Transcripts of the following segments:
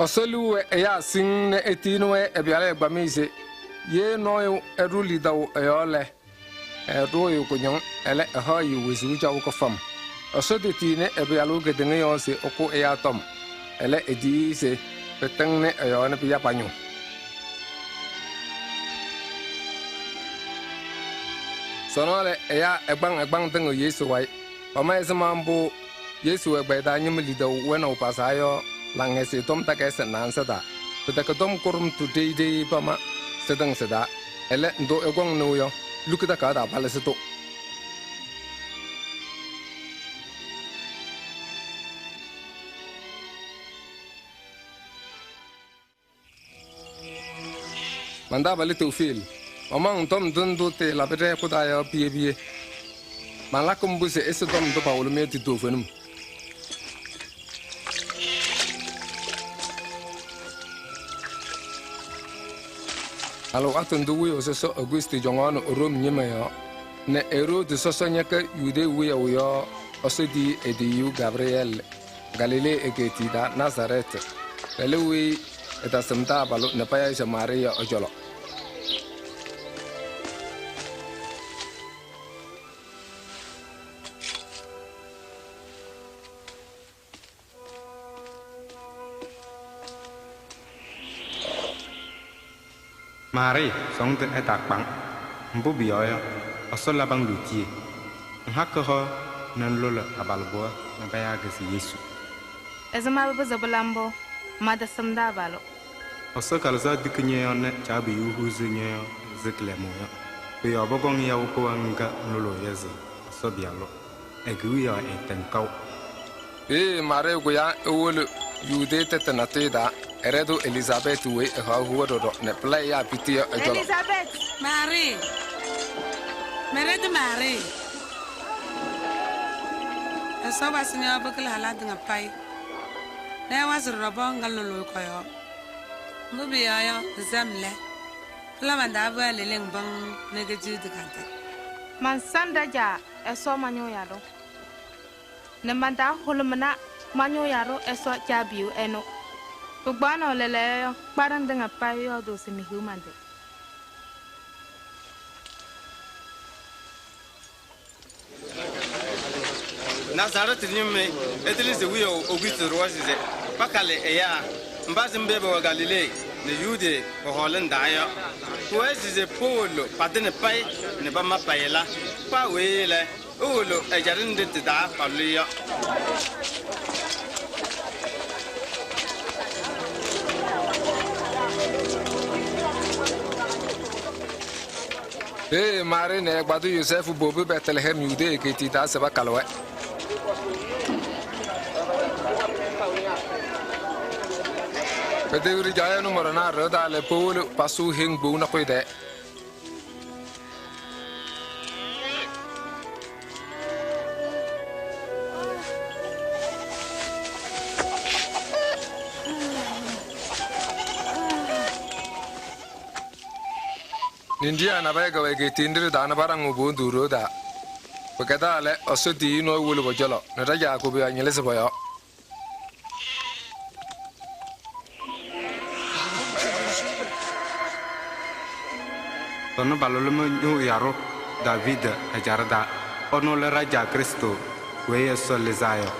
Ɛsɔ liu wɛ ɛyaa siŋ nɛ etiyini-wɛ ɛ-Pɩyalʋ ɛgbamɩyɛ se ye nɔɔyʋ ɛɖʋ lidaʋ ɛ-yɔɔ lɛ, ɛɛɖʋʋ-ɩ kʋñɔŋ, ɛlɛ, ɛhaɣ-ɩ wezuu caɣʋ kɩfam. Ɛsɔ tetiyini ɛ-Pɩyalʋ kedeŋa yɔɔ se ɛkʋ ɛyaa tɔm. Ɛlɛ, etiyi-i se pɩtɩŋnɩ ɛ-yɔɔ nɛ pɩya pa-ñʋʋ. Sɔnɔ lɛ, ɛyaa ɛgbaŋ ɛgbaŋ tɩŋɩɣ Yesu wayɩ. Pama ɛzɩma mbʋ Yesu ɛgbɛyɛ taa ñɩma lidaʋ wɛnaʋ pasaa yɔ Laŋhɛzɩyɛ Tɔm takayɩsɩ naanza taa. Pɩtɛkɛ tɔm kʋɖʋmtʋ ɖeyi ɖeyi pama sɩtɩŋ sɩ-taa. Ɛlɛ, ndʋ ɩkɔŋ nɩʋ yɔ, luki takaɣ taa palɩzɩ-tʋ. Man-taabalʋ Teofili, mamaɣ-ŋ tɔm ndʋ ndʋ tɩɩlabɩ ɖɛ-hɛkʋ taa yɔ piye piye. Malakɩ mbʋ se ɩsɩ tɔm ndʋ pawɩlɩ-mɩ yɔ ti-toovenim. Alɩwaatʋ ndʋ wiyaʋ sɔsɔ Augusti cɔŋaɣnɩ Room ñɩma yɔɔ nɛ Eroodi sɔsɔ ñɛkɛ Yudee wiyaʋ yɔ, Ɛsɔ tiyi e-tiyiyu Gabrɩyɛɛlɩ Galilee egeetiye taa Nazarɛɛtɩ. Lɛlʋ weyi ɛtasɩm taabalʋ nɛ payaɣ se Maarɩɩ yɔ ɛ-cɔlɔ. Maarɩɩ sɔɔndʋ ɛtaakpa-ŋ. Mbʋ pʋyɔɔ yɔ, Ɛsɔ labɩ-ŋ lootiye. Ŋhakɩ hoa nɛ ŋlʋlɩ abalɩbɩɣa nɛ payaa-kɛ se Yesu. Ɛzɩma pɩpɩzɩɣ pɩla mbʋ? Mantasɩmdɩ abalʋ. Ɛsɔ Kalɩzaɣ tiki ñɔ-yɔɔ nɛ Caabiyuu huuzi ñɔ-yɔɔ ɛzɩ kɩlɛmʋʋ yɔ. Pʋ-yɔɔ pɔkɔŋ yaʋ pɩɣa ŋga ŋlʋlʋʋ yɔ se Ɛsɔ Pɩyalʋ. Ɛ-kewiyaɣ ɛɛtɛŋ kaʋ. Peeye Maarɩɩ kʋyaa ewolo Yudee tɛtʋ natʋyʋ taa ɛ-ɖɛdʋ Elizaabɛɛtɩ weyi ɛhaɣ hoa ɖɔɖɔ nɛ pɩla ɛyaa piti yɔ ɛ-cɔlɔ. Elizaabɛɛtɩ! Maarɩɩ! Mɛ-ɖɛdʋ Maarɩɩ! Ɛsɔ pasɩ ñɔ-yɔɔ pɩkɩlɩ halaa tɩŋa payɩ nɛ ɛwazɩ ɖɔɖɔ pɔɔ ŋga ŋlʋlʋʋ kɔ-yɔɔ. Mbʋ pʋyɔɔ yɔ, ŋsɛm lɛ, pɩla man-taa pɩɣa leleŋ pɩŋ nɛ keciɣ tɩ-kanta. Mansam ɖa-caa Ɛsɔ ma-ñʋʋ yaɖʋ nɛ man-taa hʋlʋmɩnɩ ma-ñʋʋ yaɖʋ Ɛsɔ Caabiyuu ɛnʋ. Pɩkpaɣnaʋ lɛɛlɛɛyɔ yɔ, kpaɖɩŋ tɩŋa payɩ yɔɔdʋʋ se mehiɣ man-tɩ. Nazarɛɛtɩ ñɩma ɩtɩlɩ se wiyaʋ Augusti ɖʋwa se pakalɩ ɛyaa mba sɩmbɩ pɛwɛ Galilee nɛ Yudee pɔ-hɔɔlɩŋ taa yɔ. Pʋwɛɛ se powolo patɩnɩ payɩ nɛ pama payɩla. Paa weyi lɛ, ewolo ɛjaɖɛ nɖɩ tɩ-taa palʋlɩ yɔ. Peeye Maarɩɩ nɛ ɛ-ɛgbaadʋ Yozɛɛfʋ powobi Bɛtlɛhɛm Yudee egeetiye taa se pakalɩ-wɛ. Petewiɖi caa nʋmɔɖɔnaa ɖɩɣa taa lɛ, powolo pasʋʋ heŋ kpou nakʋyʋ tɛɛ. Ninɖiyaa nabɛyɛ kɛwɛ egeetiye nɖɩ ɖɩ-taa nɛ paɖaŋ po-wondu ɖoo taa. Pɩkɛdaa lɛ, Ɛsɔ tiyiyu nɔɔyʋ wolo pɔ-cɔlɔ nɛ ɖa-caa koboyaɣ ñɩlɩzɩ pɔ-yɔɔ. Tɔnʋ palʋlɩ-mɩ ñʋʋ yaɖʋ Daaviidi ɛjaɖɛ taa. Ɛnʋ lɛ ɖa-Caa Krɩstʋ weyi Ɛsɔ lɩzaa yɔ.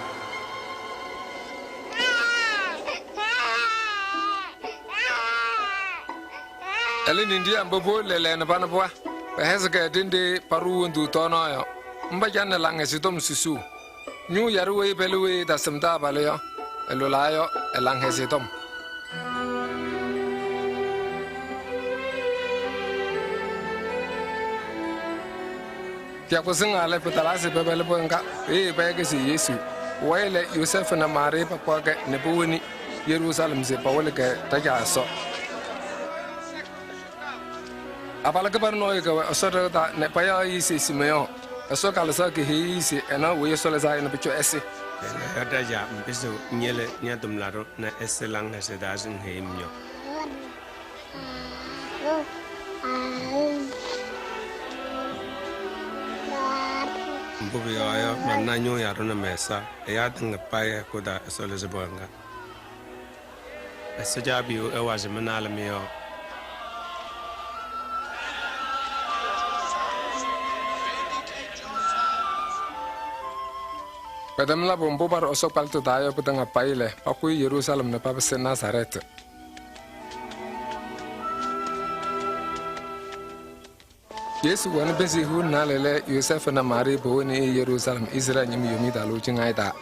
Ɛlɛ ninɖiyaa mba powolo lɛɛlɛɛyɔ nɛ pana pɩɣa, pɛhɛzɩ-kɛ ɖenɖe paɖʋʋ wondu tɔɔnaɣ yɔ. Mba canɩ Laŋhɛzɩyɛ Tɔm susuu. Ñʋʋ yaɖʋ weyi pɛlɛ weyi ɛtasɩm taabalʋ yɔ, ɛlʋlaa yɔ ɛ-Laŋhɛzɩyɛ Tɔm. Kɩyakʋ sɩŋaa lɛ, pɩtalaa se pɛpɛlɩ pɩɣa ŋga. Peeye paya-kɛ se Yesu. Pʋwayɩ lɛ, Yozɛɛfʋ nɛ Maarɩɩ pakpaɣ-kɛ nɛ powoni Yeruusalɛm se pawɩlɩ-kɛ ɖa-Caa Ɛsɔ. Abalʋ kɩbanʋ nɔɔyʋ kɛwɛ Ɛsɔ ɖɩɣa taa nɛ payaɣ-ɩ se Simeeyɔɔ. Ɛsɔ Kalɩzaɣ keheyi-i se ɛnaɣ weyi Ɛsɔ Lɩzaa Yɔ nɛ pʋcɔ ɛsɩ. Lɛɛlɛɛyɔ ɖa-Caa ŋpɩzɩɣ ŋyele ña-tʋmlaɖʋ nɛ ɛsɩ laŋhɛzɩyɛ taa se ŋheyi-m yɔ. Mbʋ pʋyɔɔ yɔ, mana ñʋʋ yaɖʋ nɛ mɛ-ɛza, ɛyaa tɩŋa payɩ hɛkʋ taa Ɛsɔ lɩzɩ pɩɣa ŋga. Ɛsɔ Caabiyuu ɛwazɩ mɩ-naalɛ mɩ-yɔɔ. Pɛtɛm labʋ mbʋ paɖʋ Ɛsɔ kpalɩtʋ taa yɔ pɩtɩŋa payɩ lɛ, pakʋyɩ Yeruusalɛm nɛ papɩsɩ Nazarɛɛtɩ. Yesu wɛnɩ pɩnzɩ hiu nɛ naalɛ lɛ, Yozɛɛfʋ nɛ Maarɩɩ powoni-i Yeruusalɛm Izrɛɛlɩ ñɩma Yomiye Taa Lɩʋ Ciŋaayɛ taa.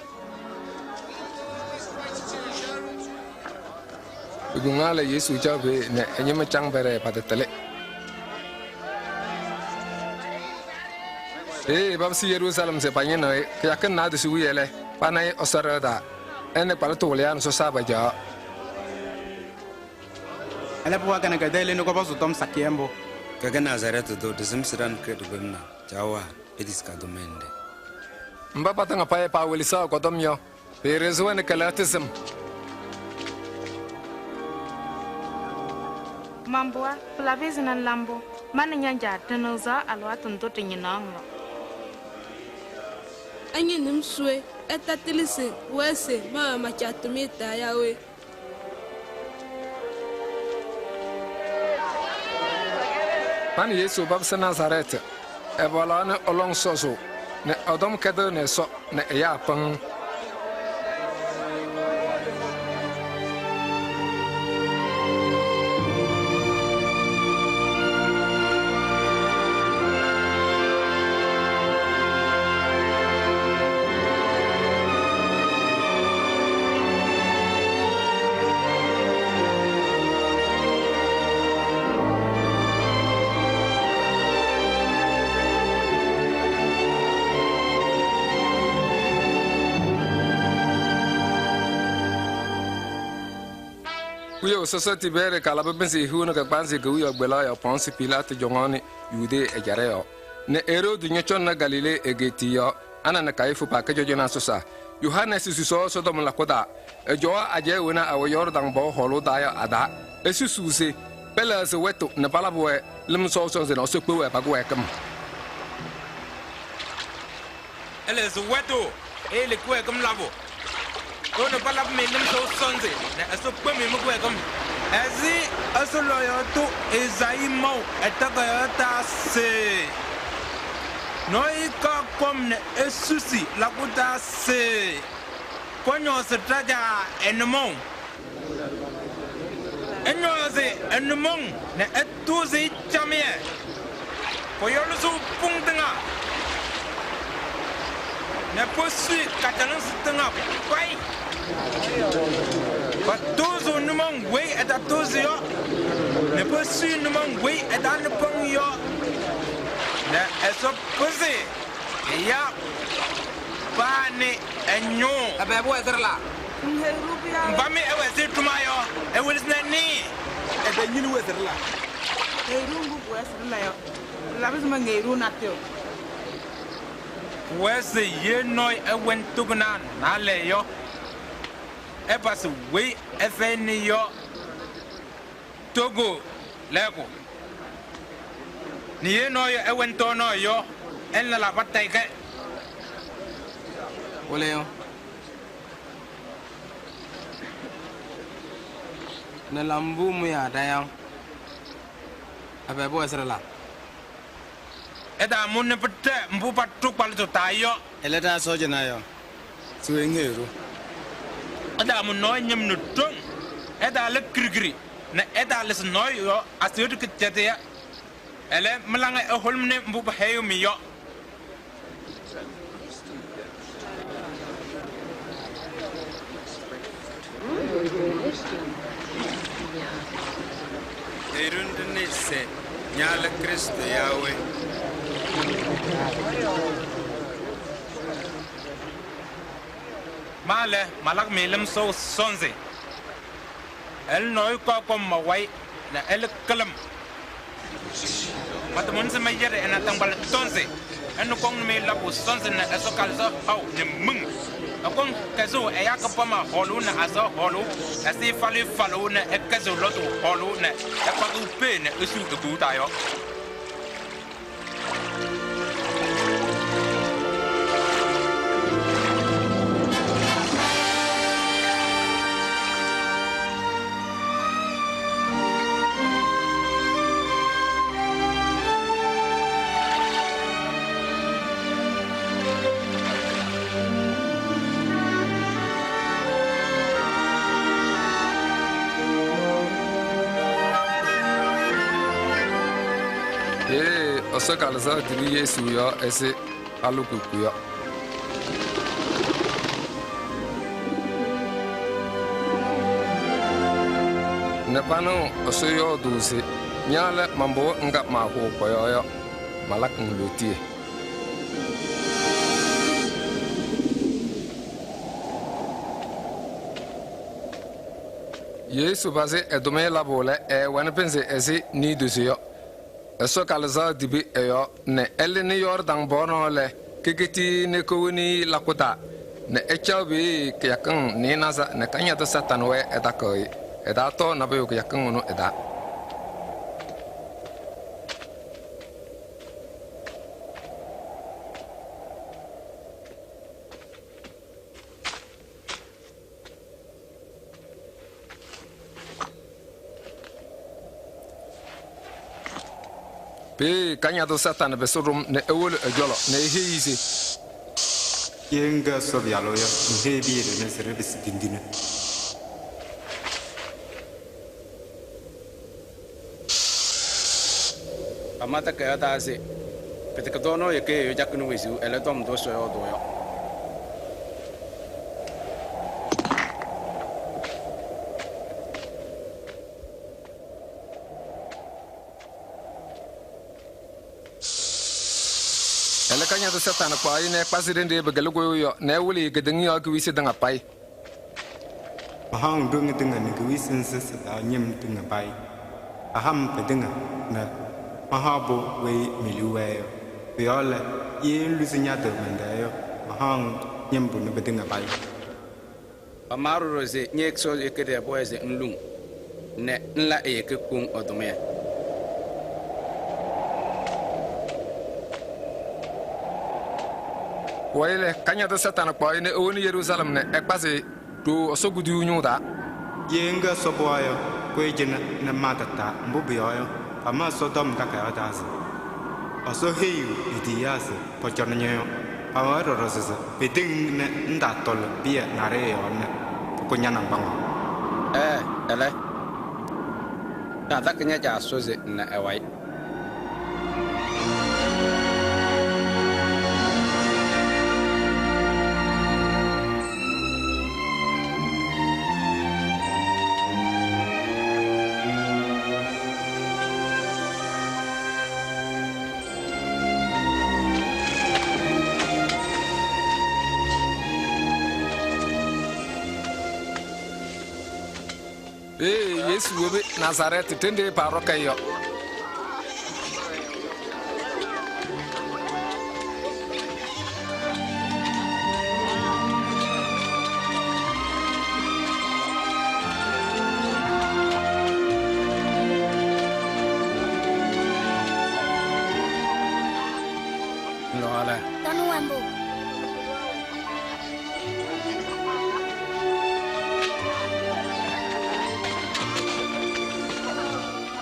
Pekuŋa lɛ, Yesu caɣ peeye nɛ ɛ-ñɩma caŋ pɛɖɛɛ patɩtɩlɩ. Peeye papɩsɩ Yeruusalɛm se pañɩnɩɣ-ɩ. Kɩyakɩŋ naadozo wiye lɛ, pana-ɩ Ɛsɔ ɖɩɣa taa. Ɛ nɛ kpalɩtʋ wɩlɩyaa nɛ sɔsaa pacaɣaɣ. Ɛlɛ pɩɣa kanɛ kɛtɛ lone kɔpɔzʋʋ tɔm sakɩyɛ mbʋ. Kɛkɛ Nazarɛɛtɩ tʋ, ɖɩsɩm se ɖa nɛ ɖikpemna. Caɣʋwa, etisi ka-tʋmɩyɛ nɖɩ. Mba patɩŋa payɩ paawelesaɣ kɔ-tɔm yɔ, pɩɩɖɩɣzɩ-wɛ nɛ kɛlɛɣtɩ sɩm. Man-pɩɣa, pɩlabɩ ɛzɩma ŋla mbʋ? Ma nɛ ña-caa ɖɩnɩɣzaɣ alɩwaatʋ ndʋ ɖɩñɩnaɣ-ŋ yɔ. Ɩñɩnɩ-m se we? Ɩtatɩlɩ se pʋwɛɛ se mɛwɛɛ ma-Caa tʋmɩyɛ taa yaa we? Pa nɛ Yesu papɩsɩ Nazarɛɛtɩ. Ɛpɔlaɣ nɛ ɛ-lɔŋ sɔzʋʋ nɛ ɛ-tɔm kɛdɩɣnɩ Ɛsɔ nɛ ɛyaa pɩŋŋ. Wiyaʋ sɔsɔ Tibɛɛrɩ kalabɩ pɩnzɩ hiu nɛ kagbaanzɩ kewiyaɣ kpelaɣ yɔɔ Pɔɔnsɩ Pilaatɩ cɔŋaɣnɩ Yudee ɛjaɖɛ yɔɔ nɛ Eroodi ñɔcɔŋnɩ Galilee egeetiye yɔɔ Ana nɛ Kayifu paakɛ cɔjɔnaa sɔsaa. Yohanɛɛsɩ susaɣ Ɛsɔtɔm lakʋ taa. Ɛcɔwaɣ ajɛɛ wena ɛwɛ Yɔɔrdaŋ pɔɔ hɔɔlʋʋ taa yɔ a-taa. Esusuu se pɛlɛɣzɩ wɛtʋ nɛ palabɩ-wɛ lɩm sɔʋ sɔnzɩ nɛ Ɛsɔ kpe-wɛ pa-kɩwɛɛkɩm. Ɛlɛɣzɩ wɛtʋ, eyele kɩwɛɛkɩm labʋ. Ewoni palabɩ-mɩ lɩm sɔʋ sɔnzɩ nɛ Ɛsɔ kpe-mɩ mɩ-kɩwɛɛkɩm. Ɛzɩ Ɛsɔ lɔɔyaɣ tʋ Ezaayii maʋ ɛ-takayaɣ taa se: Nɔɔyʋ kaɣ kɔm nɛ esusi lakʋ taa se: Kɔñɔɔzɩ ɖa-caa ɛ-nʋmɔʋ. Ɩñɔɔzɩ ɛ-nʋmɔŋ nɛ ɩtʋʋzɩ-ɩ camɩyɛ. Pɔyɔlɩzɩɣ pʋŋ tɩŋa nɛ posui kacalɩnsɩ tɩŋa payɩ. Patʋʋzʋʋ nʋmɔŋ weyi ɛtatʋʋzɩ yɔ nɛ posui nʋmɔŋ weyi ɛtaanɩ pɔŋ yɔ nɛ Ɛsɔ pɩzɩ ɛyaa paa nɛ ɛ-ñʋʋ. Ɛbɛ pʋwɛɛ sɩɖɩlaa? Mba mɩ ɩwɛ ɛzɩ ɖʋmaa yɔ, ɩwelesi nɛ ɩnɩɩ. Ɛbɛ ñɩnɩ wɛ sɩɖɩlaa? Ŋheyi-ɖʋ mbʋ pʋwɛɛ sɩɖɩla yɔ. Pɩlabɩ ɛzɩma ŋheyi-ɖʋ natʋyʋ? Pʋwɛɛ se ye nɔɔyʋ ɛwɛnɩ tokonaa naalɛ yɔ, ɛpasɩ weyi ɛfɛyɩnɩ yɔ togo lɛɛkʋ. Nɛ ye nɔɔyʋ ɛwɛnɩ tɔɔnaɣ yɔ, ɛlɛ lɛlaa patayɩ-kɛ. Wɩlɩyʋ nɛ la mbʋ mʋyaa ɖa-yaʋ. Ɛbɛ pʋwɛɛ sɩɖɩlaa? Ɩtaamʋ nɛ pɩtɛ mbʋ paɖʋ kpalɩtʋ taa yɔ. Ɛlɛ ɖa sɔɔjanaa yɔ, se we ŋheyi-ɖʋ? Ɩtaamʋ nɔɔyʋ ñɩm nɛ ɖoŋ. Ɩtaala kirikiri nɛ ɩtaalɩsɩ nɔɔyʋ yɔɔ aseɣɖe kɩcɛtɩyɛ. Ɛlɛ, mɩ-laŋa ɩhʋlʋmɩnɩ mbʋ pɛhɛyɩɣ-mɩ yɔ. Heyi-ɖʋ nɖɩ se ña lɛ Krɩstʋ yaa we? Ma lɛ, malakɩ-mɩ lɩm sɔʋ sɔnzɩ. Ɛlɛ nɔɔyʋ kɔɔ kɔm ma-wayɩ nɛ ɛlɛ kɩlɩ-m. Matamʋna se mɛyɛɖɩ ɛ-naataŋgbala tɔnzɩ. Ɛnʋ kɔŋnɩ-mɩ labʋ sɔnzɩ nɛ Ɛsɔ Kalɩzaɣ haʋ nɛ miŋ. Ɛkɔŋ kɛzʋʋ ɛyaa kɩbama hɔɔlʋʋ nɛ azaɣ hɔɔlʋʋ ɛzɩ falɩyʋ falʋʋ nɛ ɛkɛzɩɣ lɔtʋ hɔɔlʋʋ nɛ ɛkpakɩɣ pee nɛ esuu e-kpuu taa yɔ. Peeye Ɛsɔ Kalɩzaɣ tibi Yesu yɔɔ ɛzɩ halikuku yɔ. Nɛ panɩɣ Ɛsɔ yɔɔdʋʋ se: “Ña lɛ man-pɩɣa ŋga maahʋʋ kɔ-yɔɔ yɔ, malakɩ-ŋ lootiye.” Yesu pazɩ ɛ-tʋmɩyɛ labʋ lɛ, ɛɛwɛnɩ pɩnzɩ ɛzɩ niidozo yɔ. Ɛsɔ Kalɩzaɣ tibi ɛ-yɔɔ nɛ ɛlɩnɩ Yɔɔrdaŋ pɔɔ nɔɔ lɛ, keketi nɛ kowoni lakʋ taa nɛ ɛcaɣ peeye kɩyakɩŋ nɩɩnaza nɛ Kañadʋ Satanɩ wɛɛ ɛtakɩɣ-ɩ. Ɛtaatɔɔ nabʋyʋ kɩyakɩŋ ɩnʋ ɩ-taa. Peeye Kañadʋ Satanɩ pɩsɩ ɖʋm nɛ ewolo ɛ-cɔlɔ nɛ eheyi se: Ye ŋkɛ Ɛsɔ Pɩyalʋ yɔ, ŋheyi piya ɖɩnɛ se ɖɩpɩsɩ tindine. Pama takayaɣ taa se pɩtɛkɛ tɔɔnaɣ yeke ɛyʋ cakɩnɩ wezuu, ɛlɛ tɔm ndʋ Ɛsɔ yɔɔdʋʋ yɔ. Ɛlɛ Kañadʋ Satanɩ kpaɣ-ɩ nɛ ɛkpazɩ ɖenɖe pɩkɩlɩ kʋyʋʋ yɔ nɛ ɛwɩlɩ-ɩ kedeŋa yɔɔ kewiyisi tɩŋa payɩ. Mahaɣ-ŋ ɖoŋ tɩŋa nɛ kewiyisi nzɩ sɩ-taa ñɩm tɩŋa payɩ. Paha-m pɩtɩŋa nɛ mahaɣ-pʋ weyi me-liu wɛɛ yɔ. Pʋ-yɔɔ lɛ, ye ŋluzi ña-tɩ mɛn-tɛɛ yɔ, mahaɣ-ŋ ñɩmbʋ nɛ pɩtɩŋa payɩ. Pamawa ɖɔɖɔ se ñɛ-Ɛsɔ yeke ɖɩ-pʋwɛɛ se ŋluŋ nɛ ŋla e-yeke koŋ ɛ-tʋmɩyɛ. Pʋwayɩ lɛ, Kañadʋ Satanɩ kpaɣ-ɩ nɛ ewoni Yeruusalɛm nɛ ɛkpazɩ-ɩ ɖooo Ɛsɔ kuduyuu ñʋʋ taa. Ye ŋkɛ Ɛsɔ pɩɣa yɔ, kʋyɩ cɩnɛ nɛ ŋma tataa, mbʋ pʋyɔɔ yɔ, pama Ɛsɔtɔm Takayaɣ taa se: ‘Ɛsɔ heyiɣ e-tiyiyaa se pɔcɔnɩ ñɔ-yɔɔ.’ Pamawa ɖɔɖɔ se: ‘Peteŋ-ŋ nɛ ŋtaatɔlɩ pɩyɛ naɖɩyɛ yɔɔ nɛ pʋkʋ ña-nɩŋgbaŋʋʋ.’ Ɛɛ, ɛlɛ, tatakɩ ña-Caa Ɛsɔ se ŋna ɛ-wayɩ. Peeye Yesu wobi Nazarɛɛtɩ ɖenɖe paɖɔkɩ-ɩ yɔ. Ŋlɔɣɔ lɛ. Tɔnʋ wɛ mbʋ.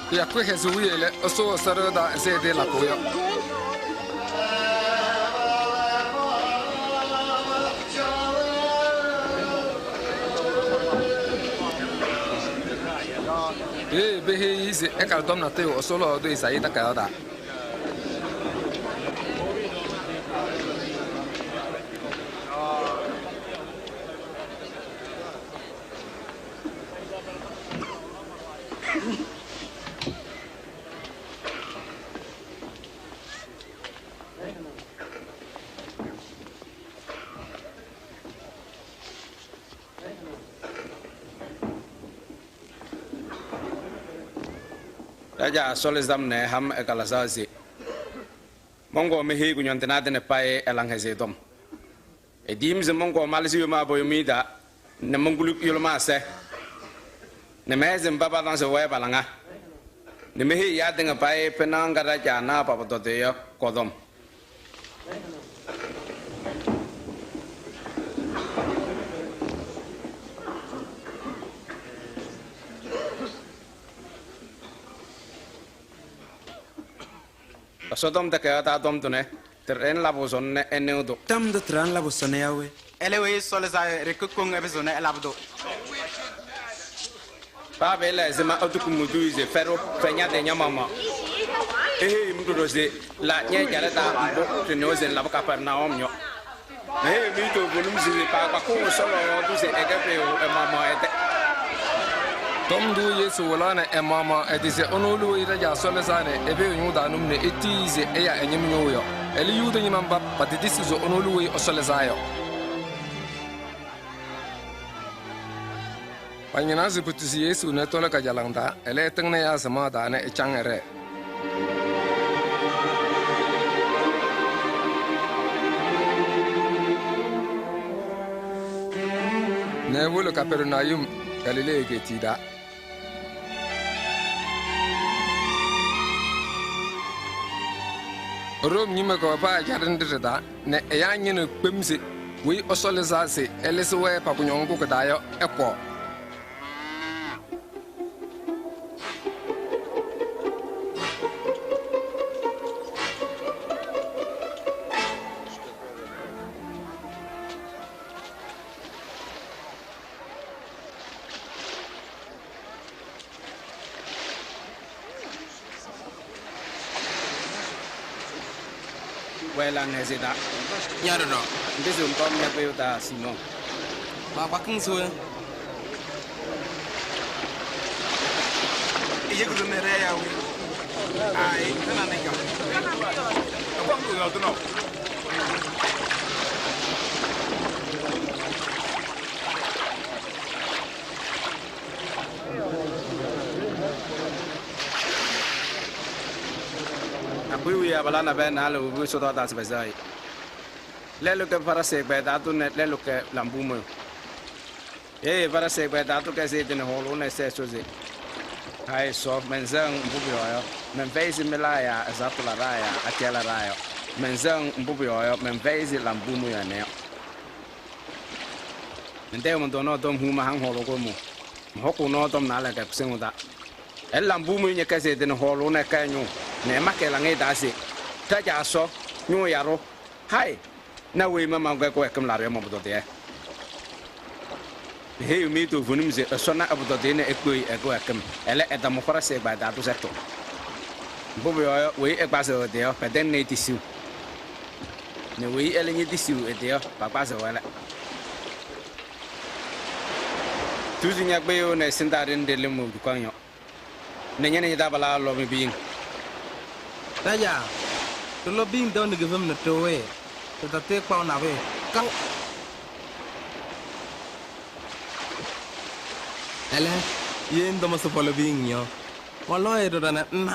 Kɩyakʋ kɩhɛzʋʋ wiye lɛ, ɛsʋʋ Ɛsɔ ɖɩɣa taa ɛzɩ ɛtɩɩlakʋʋ yɔ. Peeye peheyi-i se ɛkalɩ tɔm natʋyʋ Ɛsɔ lɔɔyɩ tʋ Ezaayii takayaɣ taa. Ɖa-Caa sɔlɩ sam nɛ ɛha-m ɛ-Kalɩzaɣ se mɔnkɔɔ meheyi kʋñɔndɩnaa tɩnɛ payɩ ɛ-Laŋhɛzɩyɛ Tɔm. Etiyi-m se mɔnkɔɔ malɩzɩ yomaa pɔ-yomiye taa nɛ monkuli yʋlʋmaa sɛ nɛ mɛhɛzɩ mba pataŋ se pɛwɛɛ pa-laŋa nɛ meheyi ɛyaa tɩŋa payɩ pɩnaɣ ŋga ɖa-Caa naɣ pa-pʋtɔdɩyɛ yɔ kɔ-tɔm. Ɛsɔtɔm Takayaɣ taa tɔm tʋnɛ, tɩɖɛnɩ labʋ sɔnɔ nɛ ɩnɩɣ-tʋ. Tɔm ndʋ tɩɖɛnɩ labʋ sɔnɔ yaa we? Ɛlɛ weyi ɛsɔlɩzaa yɔ, e-ɖeke koŋ ɛpɩzɩɣnɩ ɛlabɩ-tʋ. Paa pɩɩla ɛzɩma ituku mutuyi se fɛ-ɖʋ, fɛ ña-tɩ ña-maɣmaɣ. Eheyi-m ɖɔɖɔ se la ñɛ-ɛjaɖɛ taa mbʋ ɖɩnɩwa se ŋlabɩ Kapɛrnayum yɔ. Meheyiɣ-mɩ toovenim se paakpakɩɣ Ɛsɔ lɔɔyaɣ tʋ se ɛkɛ pʋyʋ ɛ-maɣmaɣ ɛ-tɛ. Tɔm ndʋ Yesu wɩlaɣnɩ ɛ-maɣmaɣ ɛ-tɩ se ɛnʋ lɛ weyi ɖa-Caa Ɛsɔ lɩzaa nɛ epeɣ ɛ-ñʋʋ taa num nɛ etiyi se ɛya ɛ-ñɩm ñʋʋ yɔ. Ɛlɛ Yuda ñɩma mba patetisi se ɛnʋ lɛ weyi Ɛsɔ lɩzaa yɔ. Pañɩnaa se potuzi Yesu nɛ ɛtɔlɩ kajalaŋ taa, ɛlɛ ɛtɩŋnɩ ɛyaa samaɣ taa nɛ ɛcaŋ ɛɖɛɛ. Nɛ ewolo Kapɛrnayum Galilee egeetiye taa. Room ñɩma kɛwɛ paa ɛjaɖɛ nɖɩ ɖɩ-taa nɛ ɛyaa ñɩnɩɣ kpem se weyi Ɛsɔ lɩzaa se ɛlɩzɩ-wɛ pa-kʋñɔŋ ŋgʋ kɩ-taa yɔ, ɛkɔɔ. Wɛ laŋhɛzɩyɛ taa. Ña ɖɔɖɔ. Ŋpɩzɩɣ ŋkɔm ña-kpɩyʋʋ taa Siimɔɔ. Maakpakɩ-ŋ se we? Eyekudo nɛ ɖɛ yaa we? Aayɩ, ɖa nɛ ŋga. Ɛkɔŋ yɔɔdɩnaʋ. Nakʋyʋ wiye abalaa nabɛyɛ naalɛ wobi sɔtɔɔ taa se pɛsɛɣ-ɩ. Lɛlʋ kɛ Farasɩ ɛgbɛyɛ taa tʋ nɛ lɛlʋ kɛ laŋpuu moyʋ. Peeye Farasɩ ɛgbɛyɛ taa tʋ kɛzɩ ɛ-tɩ nɛ hɔɔlʋʋ nɛ ɛsɛ Ɛsɔ se: Hayɩ Ɛsɔ, mɛnsɛɣ-ŋ mbʋ pʋyɔɔ yɔ, mɛnfɛyɩ se mɩlaa yaa ɛzaɣtʋ laɖaa yaa acɛyɛ laɖaa yɔ. Mɛnsɛɣ-ŋ mbʋ pʋyɔɔ yɔ, mɛnfɛyɩ se laŋpuu moyʋ ɛnɛ yɔ. Mɛntɛyɩɣ mɔn-tɔɔnaɣ tɔm hiu maha-ŋ hɔɔlʋʋ kʋɖʋmʋʋ. Mɔhɔkʋʋ nɔɔ tɔm naalɛ kɩyakʋ taa. Ɛlɛ laŋpuu moyʋ ñɛkɛzɩ ɛ-tɩ nɛ hɔɔlʋʋ nɛ ɛka ɛ-ñʋʋ nɛ ɛmakɩ ɛ-laŋɩyɛ taa se: Ɖa-Caa Ɛsɔ, ñʋʋ yaɖʋ, hayɩ! Na weyi ma mankɔ kɩwɛɛkɩm laɖʋ yɔ mɔn-pʋtɔdɩyɛ. Meheyiɣ-mɩ toovenim se Ɛsɔ na ɛ-pʋtɔdɩyɛ nɛ ekpeɣ-i ɛ-kɩwɛɛkɩm. Ɛlɛ, ɛtamʋ Farasɩ ɛgbɛyɛ taa tʋ sɛtʋ. Mbʋ pʋyɔɔ yɔ, weyi ɛkpazɩɣ ɛ-tɩ yɔ, pɛtɛŋnɩ-ɩ tisiɣ nɛ weyi ɛlɛ ñetisiɣ ɛ-tɩ yɔ, pakpazɩɣ ɛlɛ. Tuzi ña-kpɩyʋʋ nɛ ɛsɩndaa ɖenɖe lɩm wɛ yɔ nɛ ña nɛ ña-taabalaa lɔ mi-piyiŋ. Ɖa-Caa, ɖɩlɔ piyiŋ tɛʋ nɛ kifem nɛ ɖɩwɩyɩ, ɖɩtatɩɩkpaɣ nabʋyʋ kaʋ. Ɛlɛ, ye ŋtɔm se pɔlɔ piyiŋ yɔ, mɔlɔ-ɩ ɖɔɖɔ nɛ ŋna.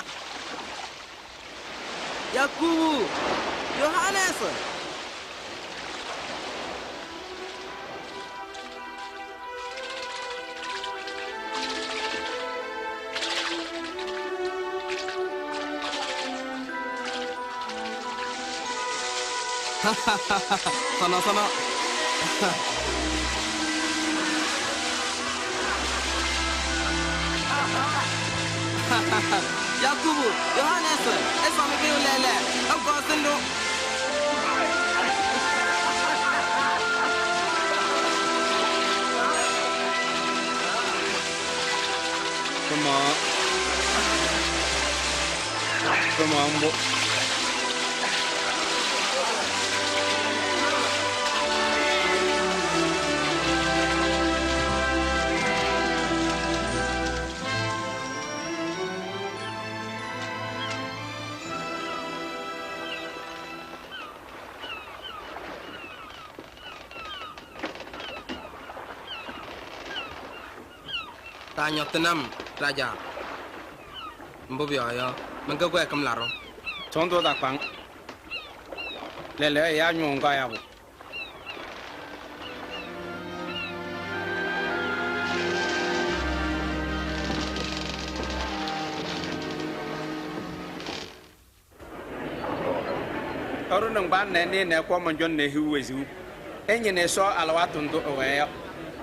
Yakubu! Yohanɛɛsɩ! Sɔnɔ sɔnɔ. Yakubu, Yohanɛɛsɩ, ɩsɔɔ mi-piyʋ lɛɛlɛɛ, ɩkɔɔ sɩnɖʋ. Pɩmaɣ. Pɩmaɣ mbʋ. Taañɔtɩnɩ-m ɖa-Caa. Mbʋ pʋyɔɔ yɔ, mɛnkɛ kɩwɛɛkɩm laɖʋ. Sɔɔndʋ ɛtaakpa-ŋ. Lɛɛlɛɛyɔ ɛyaa ñʋʋ ŋkaɣ yabʋ. Ɛɖʋ nɩŋgbaaŋ nɛ ɛnɩɩ nɛ ɛkɔɔ mɔn-cɔlɔ nɛ ehiɣ wezuu. Ɛñɩnɩ Ɛsɔ alɩwaatʋ ndʋ ɛwɛɛ yɔ.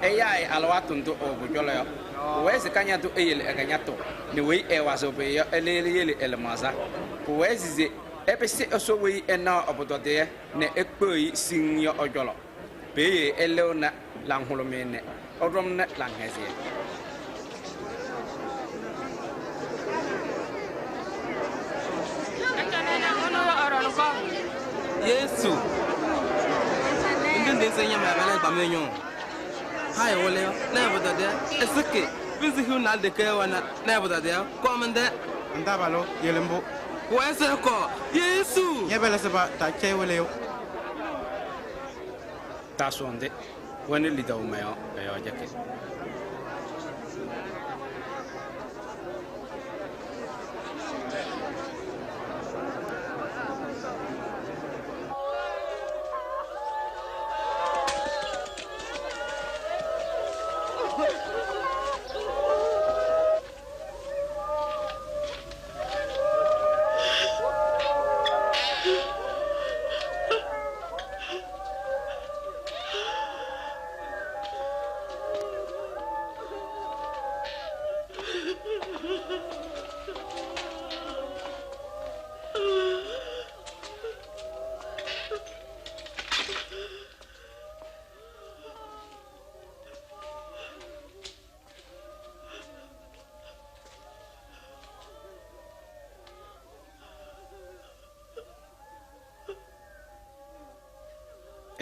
Ɛyaa-ɩ alɩwaatʋ ndʋ ɛwɛ pʋ-cɔlɔ yɔ. Pʋwɛɛ se kañadʋ eyele ɛ-kañatʋ nɛ weyi ɛɛwazɩɣ pʋyʋ yɔ ɛlɩɣ yele ɛ-lɩmaɣza. Pʋwɛɛ se ɛpɩsɩ Ɛsɔ weyi ɛnaɣ ɛ-pʋtɔdɩyɛ nɛ ekpeɣ-i siŋŋ yɔ ɛ-cɔlɔ. Peeye ɛlɩɣnɩ laŋhʋlʋmɩyɛ nɛ ɛɖɔmnɩ laŋhɛzɩyɛ. Yesu! Mentendiɣ se ŋñam abalʋ ɛgbamɩyɛ ñʋʋ. Hayɩ Wɩlɩyʋ nɛ ɛ-pʋtɔdɩyɛ ɛsɩkɩ pɩnzɩ hiu naalɛ ɖeke wɛna nɛ ɛ-pʋtɔdɩyɛ kɔɔ mɩn-tɛ. Man-taabalʋ, yele mbʋ. Pʋwɛɛ se ɛkɔɔ Yesu! Ñɛ-pɛlɛ sɩba, taacɛyɩ Wɩlɩyʋ. Taasɔɔndɩ, wɛnɩ lidaʋ mɔ-yɔɔ ɛ-yɔɔ cɛkɩ.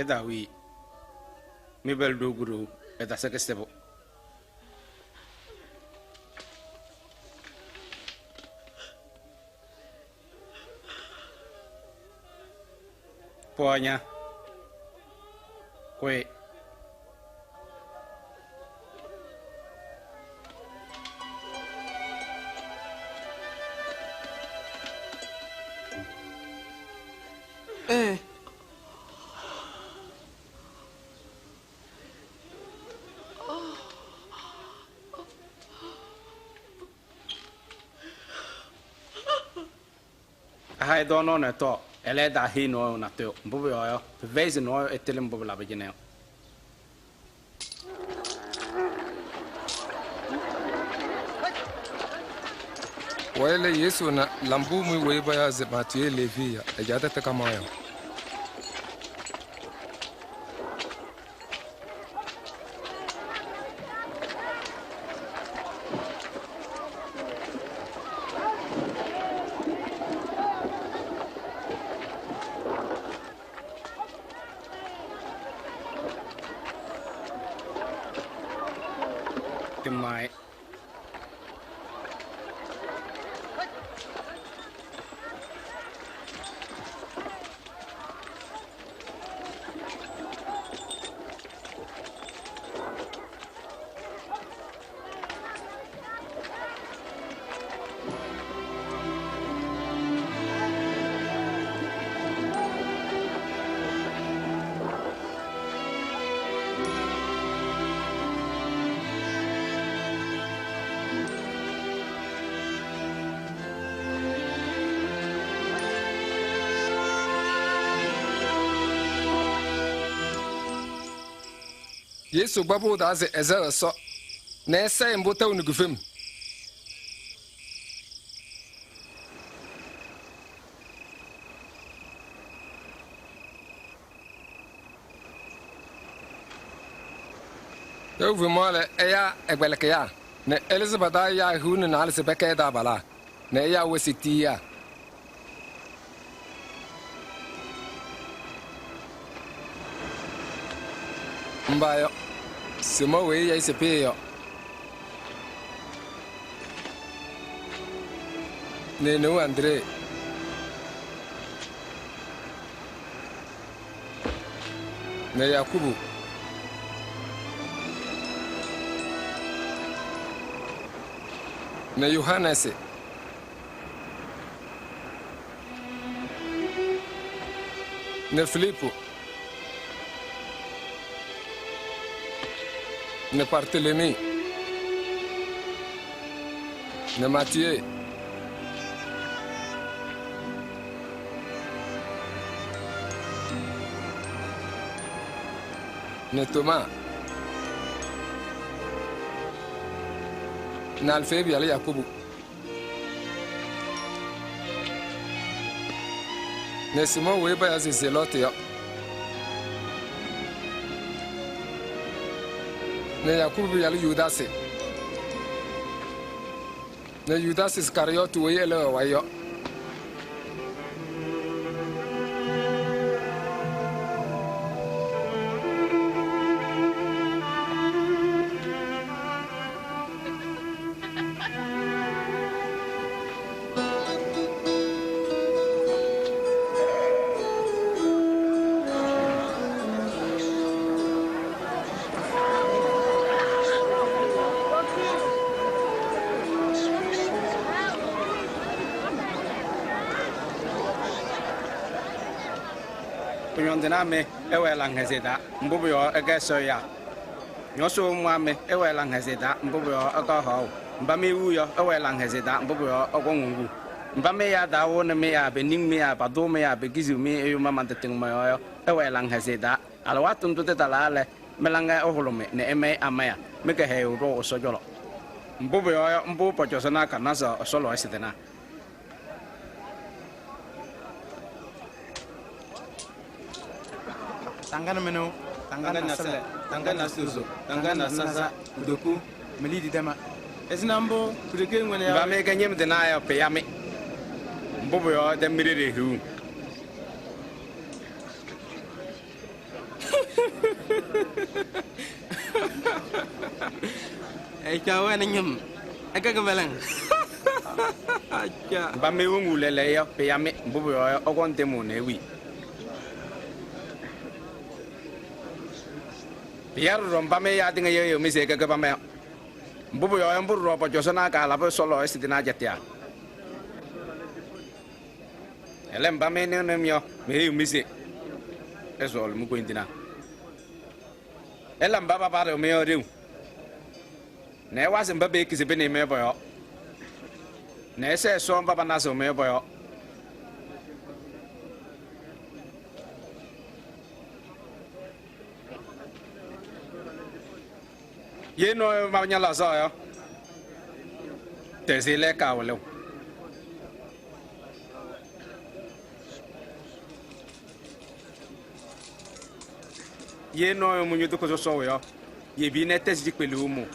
Ɩtaawii, mɩ-pɛlɛ ɖoo kuɖou, ɩtasɩ kɩsɩbʋ. Pɔɔ ña. Kʋyɩ. Ee. Ɛha-ɩ tɔɔnaɣ nɛ ɛtɔɔ, ɛlɛ ɛtaaheyi nɔɔyʋ natʋyʋ. Mbʋ pʋyɔɔ yɔ, pɩfɛyɩ se nɔɔyʋ ɛtɩlɩ mbʋ pɩlabɩ cɩnɛ yɔ. Pʋwayɩ lɛ, Yesu na lambʋ mʋyʋ weyi payaɣ se Maatiyee Leevi yɔ, ɛ-caa tɛtʋ kamaɣ yɔɔ. Tɩmaa-ɩ. Yesu kpa pʋʋ taa se ɛsɛɣ Ɛsɔ nɛ ɛsɛɛ mbʋ tɛʋ nɛ kifem. Tɛʋ fema lɛ, ɛyaa ɛkpɛlɩkɩyaa nɛ ɛlɩzɩ pa-taa ɛyaa hiu nɛ naalɛ se pɛkɛ ɛ-taabalaa nɛ ɛyaa wɛ se tiyiyaa. Mba yɔ: Siimɔɔ weyi ɛyayɩ se Pɩyɛ yɔ nɛ e-neu Andree nɛ Yakubu nɛ Yohanɛɛsɩ nɛ Filiipu nɛ Bartelemii nɛ Maatiyee nɛ Tomaa nɛ Alfee pɩyalʋ Yakubu nɛ Siimɔɔ weyi payaɣ se Zelɔɔtɩ yɔ nɛ Yakubu pɩyalʋ Yudaasɩ nɛ Yudaasɩ Iskarɩyɔɔtɩ weyi ɛlɛ wɛ awayɩ yɔ. Ñɔɔndɩnaa mɩ ɩwɛɛ laŋhɛzɩyɛ taa, mbʋ pʋyɔɔ ɩkɛ Ɛsɔ ɛyaa. Ñɔsʋʋ mʋa mɩ ɩwɛɛ laŋhɛzɩyɛ taa, mbʋ pʋyɔɔ ɩkaɣ haɣʋ. Mba mɩ wiu yɔ, ɩwɛɛ laŋhɛzɩyɛ taa, mbʋ pʋyɔɔ ɩkɔŋ wiu. Mba mɩ ɛyaa taawʋʋnɩ mɩ yaa peniŋ-mɩ yaa patʋʋ-mɩ yaa pekiziɣ-mɩ ɩyʋma man-tɩ tɩŋ mɔ-yɔɔ yɔ, ɩwɛɛ laŋhɛzɩyɛ taa. Alɩwaatʋ ndʋ tɩtalaa lɛ, mɩ-laŋa ɛhʋlʋmɩ nɛ ɩmayɩ amaya, mɩ-kɛhɛyʋʋ ɖɔʋ Ɛsɔ cɔlɔ. Mbʋ pʋyɔɔ yɔ, mbʋ pɔ-cɔzɔnaa kanazaɣ Ɛsɔ lɔɔyɩsɩ tɩnaa. Tangana meno, Tangana sɛlɛ, tangana sozo, tangana sasa, kudoku. Melidi dema. Ɛzɩna mbʋ pɩɖeke ŋwɛnɛ Mba mɩ kɛ ñɩm tɩnaa yɔ, pɩya-mɩ. Mbʋ pʋyɔɔ yɔ, ɩtɛm mi-ɖeɖe hiɣu. Ɛcaɣ wɛnɩ ñɩm. Ɛkɛ kɩbɛlɛŋ. Aca. Mba mɩ woŋuu lɛɛlɛɛyɔ yɔ, pɩya-mɩ. Mbʋ pʋyɔɔ yɔ, ɩkɔŋ tɩmʋʋ nɛ iwii. Pɩya ɖɔɖɔ mba mɩ ɛyaa tɩŋa yeɣyeɣ-mɩ se ɩkɛ kɩbama yɔ. Mbʋ pʋyɔɔ yɔ, mbʋ ɖɔɖɔ pɔ-cɔzɔnaa kaalabɩ Ɛsɔ lɔɔyɩsɩ tɩnaa cɛtɩyaa. Ɛlɛ, mba mɩ nɩɣnɩɣ-m yɔ, meheyiɣ-mɩ se ɩsɔɔlɩ mi-koyindinaa. Ɩla mba papaɖɩɣ-mɩ yɔ ɖeu nɛ ɩwazɩ mba peyeki se pɩnɩɩ-mɩ yɔ pɔ-yɔɔ nɛ ɩsɛɛ Ɛsɔ mba panazɩɣ-mɩ yɔ pɔ-yɔɔ. Ye nɔɔyʋ mabɩ ña-laɣzaɣ yɔ, tɛzɩ lɛɛka wɩlʋʋ. Ye nɔɔyʋ mʋ ño-toko sɔsɔʋ yɔ, yebi nɛ ɛtɛzɩ cikpeluu mʋʋ.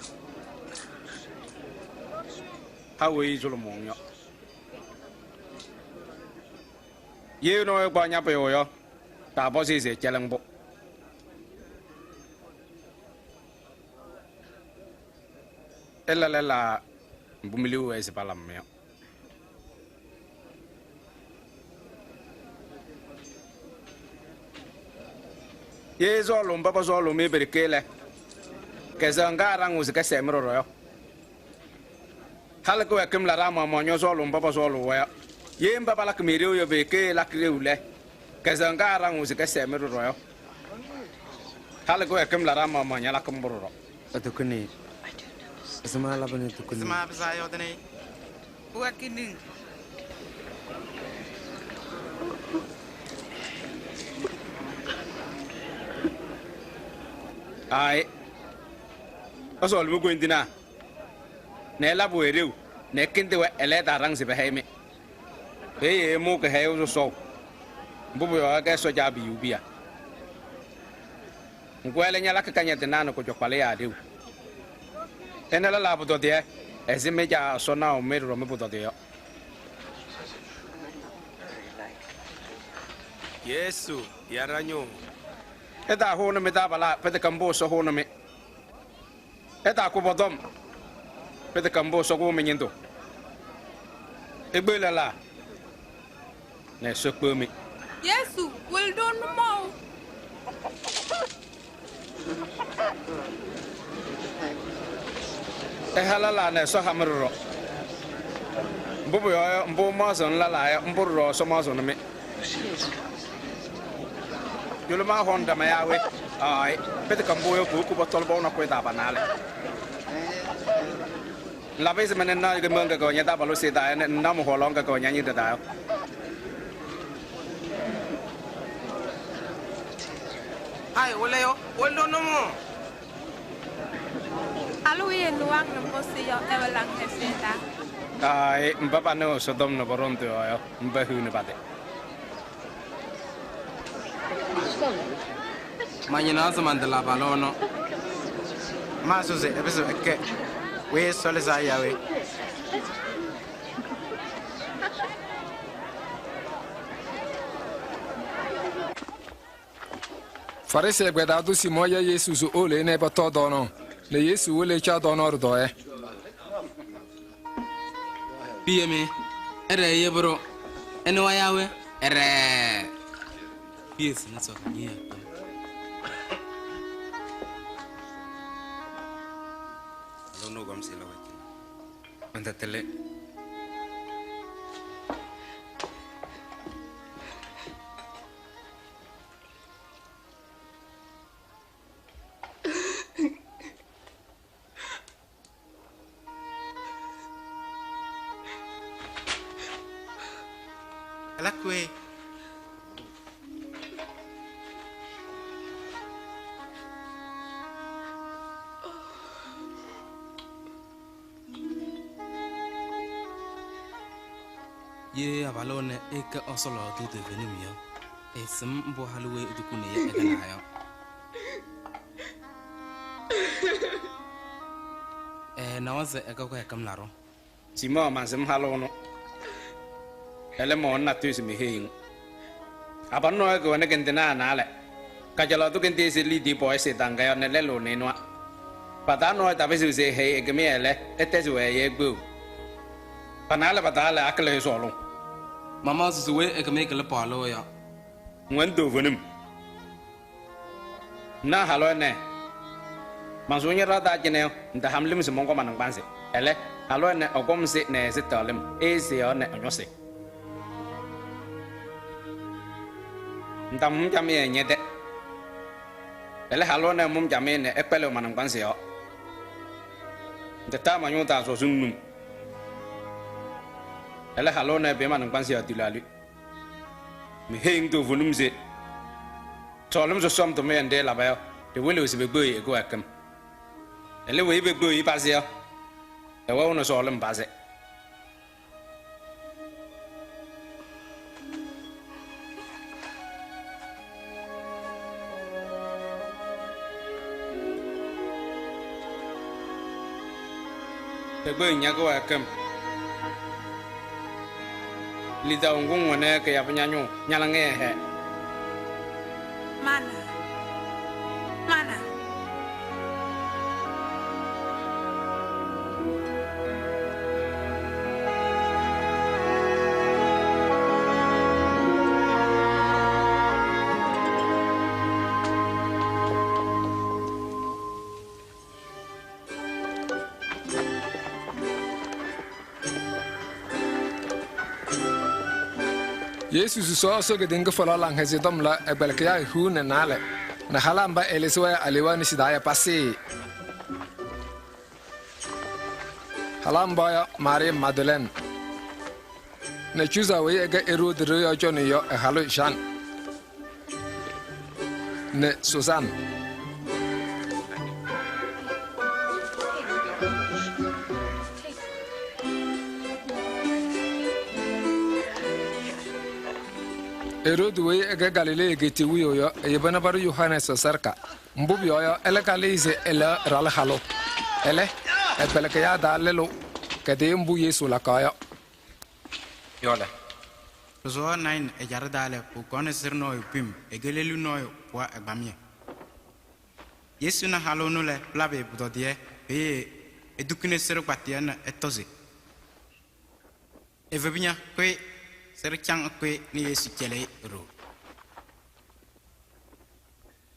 Ha weyi sʋlʋmʋʋ-ŋ yɔ. Ye nɔɔyʋ kpaɣ ña-pʋyʋ yɔ, taapɔzɩ se ɛcɛlɩ-ŋ-pʋ. Ɩla lɛlaa mbʋ mi-liu wɛɛ se palabɩ-mɩ yɔ. Ye ɩsɔɔlʋʋ mba pɔsɔɔlʋʋ-mɩ pe-ɖeke lɛ, kɛzɛɣ ŋga ɩɖaŋɩɣ se kɛsɛɛ-mɩ ɖɔɖɔ yɔ. Halɩ kɩwɛɛkɩm laɖaa maɣmaɣ ñɔsɔɔlʋʋ mba pɔsɔɔlʋʋ-wɛ yɔ. Ye mba palakɩ-mɩ ɖeu yɔ pe-ɖeke ɩlakɩ ɖeu lɛ, kɛzɛɣ ŋga ɩɖaŋɩɣ se kɛsɛɛ-mɩ ɖɔɖɔ yɔ. Halɩ kɩwɛɛkɩm laɖaa maɣmaɣ ñalakɩ mbʋ ɖɔɖɔ. Atukuni. Ɛzɩma labɩnɩ tukuni. Ɛzɩma pɩzaa yɔɔdɩnɩ. Pʋwɛ kiniŋ. Aayɩ. Ɩsɔɔlɩ mi-koyindinaa nɛ ɩlabɩ-wɛ ɖeu nɛ ɩkɩndɩ-wɛ, ɛlɛ ɩtaaɖaŋ se pɛhɛyɩ-mɩ. Peeye ɩmʋʋ kɩhɛyʋʋ sɔsɔʋ. Mbʋ pʋyɔɔ yɔ, ɩkɛ Ɛsɔ Caabiyuu piya. Ŋgʋ, ɛlɛ ñalakɩ kañadɩnaa nɛ kʋjɔkpalɩyaa ɖeu. Ɩna lɛlaa pʋtɔdɩyɛ ɛzɩ mɩ-Caa Ɛsɔ naʋ-mɩ ɖɔɖɔ mɩ-pʋtɔdɩyɛ yɔ. Yesu ya ɖa-ñʋʋ. Ɩtaahʋnɩ mɩ-taabalaa, pɩtɛkɛ mbʋ Ɛsɔ hʋnɩ-mɩ. Ɩtaakʋ pɔ-tɔm, pɩtɛkɛ mbʋ Ɛsɔ kʋʋ mɩ-ñɩndʋ. Ikpeɣ lɛlaa nɛ Ɛsɔ kpeɣ-mɩ. Yesu, wɩlɩ-ɖʋ nʋmɔʋ. Ɩha lɛlaa nɛ Ɛsɔ ha-mɩ ɖɔɖɔ. Mbʋ pʋyɔɔ yɔ, mbʋ ɩmaɣzɩɣnɩ lɛlaa yɔ, mbʋ ɖɔɖɔ Ɛsɔ maɣzɩɣnɩ-mɩ. Yʋlʋmaa hɔnɩ ɖama yaa we? Aayɩ, pɩtɛkɛ mbʋ yɔ, powoki pɔtɔlɩ pɔʋ nakʋyʋ taa pa-naalɛ. Ŋlabɩ ɛzɩma nɛ ŋnaɣ kɩmɩɣ ŋga kɛwɛ ña-taabalʋ seya taa nɛ ŋnaɣ mɩ-hɔɔlaɣ ŋga kɛwɛ ña-ñɩnɖɛ taa yɔ? Hayɩ wɩlɩyʋ, wɩlɩ-ɖʋ nʋmɔʋ. Halʋ weyi ɛnɩɣ-aŋ nɛ pɔsɩ yɔ, ɛwɛ laŋhɛzɩyɛ taa. Aayɩ, mba panɩɣ Ɛsɔtɔm nɛ pɔɖɔŋ tɩ-yɔɔ yɔ, mba hiɣni pa-tɩ. Mañɩnaɣ se mantala abalʋ ɛnʋ. Maasʋ se ɛpɩzɩɣ ɛkɛ weyi Ɛsɔ Lɩzaa Yo yaa we? Farɩsɩ ɛgbɛyɛ taa tʋ Siimɔɔ ya Yesu se ewolo ɛ nɛ ɩ pɔtɔɔ tɔɔnaɣ nɛ Yesu wolo ɛcaɣ tɔɔnaɣ ɖɩtɔɔyɛ. Piye mɩ, ɛɖɛɛ yebi-ɖʋ. Ɛnɩwa yaa we? Ɛɖɛɛ. Piye sɩnɛ sɔkɔ ñɩyɛ kpem. Alo no gom sila wachina. Mantatele. Ye abalʋ ɛnɛ ɛkɛ Ɛsɔ lɔɔdʋ toovenim yɔ, ɛsɩm mbʋ halʋ weyi etukuni-i yɔ ɛkɛnaa yɔ. Ɛɛnawa se ɛkɛ kɩwɛɛkɩm laɖʋ. Simɔɔ mansɩm halʋ ɛnʋ. Ɛlɛ, mɛwɛnɩ natʋyʋ se meheyiɣ-ŋ. Abalʋ nɔɔyʋ kɛwɛnɩ kɩndɩnaa naalɛ. Kajalaɣ tʋ kɩndɩ ɛzɩ liidiye pɔɔyɩsɩ tanga yɔ nɛ lɛlʋ nɛ ɩnʋwa. Pa-taa nɔɔyʋ tapɩzɩɣ se ɛhɛyɩ ɛ-kɩmɩyɛ lɛ, ɛtɛzɩ-wɛ ɛyɛ kpeɣu. Pa-naalɛ pa-taa lɛ, akɩlɩ-ɩ sɔɔlʋʋ? Mamaɣzɩ se weyi ɛ-kɩmɩyɛ kɩlɩ paɣlʋ yɔ. Ŋwɛnɩ toovenim. Ŋnaɣ halʋ ɛnɛ, mansʋʋ ña-ɖɩɣa taa cɩnɛ yɔ, ŋtaham lɩm se mɔnkɔ ma-naŋgbanzɩ. Ɛlɛ, halʋ ɛnɛ ɛkɔm sɩ nɛ ɛ-sɩtaɣ lɩm, ɛɛsɩyaɣ nɛ ɛ-ñɔsɩ. Ŋtamʋ-m camɩyɛ ñɛ-tɛ. Ɛlɛ, halʋ ɛnɛ ɛmʋ-m camɩyɛ nɛ ɛkpɛlɩɣ ma-naŋgbanzɩ yɔɔ. Ŋtataa ma-ñʋʋ taa sɔzɩŋ num. Ɛlɛ, halʋ ɛnɛ ɛpɩyɩ ma-naŋgbanzɩ yɔɔ tɩlaaɖɩ. Meheyiɣ-ŋ toovenim se sɔɔlɩm sɔsɔm tʋmɩyɛ nɖɩ ɛlaba yɔ, ɖɩwɩlɩɣ se pekpeɣ-i ɛ-kɩwɛɛkɩm. Ɛlɛ, weyi pekpeɣ-i pazɩ yɔ, ɛwɛɣnɩ sɔɔlɩm pazɩ. Pekpeɣ-ŋ ña-kɩwɛɛkɩm. Lidaʋ ŋgʋ ŋwɛnɩ yɔ kɩyabɩ ña-ñʋʋ, ña-laŋɩyɛ ɛhɛɛ. Mana. Mana. Yesu susaɣ Ɛsɔ kedeŋa fɔlɔ Laŋhɛzɩyɛ Tɔm lɛ, ɛ-kpɛlɩkɩyaa hiu nɛ naalɛ nɛ halaa mba ɛlɩsɩ-wɛ alewaa nesi taa yɔ pasɩɩ. Halaa mba yɔ Maarɩɩ Madlɛn nɛ Cuza weyi ɛkɛ Eroodi ɖɩɣa yɔɔ cɔnɩyʋ yɔ ɛ-halʋ Jaan nɛ Suzan. Eroodi weyi ɛkɛ Galilee egeetiye wiyaʋ yɔ, eyeba nɛ paɖʋ Yohanɛɛsɩ sarɩka. Mbʋ pʋyɔɔ yɔ, ɛlɛ kalɩɩ se ɛlɛɣ ɛ-ɖalʋ halʋ. Ɛlɛ, ɛ-kpɛlɩkɩyaa taa lɛlʋ kɛtɩyɩ mbʋ Yesu lakaɣ yɔ. Yɔ lɛ. Pʋsɔɔ Nayɩn ɛjaɖɛ taa lɛ, pʋkɔɔnɩ sɩɖʋ nɔɔyʋ pim, ekelelu nɔɔyʋ pʋwa ɛgbamɩyɛ. Yesu na halʋ ɛnʋ lɛ, pɩlabɩ-ɩ pʋtɔdɩyɛ, peeye etukuni sɩɖʋ kpatɩyɛ nɛ ɛtɔ se: Evebu ña, kʋyɩ! Sɩɖʋ caŋ ɛkʋyɩ nɛ Yesu cɛlɩ-ɩ e-ɖoo.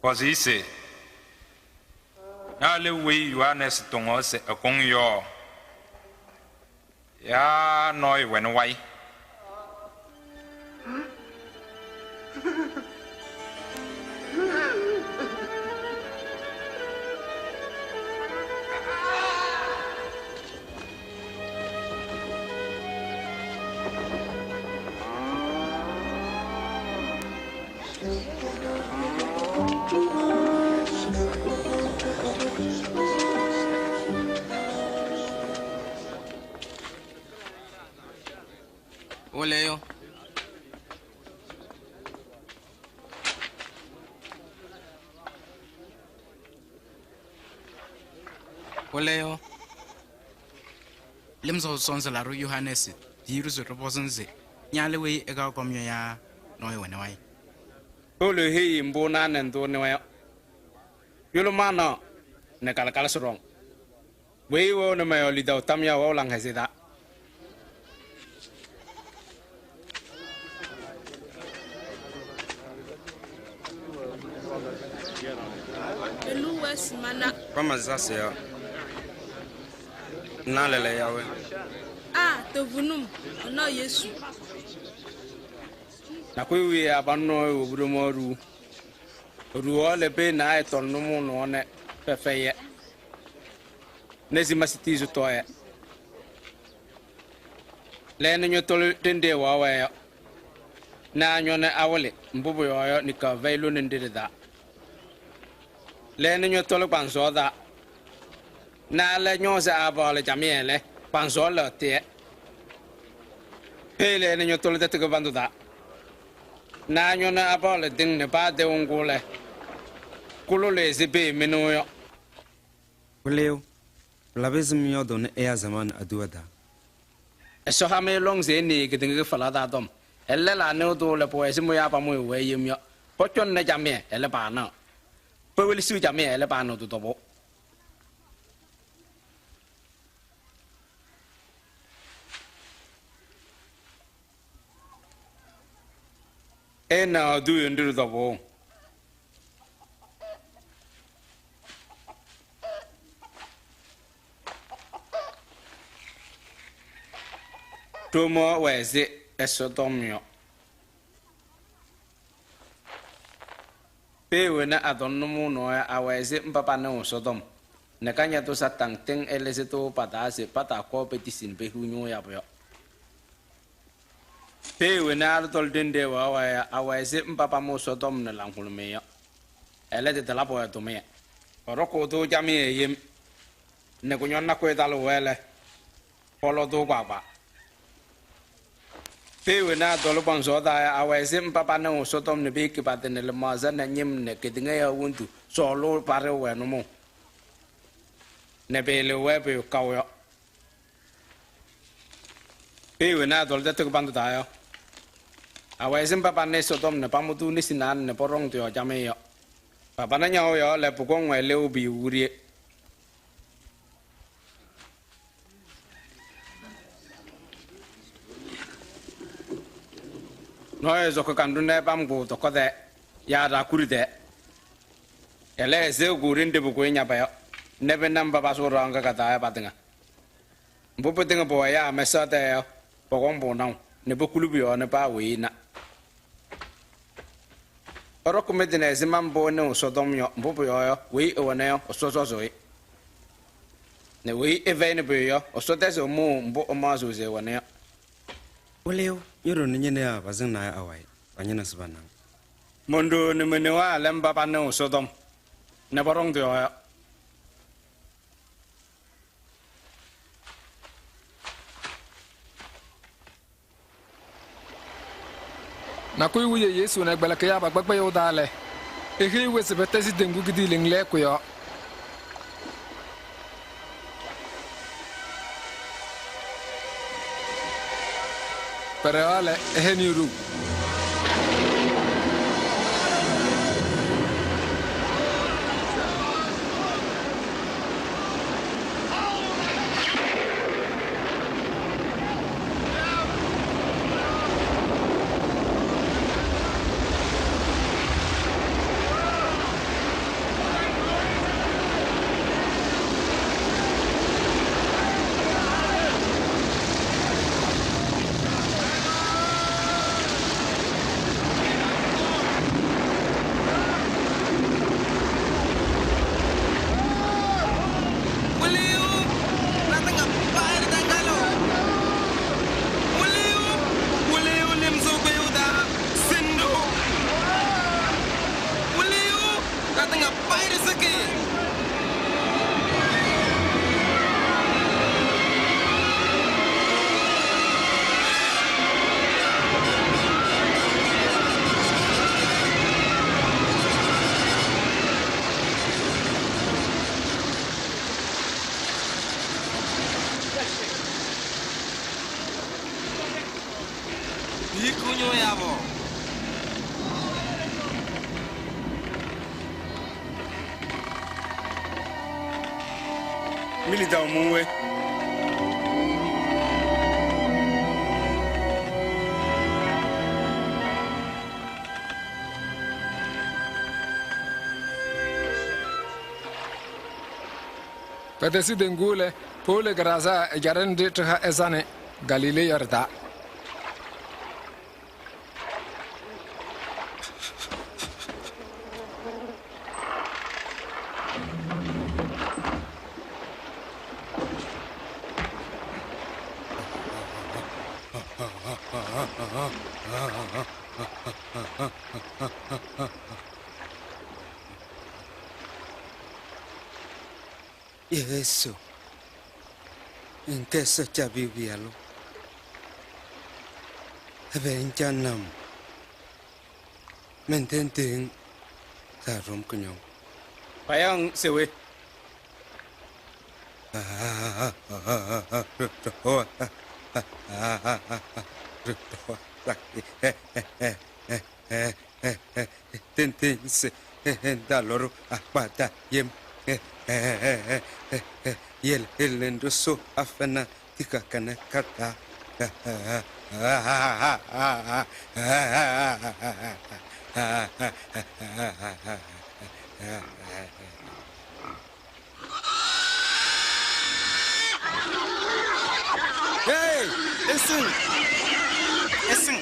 Pɔzɩ se, ña lɛ weyi Yohanɛɛsɩ tɔŋaɣ se ɛkɔŋ yɔ yaa nɔɔyʋ wɛnɩ wayɩ? Wɩlɩyʋ. Wɩlɩyʋ. Lɩm Sɔʋ Sɔnzɩ Laɖʋ Yohanɛɛsɩ tiyi-ɖʋ se ɖɩpɔzɩ-ŋ se: ña lɛ weyi ɛkaɣ kɔm yɔ yaa nɔɔyʋ wɛnɩ wayɩ? Pɔɔlɩ heyi mbʋ naa nɛ ndʋ nɩwa yɔ. Yʋlʋ maanaɣ nɛ kalɩkalasɩ ɖɔŋ. Weyi wɛɣnɩ mɔ-yɔɔ lidaʋ tam yɔ wɛʋ laŋhɛzɩyɛ taa. Elu wɛɛ se mana. Pama zasɩ yɔ. Ŋna lɛɛlɛɛyɔ yaa we? A toovenim, ŋnaɣ Yesu. Nakʋyʋ wiye abalʋ nɔɔyʋ wobi ɖomaɣ ɖuu. Eɖuwaɣ lɛ, pee naayɛ tɔlɩ nʋmɔʋ nɔɔ nɛ pɛfɛyɩ-yɛ nɛ simasɩ tiyizu tɔɔ-yɛ. Lɛ nɛ ñɔtɔlɩ ɖenɖe ɛwaɣ-wɛ yɔ nɛ añɔ nɛ awɩlɩ, mbʋ pʋyɔɔ yɔ, niŋkaɣ fɛyɩ lone nɖɩ ɖɩ-taa. Lɛ nɛ ñɔtɔlɩ kpaŋsɔɔ taa nɛ alɛ ñɔɔsɩ aapaɣlɩ camɩyɛ lɛ, kpaŋsɔɔ lɛɣtɩ-yɛ. Pee lɛ nɛ ñɔtɔlɩ tɛtʋ kɩbandʋ taa. Nɛ añɔna apaɣlɩ tɩŋ nɛ paa tɛʋ ŋgʋ lɛ, kʋlʋlɩ ɛzɩ pee mɩnʋʋ yɔ. Wɩlɩyʋ, pɩlabɩ ɛzɩma ŋyɔɔdʋʋnɩ ɛyaa samaɣ nɛ aduwa taa? Ɛsɔ ha-mɩ lɔŋ se ɩnɩɩ kedeŋa kɩfalaɣ taa tɔm. Ɛlɛ lɛlaa nɩɣ-tʋ lɛ, pʋwɛ ɛzɩ mʋyaa pamʋyʋʋ-wɛ yem yɔ. Pɔcɔŋnɩ camɩyɛ, ɛlɛ paanaɣ. Pewelesiɣ camɩyɛ, ɛlɛ paanɩɣ tɩ-tɔbʋʋ. Ɩnaɣ eduuye nɖɩ ɖɩ-tɔbʋʋ. Ɖomaɣ wɛ ɛzɩ Ɛsɔtɔm yɔ. Pee wena atɔŋ nʋmɔʋ nɔɔyʋ awɛ ɛzɩ mba panɩɣ Ɛsɔtɔm nɛ Kañadʋ Satanɩ tɩŋ ɛlɩzɩ-tʋ pa-taa se pataakɔɔ petisi nɛ pehiɣ ñʋʋ yabʋ yɔ. Pee wena halʋ tɔlɩ ɖenɖe ɛwɛɣ wɛɛ yɔ, awɛ ɛzɩ mba pamʋ Ɛsɔtɔm nɛ laŋhʋlʋmɩyɛ yɔ. Ɛlɛ, tɩtalabɩ-wɛ tʋmɩyɛ. Pɔɖɔkʋʋ-tʋ camɩyɛ yem nɛ kʋñɔŋ nakʋyʋ talɩɣ-wɛ lɛ, pɔlɔ-tʋ kpaagbaa. Pee wena atɔlɩ kpaŋsɔɔ taa yɔ, awɛ ɛzɩ mba panɩɣ Ɛsɔtɔm nɛ peyeki pa-tɩ nɛ lɩmaɣza nɛ ñɩm nɛ kedeŋa yɔɔ wondu sɔɔlʋʋ paɖɩɣ-wɛ nʋmɔʋ nɛ pɩɩlɩɣ-wɛ pʋyʋ kaʋ yɔ. Pee wena atɔlɩ tɛtʋ kɩbandʋ taa yɔ, awɛ ɛzɩ mba panɩ Ɛsɔtɔm nɛ pamʋ-tʋ nesi naalɛ nɛ pɔɖɔŋ tɩ-yɔɔ camɩyɛ yɔ. Papana ñaɣʋ yɔɔ lɛ, pʋkɔŋ-wɛ lɩʋ pʋyʋ wiɖiyi. Nɔɔyʋ sɔkɩ kanɖʋ nɛ ɛpam-kʋ tɔkɔ tɛɛ yaa ɖaakuri tɛɛ. Ɛlɛ, ɛsɩɣ-kʋ ɖenɖe pʋkʋyɩ ñaba yɔ nɛ pɩna mba pasʋʋ ɖɩɣa ŋga ka-taa yɔ patɩŋa. Mbʋ pɩtɩŋa pʋwɛ ɛyaa mɛsaɣ tɛɛ yɔ, pɔkɔŋ-pʋ naʋ nɛ pokuli pʋ-yɔɔ nɛ paa weyi ɛna. Ɩɖɔkɩ mɩ-tɩ nɛ ɛzɩma mbʋ ɩnɩɣ Ɛsɔtɔm yɔ, mbʋ pʋyɔɔ yɔ, weyi ɛwɛna yɔ, Ɛsɔ sɔzʋʋ-ɩ. Nɛ weyi ɛfɛyɩnɩ pʋyʋ yɔ, Ɛsɔ tɛzɩɣ mʋʋ mbʋ ɛmaɣzɩɣ se ɛwɛna yɔ. Wɩlɩyʋ, ño-ɖoo nɛ ñe-newaa pasɩŋnɩ-ɩ awayɩ, pañɩnɩɣ se pana-ŋ. Mon-ɖoo nɛ me-newaa lɛ mba panɩɣ Ɛsɔtɔm nɛ pɔɖɔŋ tɩ-yɔɔ yɔ. Nakʋyʋ wiye Yesu nɛ ɛ-kpɛlɩkɩyaa pa-kpɛkpɛyʋʋ taa lɛ, eheyi-wɛ se pɛtɛzɩ teŋgu kidiiliŋ lɛɛkʋ yɔɔ. Pɛɖɛɣaɣ lɛ, ɛhɛnɩ-ɩ ɖou. Wɩlɩyʋ, natɩŋa payɩ ɖɩtaŋgalɩɣ. Wɩlɩyʋ, wɩlɩyʋ nɩmzʋʋ kpɩyʋʋ taa sɩnɖʋ. Wɩlɩyʋ, natɩŋa payɩ ɖɩsɩkɩ. Pihikiɣ ñʋʋ yabʋ. Mi-lidaʋ mʋ we? Pɛtɛsɩ teŋgu lɛ, powolo Geraazaa ɛjaɖɛ nɖɩ ɖɩha ɛzanɩ Galilee yɔ ɖɩ-taa. Yesu, ŋkɛ Ɛsɔ Cabiu Pɩyalʋ. Ɛbɛ ŋcanɩ-m? Mentendi-ŋ taɖʋ-m kʋñɔŋ. Payaɣ-ŋ se we? Tendi-ŋ se ŋtalɩ-ɖʋ agbata yem. Yele nɖʋ sʋ afɛna tika kanɛ ka-taa. Hey, ɩsɩŋ! Ɩsɩŋ!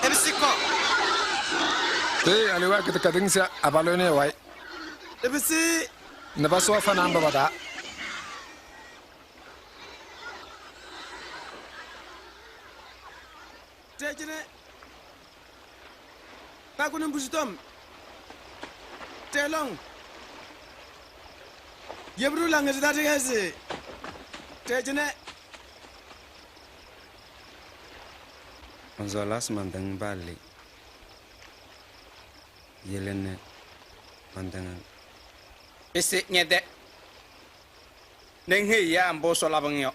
Ɩpɩsɩ kɔɔ! Peeye alewaa kɩdɛkɛdɩŋ se abalʋ ɛnʋ ɛ-wayɩ. Ɩpɩsɩ! Nɛ pasʋ afanaa mba pa-taa. Tɛɛ cɩnɛ! Pakʋ nɛ ŋpusi tɔm! Tɛɛ lɔŋ! Yebi-ɖʋ Laŋhɛzɩyɛ Taa Lɩhɛzɩ! Tɛɛ cɩnɛ! Mɔnsɔɔlaa se mantɩŋ paa le. Yele nɛ mantɩŋ-ŋ. Pɩsɩ ñɛ-tɛ nɛ ŋheyi ɛyaa mbʋ Ɛsɔ labɩ-ŋ yɔ.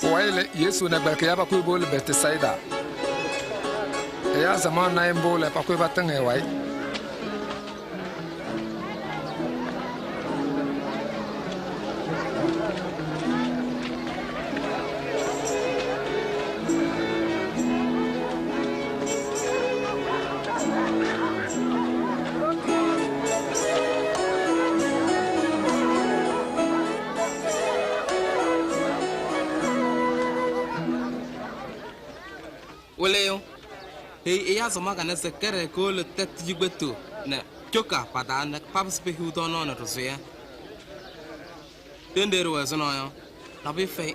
Pʋwayɩ lɛ, Yesu nɛ ɛ-kpɛlɩkɩyaa pakʋyɩ powolo Bɛtsayɩda. Ɛyaa samaɣ na-ɩ mbʋ lɛ, pakʋyɩ patɩŋ ɛ-wayɩ. Wɩlɩyʋ, heyi ɛyaa samaɣ kanɛ se kɛɖɛ kowolo tɛtʋ cikpetu nɛ coka pa-taa nɛ papɩsɩ pehiɣ tɔɔnaɣ nɛ ɖɩsʋyɛ. Ɖenɖe ɖɩwɛ ɛzʋnɔ yɔ, nabʋyʋ fɛyɩ.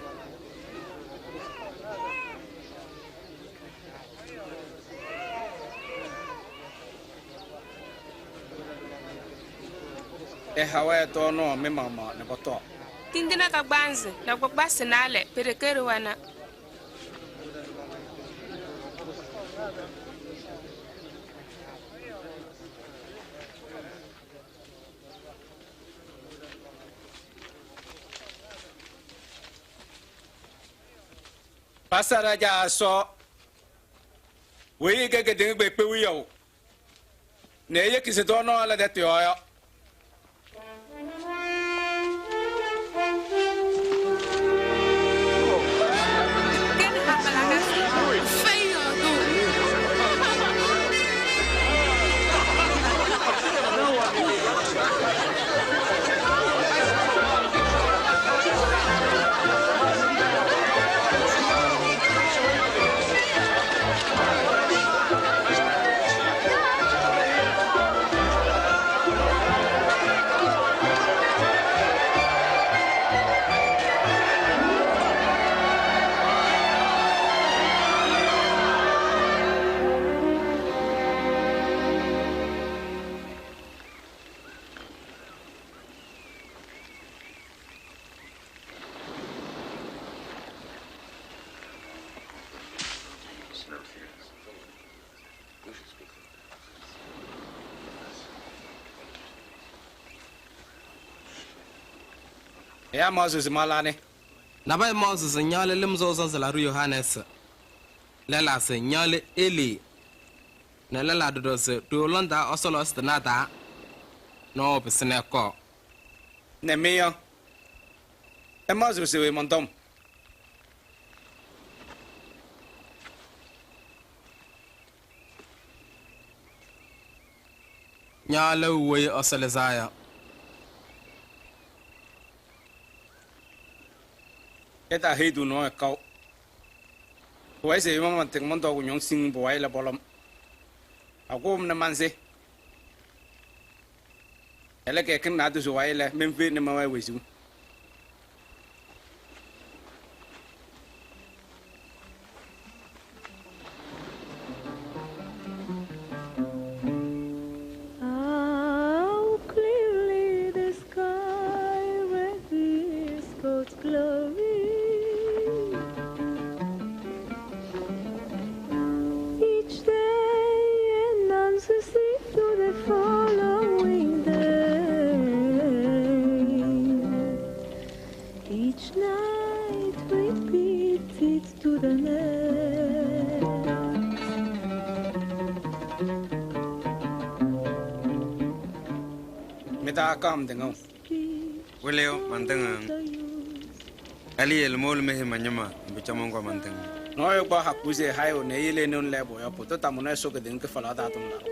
Ɩha-wɛ tɔɔnaɣ mɩ-maɣmaɣ nɛ pɔtɔɔ. Tindine kagbaanzɩ nɛ kpakpasɩ naalɛ pi-ɖeke ɖɩwɛna. Pasa ɖa-Caa Ɛsɔ weyi ɛkɛ kedeŋa kpeekpe wiyaʋ nɛ eyeki se tɔɔnaɣ ɛla tɛtʋ yɔɔ yɔ. Ken hapalakasi, fɛyɩ yɔɔdʋʋ. Ɛyaa maɣzɩɣ se ma lanɩ? Nabɛyɛ maɣzɩ se ña lɛ Lɩm Sɔʋ Sɔnzɩ Laɖʋ Yohanɛɛsɩ. Lɛlaa se ña lɛ Elii nɛ lɛlaa ɖɔɖɔ se ɖooo lɔŋ taa Ɛsɔ lɔɔyɩsɩ tɩnaa taa nɔɔyʋ pɩsɩnɩ ɛkɔɔ. Nɛ mɩ yɔ, ɩmaɣzɩɣ se we mɔn-tɔm? Ña lɛ Weyi Ɛsɔ Lɩzaa Yɔ. Ɩtaaheyi-tʋ nɔɔyʋ kaʋ. Pʋwɛɛ se ma man-tɩŋ mɔntɔɔ kʋñɔŋ siŋ pʋwayɩ lɛ, pɔlɔ-m. Pakʋʋ-m nɛ mansɩ. Ɛlɛ, kɩyakɩŋ naadozo wayɩ lɛ, menfe nɛ mɛwɛɛ wezuu. How clearly the sky reveals God's glory. Each day announces it to the following day. Each night repeats it to the next. Mɩ-taa kaɣ-m tɩŋʋʋ. Wɩlɩyʋ, mantɩŋ-ŋ. Ɛlɛ yele mowolo meheyi ma-ñɩma nɛ pʋcɔ mɔnkɔɔ mantɩŋ-ŋ. Nɔɔyʋ kpaɣ hakuu se hayʋ nɛ eyele e-neu lɛɛbʋ yɔ, pʋdʋ tamʋnɩ Ɛsɔ kedeŋa kɩfalaɣ taa tʋmlaɖʋ.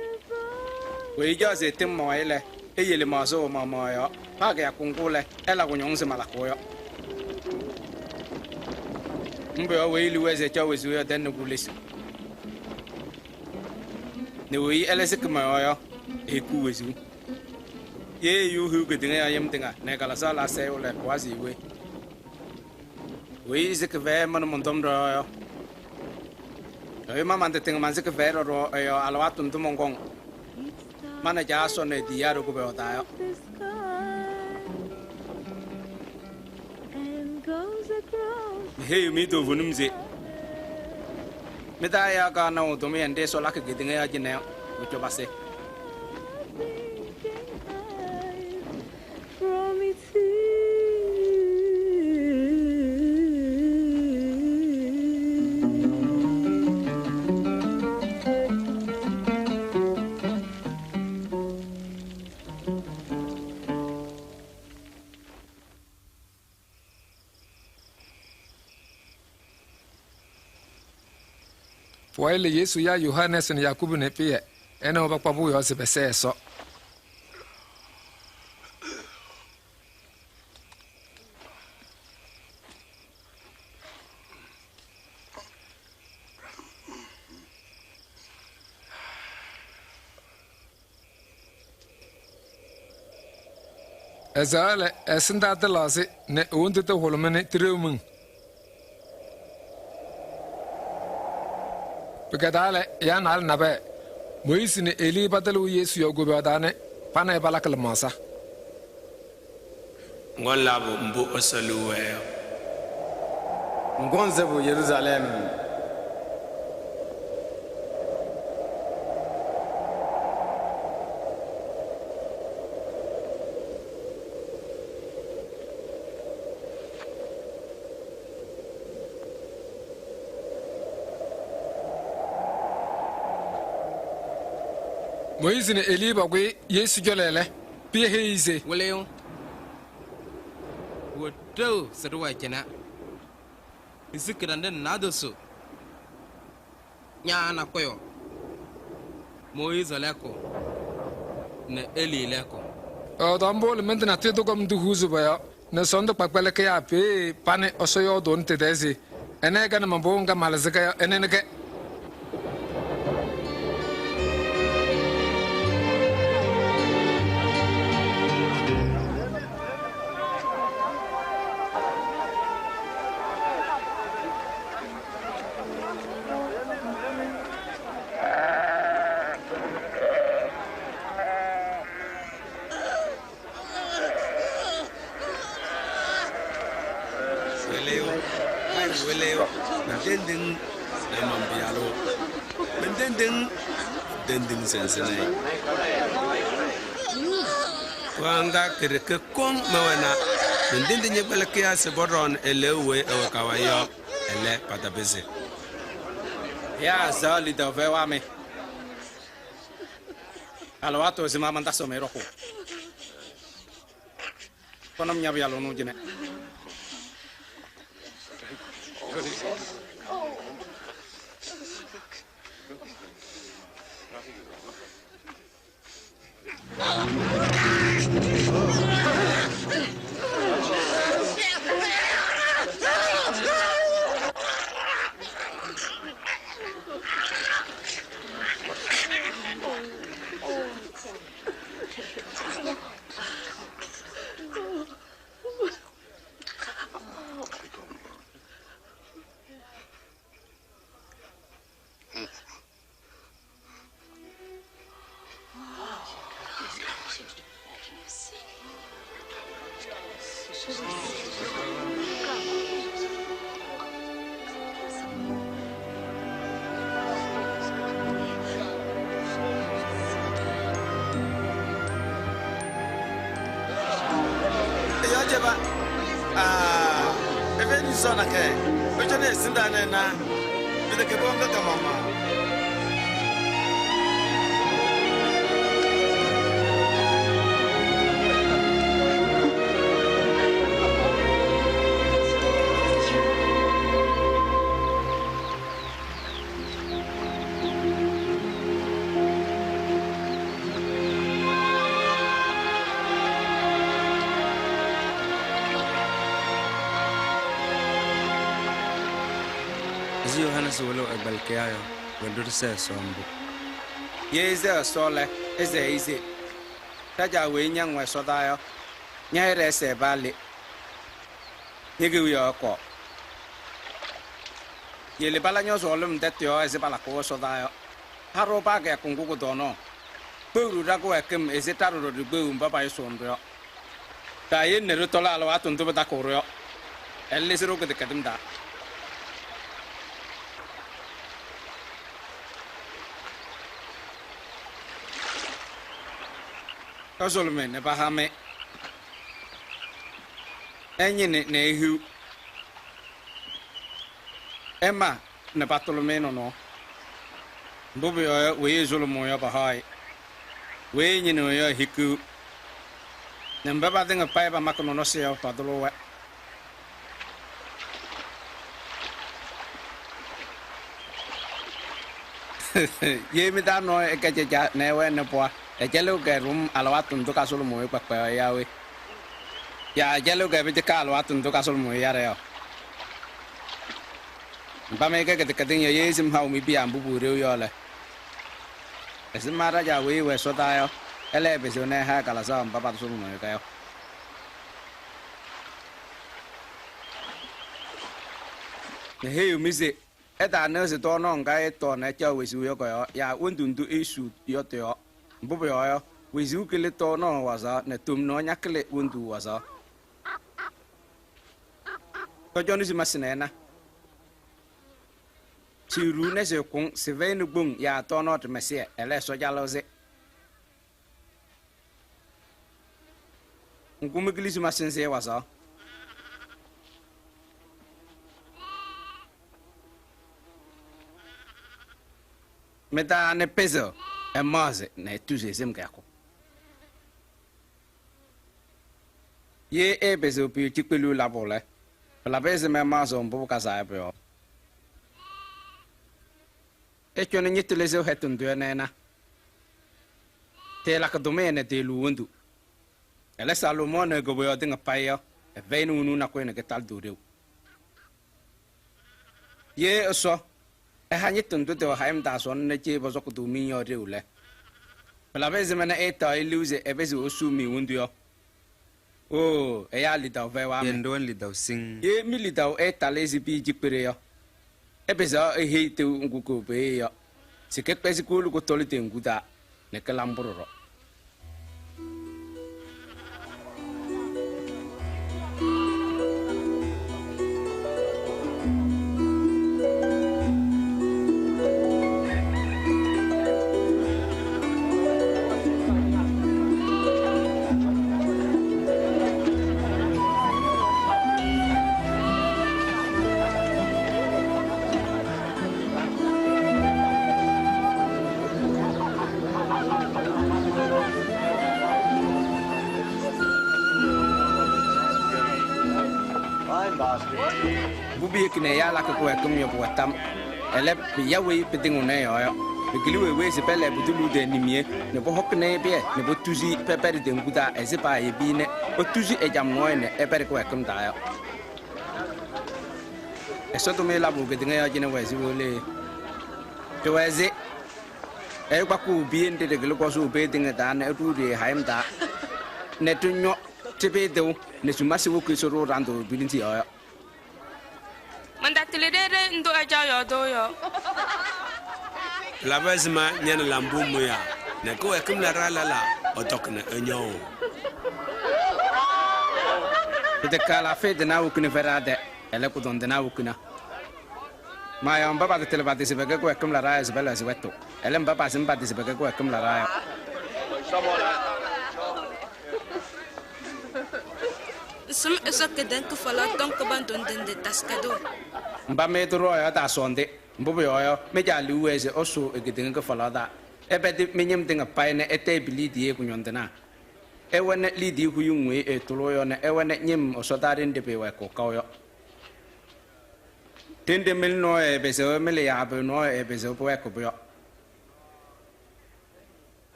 Weyi ɛcaɣ se ɛtɩŋ ma-wayɩ lɛ, eyele maɣzʋʋ maɣmaɣ ɛ-yɔɔ. Paa kɩyakʋ ŋgʋ lɛ, ɛla kʋñɔŋ ɛzɩ malakʋʋ yɔ. Mbʋ yɔɔ weyi liu wɛɛ se ɛcaɣ wezuu yɔ, ɛtɛŋnɩ-kʋ lesuu. Nɛ weyi ɛlɛ sɩkɩ mɔ-yɔɔ yɔ, eekuu wezuu. Ye ɛyʋ hiɣ kedeŋa yɔɔ ñɩm tɩŋa nɛ ɛ-kalɩzaɣ la sɛyʋʋ lɛ, pɩwazɩɣ-ɩ we? Weyi ɛsɩkɩ fɛyɛ mɩnɩ mɔn-tɔm ɖɔɖɔ yɔ, ɛyʋ ma man-tɩ tɩŋa mansɩkɩ fɛyɛ ɖɔɖɔ ɛ-yɔɔ alɩwaatʋ ndʋ mɔnkɔŋ ma nɛ Caa Ɛsɔ nɛ e-tiyiyaa ɖo-koboyaɣ taa yɔ. The sky and goes across Meheyiɣ-mɩ toovenim se mɩ-taa ɛyaa kaɣ naʋ tʋmɩyɛ nɖɩ Ɛsɔ lakɩ kedeŋa yɔɔ cɩnɛ yɔ, pʋcɔ pasɩ. from its Pʋwayɩ lɛ, Yesu yaa Yohanɛɛsɩ nɛ Yakubu nɛ Pɩyɛ ɛ nɛ wɛ pakpa pʋʋ yɔɔ se pɛsɛɛ Ɛsɔ. Ɛsɛɣa lɛ, ɛsɩndaa tɩlaɣsɩ nɛ e-wondu tɩhʋlʋmɩ nɛ tiɖeɣ miŋ. Pɩkɛdaa lɛ, ɛyaa naalɛ nabɛyɛ, Mooyiizi nɛ Elii patɩlɩɣ Yesu yɔɔ koboyaɣ taa nɛ pa nɛ ɩ palakɩ lɩmaɣza. Ŋkɔŋ labʋ mbʋ Ɛsɔ liu wɛɛ yɔ. Ŋkɔŋ sɛbʋ Yerusalɛm. Mooyiizi nɛ Elii pakʋyɩ Yesu cɔlɔ lɛ, Pɩyɛ heyi-i se: Wɩlɩyʋ, pʋwɛ ɖeu se ɖɩwɛɛ cɩnɛ. Ɖisi kɩɖanɖɩŋ naadozo, ña nakʋyʋ, Mooyiizi lɛɛkʋ nɛ Elii lɛɛkʋ. Ɛyɔɔdaɣ mbʋ lɛ, mɩntɛ natʋyʋ tɩkɔm tehuuzi pɔ-yɔɔ nɛ sɔɔndʋ kpa kpɛlɩkɩyaa peeye pa nɛ Ɛsɔ yɔɔdʋʋnɩ tɩ-tɛɛ se: ɛnɛ ɛkɛnɩ man-pʋʋ ŋga malɩzɩ-kɛ yɔ, ɛnɩnɩ-kɛ. Wɩlɩyʋ, hay wɩlɩyʋ, mentendiŋ nɛ man-pɩyalʋ. Mentendiŋ, tendiŋ sɛnsɛnɩ. Pɩɣa ŋga ke-ɖeke koŋ mɛwɛna. Mentendi ñɛkpɛlɩkɩyaa se pɔɖɔɔnɩ eleeu weyi ɛwɛ ka-wayɩ yɔ, ɛlɛ, patapɩzɩ. Ɛyaa ɛsɛɣ lidaʋ fɛyɩ waa mɩ. Alɩwaatʋ ɛzɩma mantasɩɣ-mɩ ɖɔkʋʋ? Kɔnɩ-m ña-pɩyalʋ ɛnʋ cɩnɛ. Yɔ cɛba aa ebe ni sɔna kɛ ɔtsɔ ne esinda ne na piteke bɔ ŋkeke mama. Ɛzɩ Yohanɛɛsɩ wɩlʋʋ ɛgbɛlɩkɩyaa yɔ, pɛɖʋ ɖɩsɛɛ Ɛsɔ mbʋ. Ye ɩsɛ Ɛsɔ lɛ, ɩsɛɛ-ɩ se: ɖa-Caa weyi ña ŋwɛ ɛsɔdaa yɔ, ña-hɩɖɛ ɛsɛɛ paa le. Ñe-kewiyaɣ ɛkɔɔ. Yele pala ñɔ-sɔɔlɩm tɛtʋ yɔɔ ɛzɩ palakʋʋ ɛsɔdaa yɔ. Ha-ɖʋ paa kɩyakʋ ŋgʋ kʋ-tɔɔnaɣ. Kpeɣ-ɖʋ ɖa-kɩwɛɛkɩm ɛzɩ ɖa ɖɔɖɔ ɖikpeɣiɣ mba payʋsʋʋnɩ-ɖʋ yɔ. Taayele nɛ ɖɩtɔlɔ alɩwaatʋ ndʋ pɩtakʋʋ-ɖʋ yɔ. Ɛlɛ lɩzɩ-ɖʋ kɩdɛkɛdɩm taa. Ɩsʋlʋmɩ nɛ paha-mɩ. Ɩñɩnɩ nɛ ihiɣ. Ɩma nɛ patʋlɩ-mɩ nɔnɔɔ. Mbʋ pʋyɔɔ yɔ, weyi ɛsʋlʋmʋʋ yɔ, pahaɣ-ɩ. Weyi ɛñɩnɩɣ yɔ, ehikiɣ. Nɛ mba patɩŋa payɩ pamakɩ nɔnɔsɩ yɔ, patʋlɩɣ-wɛ. Ye mɩ-taa nɔɔyʋ ɛkɛ cajaa nɛ ɛwɛnɩ pɩɣa, ɛcɛlɩɣ-kɛ ɖʋm alɩwaatʋ ndʋ kasʋlʋmʋʋ-ɩ kpekpeɣ yɔ yaa we? Yaa ɛcɛlɩɣ-kɛ pɩtɩka alɩwaatʋ ndʋ kasʋlʋmʋʋ-ɩ yaɖɛ yɔ? Mba mɩ ɩkɛ kɩdɛkɛdɩm yɔ, ye sɩm haʋ mi-piya mbʋ pʋwɛ ɖeu yɔ lɛ, ɛzɩma ɖa-Caa weyi ɛwɛ ɛsɔdaa yɔ, ɛlɛ ɛpɩzɩɣnɩ ɛha ɛ-Kalɩzaɣ mba pasʋlʋmʋʋ-ɩ yɔ? Meheyiɣ-mɩ se ɩtaanɩɣ se tɔɔnaɣ ŋga ɩtɔɔ nɛ ɩcaɣ wezuu yɔ kɔ-yɔɔ yaa wondu ndʋ isuu yɔ tɩ-yɔɔ. Mbʋ pʋyɔɔ yɔ, wezuu kɩlɩ tɔɔnaɣ wazaɣ nɛ tomnaɣ ñakɩlɩ wondu wazaɣ. Kɔcɔnɩ sima se nɛ ɩna. Siɖuu nɛ sɩɩkʋŋ, sɩfɛyɩnɩ kpoŋ yaa tɔɔnaɣ tɩ-mɛsɩyɛ, ɛlɛ Ɛsɔ calɩɣ-sɩ. Ŋgʋ mikili sima sɩnzɩ wazaɣ. Mɩ-taa anɩ pɩzɩɣ ɛmaɣzɩ nɛ etuzi sɩm kɩyakʋ? Ye ɩɩpɩzɩɣ pʋyʋ cikpelu labʋ lɛ, pɩlabɩ ɛzɩma ɩmaɣzɩɣ mbʋ pɩkazaa yɔ pʋ-yɔɔ? Ɩcɔnɩ ñɩtʋ lɩzɩɣ hɛtʋ ndʋ yɔ nɛ ɩna. Tɩɩlakɩ tʋmɩyɛ nɛ tɩɩluu wondu. Ɛlɛ Salomɔɔ nɛ e-koboyaɣ tɩŋa payɩ yɔ, ɛfɛyɩnɩ wonuu nakʋyʋ nɛ kɩtalɩ ɖeu. Ye Ɛsɔ ɛha ñɩtʋ ndʋ tɩwɛ hayɩm taa sɔɔndʋ nɛ cee pɔsɔkɩ-tʋ miŋ yɔ ɖeu lɛ, pɩlabɩ ɛzɩma nɛ ɩɩtaɣ iliu se ɛpɩzɩɣ esuu-mɩ wondu yɔ? Oo, ɛyaa lidaʋ fɛyɩ waa Ye mɩ. ɖɩwɛnɩ lidaʋ siŋŋ. Ye mi-lidaʋ ɛɛtalɩ ɛzɩ piya cikpeɖe yɔ, ɩpɩzaɣ eheyi tɩʋ ŋgʋ kʋ-peeye yɔ se kɩkpɛzɩ kowolo kʋtɔlɩ teŋgu taa nɛ kɩla mbʋ ɖɔɖɔ. Mbʋ piyeki nɛ ɛyaa lakɩ kɩwɛɛkɩm yɔ pʋwɛ tam. Ɛlɛ, pɩya weyi pɩtɩŋɩɣnɩ ɛ-yɔɔ yɔ. Pɩkɩlɩ wee se pɛlɛɛ pʋdʋ lude nimiye nɛ pɔhɔkɩnɩ-ɩ pɩyɛ nɛ potuzi-i pɛpɛɖɩ teŋgu taa ɛzɩ paayebi nɛ otuzi ɛ-camʋ nɔɔyʋ nɛ ɛpɛɖɩ kɩwɛɛkɩm taa yɔ. Ɛsɔ tʋmɩyɛ labʋ kedeŋa yɔɔ cɩnɛ wɛ ɛzɩ wele. Ɖɩwɛ ɛzɩ ɛyʋ kpakʋʋ piye nɖɩ ɖɩkɩlɩ kɔzʋʋ pee tɩŋa taa nɛ ɛɖʋʋ-ɖɩ hayɩm taa nɛ ɖɩñɔ tɩpɩɩ tɩʋ nɛ sumasɩ woki sʋɖʋʋ ɖandʋ pilinzi yɔɔ yɔ. Mandatɩlɩ ɖeɖe ndʋ ɛcaɣ yɔɔdʋʋ yɔ. Pɩlabɩ ɛzɩma ña nɛ lambʋ mʋyaa nɛ kɩwɛɛkɩm laɖaa lɛlaa ɛtɔkɩnɩ ɩñɔʋ? Pɩtɛkɛ alaafɩya tɩnaa wokini fɛɖaa tɛ, ɛlɛ kʋdɔndɩnaa wokina. Ma yɔ mba patatɩlɩ pa-tɩ se pɛkɛ kɩwɛɛkɩm laɖaa yɔ se pɛlɛɣzɩ wɛtʋ. Ɛlɛ mba pasɩm pa-tɩ se pɛkɛ kɩwɛɛkɩm laɖaa yɔ. Nsɩm Ɛsɔ kedeŋa kɩfɛlaɣ tɔm kɩbandʋ ndɩ ndɩ tasɩ kɛdʋʋ. Mba mɩ ɖɩɖɔɔ yɔ taasɔɔndɩ. Mbʋ pʋyɔɔ yɔ, mɩ-caa liu wɛɛ se ɛsʋʋ e-kedeŋa kɩfɛlaɣ taa. Ɩpɛdɩ mɩ-ñɩm tɩŋa payɩ nɛ ɩtayɩ pi-liidiye kʋñɔndɩnaa. Ɩwɛnɩ liidiye huyuu weyi ɩɩtʋlʋʋ yɔ nɛ ɩwɛnɩ ñɩm ɛsɔdaa ɖenɖe pɩɩwɛɛkɩɣ kaʋ yɔ. Ɖenɖe mɩlʋ nɔɔyʋ ɛɛpɩzɩɣ ɛmɩlɩ yaa pʋyʋ nɔɔyʋ ɛɛpɩzɩɣ pɩwɛɛkɩ pʋ-yɔɔ.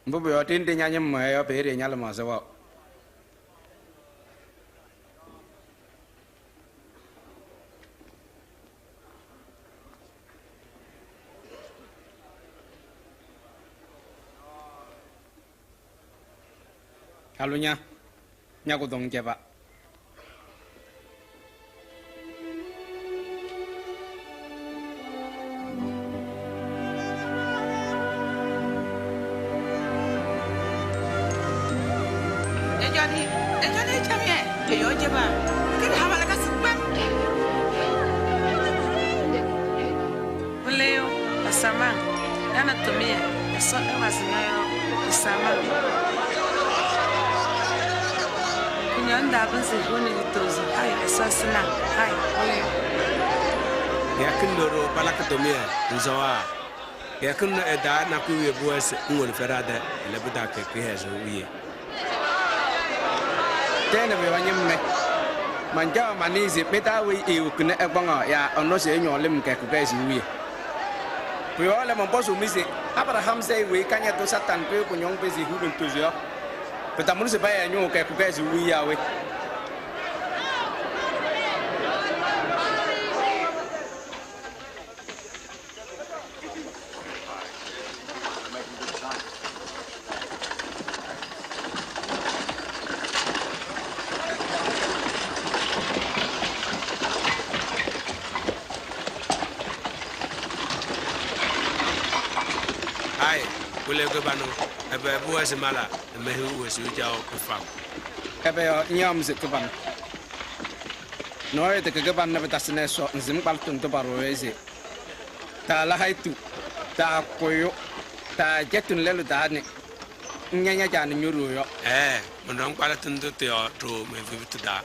Mbʋ pʋyɔɔ ɖenɖe ña-ñɩm wɛɛ yɔ, peeye ña-lɩmaɣza wɛɣ. Halʋ ña, ña-kʋdɔŋ cɛba. Ɛjɔni, ɛjɔni chamie, eyo jeba. Kidi hamala ka sikpem. Wɩlɩyʋ, ɛsam-ŋ, ña nɛ tʋmɩyɛ Ɛsɔ ɛwazɩ ñɔ-yɔɔ, pɩsam-ŋ. Kʋñɔŋ taa pɩnzɩ woni lutozo, hayɩ Ɛsɔ ɛsɩnɩ-ŋ, hayɩ Wɩlɩyʋ. Kɩyakɩŋ loɖo palakɩ tʋmɩyɛ nzɔwaa. Kɩyakɩŋ nɛ ɩ-taa nakʋyʋ wiye pʋwɛɛ se ŋwolo fɛɖaa tɛ, ɛlɛ pɩtaakɛ kɩhɛzʋʋ wiye. Tɛɛ nɛ pʋ-yɔɔ ñɩm mɩ. Mancaɣ manɩɩ se mɩ-taa weyi eewokini ɛkpaŋaɣ yaa ɛnɔ se ɛñɔɔ lɩm kɩyakʋ kɩhɛzʋʋ wiye. Pʋ-yɔɔ lɛ, mɔnpɔzʋʋ-mɩ se Abraham sayɩ weyi kañatʋ Satanɩ kʋyɩ kʋñɔŋ pezi ehiɣ tozo yɔ, pɩtamʋnɩ se paya ɛ-ñʋʋ kɩyakʋ kɩhɛzʋʋ wiye yaa we? Hayɩ, Wɩlɩyʋ kɩbanʋ, ɛbɛ pʋwɛɛ se mala nɛ mehiɣ wezuu caɣʋ kɩfam? Ɛbɛ yɔɔ ŋyaɣ-m se kɩbanʋ? Nɔɔyʋ tɛkɛ kɩbanʋ nɛ pɩtasɩnɩ Ɛsɔ, ŋsɩm kpalɩtʋ ndʋ paɖʋʋ-ɩ se: taala hayitu, taakʋyʋ, taacɛtɩnɩ lɛlʋ taa nɛ ŋña ña-caa nɛ ño-ɖoo yɔ. Ɛɛ, mɔnɖɔŋ kpalɩtʋ ndʋ tɩ-yɔɔ ɖooo men-febitu taa.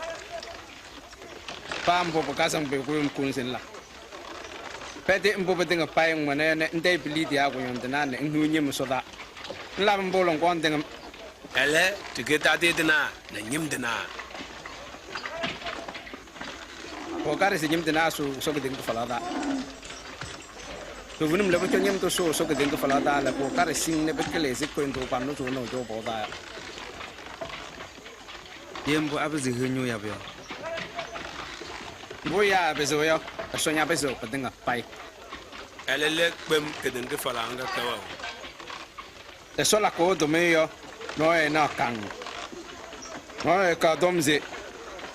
Paa mbʋ pɩkazɩ-m pʋyʋ kʋɖʋm koŋ se ŋla. Pɛdɩ mbʋ pɩtɩŋa payɩ ŋwɛna yɔ nɛ ŋtayɩ pi-liidiye kʋñɔndɩnaa nɛ ŋhiɣ ñɩm ɛsɔdaa. Ŋlabɩ mbʋ lɛ, ŋkɔɔ ŋtɩŋ-m. Ɛlɛ, tɩkɛ tadɩyɛ tɩnaa nɛ ñɩm tɩnaa. Pʋwɛ kaɖɛ se ñɩm tɩnaa sʋʋ Ɛsɔ kedeŋa kɩfɛlaɣ taa. Toovenim lɛ, pʋcɔ ñɩm tʋ sʋʋ Ɛsɔ kedeŋa kɩfɛlaɣ taa lɛ, pʋwɛ kaɖɛ siŋŋ nɛ pɩkɩlɩ ɛzɩ koyindʋ kpanʋ sʋʋnʋʋ cʋʋ pɔʋ taa yɔ. Ye mbʋ apɩzɩɣ ehiɣ ñʋʋ yabʋ yɔ? Mbʋ ɛyaa pɩzɩɣ yɔ, Ɛsɔ ñapɩzɩɣ pɩtɩŋa payɩ. Ɛlɛ lɛ kpem kedeŋa kɩfɛlaɣ ŋga kɛwɛɣ. Ɛsɔ lakʋʋ tʋmɩyɛ yɔ, nɔɔyʋ ɛnaɣ kaŋ. Nɔɔyʋ ɛkaɣ tɔm se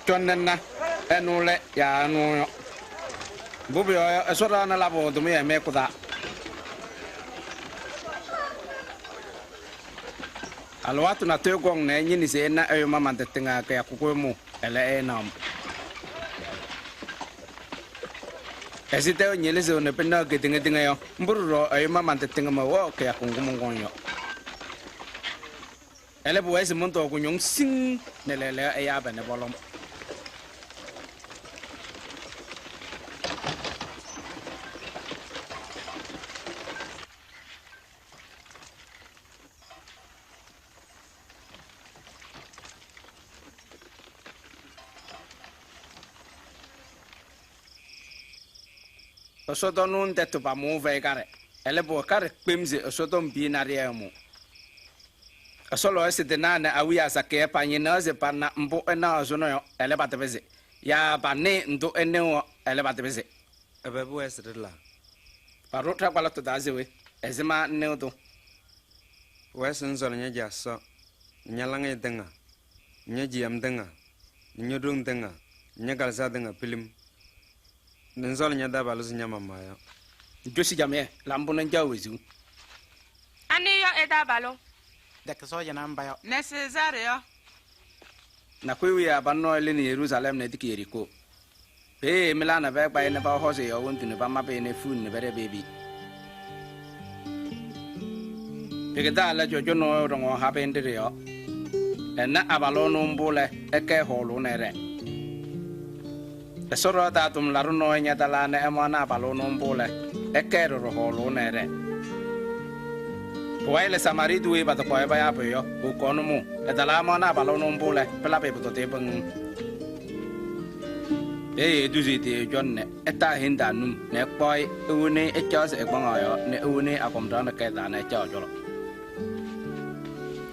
cɔnɩ ŋna, ɛnʋ lɛ yaa ɛnʋ yɔ. Mbʋ pʋyɔɔ yɔ, Ɛsɔ ɖaɣnɩ labʋ tʋmɩyɛ mɩ-hɛkʋ taa. Alɩwaatʋ natʋyʋ kɔŋ nɛ ɛñɩnɩ se ɛna ɛyʋma man-tɩ tɩŋa kɩyakʋ kʋɖʋmʋʋ, ɛlɛ ɛɛnaɣ-m. Ɛzɩ tɛʋ ñɩlɩzʋʋ nɛ pɩnaɣ kedeŋa tɩŋa yɔ, mbʋ ɖɔɖɔ ɛyʋma man-tɩ tɩŋa mɛwɛɣ kɩyakʋ ŋgʋ mɔnkɔŋ yɔ. Ɛlɛ pʋwɛɛ se mɔntɔɔ kʋñɔŋ siŋŋ nɛ lɛɛlɛɛyɔ ɛyaa pɛɛ nɛ pɔlɔ-m. Ɛsɔtɔnʋʋ tɛtʋ pamʋʋ fɛyɩ kaɖɛ. Ɛlɛ pʋwɛ kaɖɛ kpem se Ɛsɔtɔm piye naɖɩyɛ ɛmʋʋ. Ɛsɔ lɔɔyɩsɩ tɩnaa nɛ awiya sakɩyɛ pañɩnaɣ se pana mbʋ ɛnaɣ ɛzʋnɔ yɔ, ɛlɛ patapɩzɩ. Yaa panɩɩ ndʋ ɛnɩɣ yɔ, ɛlɛ patapɩzɩ. Ɛbɛ pʋwɛɛ se ɖɩla? Paɖʋ ɖa-kpalɩtʋ taa se we? Ɛzɩma ŋnɩɣ-tʋ? Pʋwɛɛ se ŋsɔɔlɩ ña-Caa Ɛsɔ nɛ ña-laŋɩyɛ tɩŋa nɛ ño-ciyam tɩŋa nɛ ño-ɖoŋ tɩŋa nɛ ña-kalɩzaɣ tɩŋa pilim nɛ ŋsɔɔlɩ ña-taabalʋ ɛzɩ ña-maɣmaɣ yɔ. Ŋcosi camɩyɛ, la mbʋ nɛ ŋcaɣ wezuu. Anɩ yɔ ɩ-taabalʋ? Tɛkɛ sɔɔjanaa mba yɔ. Nɛ Sezaarɩ yɔ. Na kʋyʋ wiye abalʋ nɔɔyʋ lɩnɩ Yeruusalɛm nɛ etiki Yeriko. Peeye mɩlaa nabɛyɛ kpa-ɩ nɛ pɔhɔzɩ ɛ-yɔɔ wondu nɛ pamabɩ-ɩ nɛ efuuni nɛ pɛɖɛɛ peyebi. Pɩkɛdaa lɛ, cɔjɔ nɔɔyʋ ɖɔŋaɣ habɩ nɖɩ ɖɩ-yɔɔ. Ɛna abalʋ ɛnʋ mbʋ lɛ, ɛkɛ hɔɔlʋʋ nɛ ɛɖɛɛ. Ɛsɔ ɖɩɣa taa tʋmlaɖʋ nɔɔyʋ ñatalaa nɛ ɛmaɣnɩ abalʋ ɛnʋ mbʋ lɛ, ɛkɛ ɖɔɖɔ hɔɔlʋʋ nɛ ɛɖɛɛ. Pʋwayɩ lɛ, Samaarɩɩ tʋ weyi patakpaɣ-ɩ payaa pʋyʋ yɔ, ewokaɣ nʋmɔʋ. Ɛtalaa ɛmaɣnɩ abalʋ ɛnʋ mbʋ lɛ, pɩlabɩ-ɩ pʋtɔdɩyɛ pɩŋŋ. Peeye etuzi ɛ-tɩ ɛ-cɔlɔ nɛ ɛtaa henda num nɛ ɛkpaɣ-ɩ ewoni-i ɛcaɣ se ɛkpaŋaɣ yɔɔ nɛ ewoni-i agɔm ɖɩɣa nakɛyɛ taa nɛ ɛcaɣ ɛ-cɔlɔ.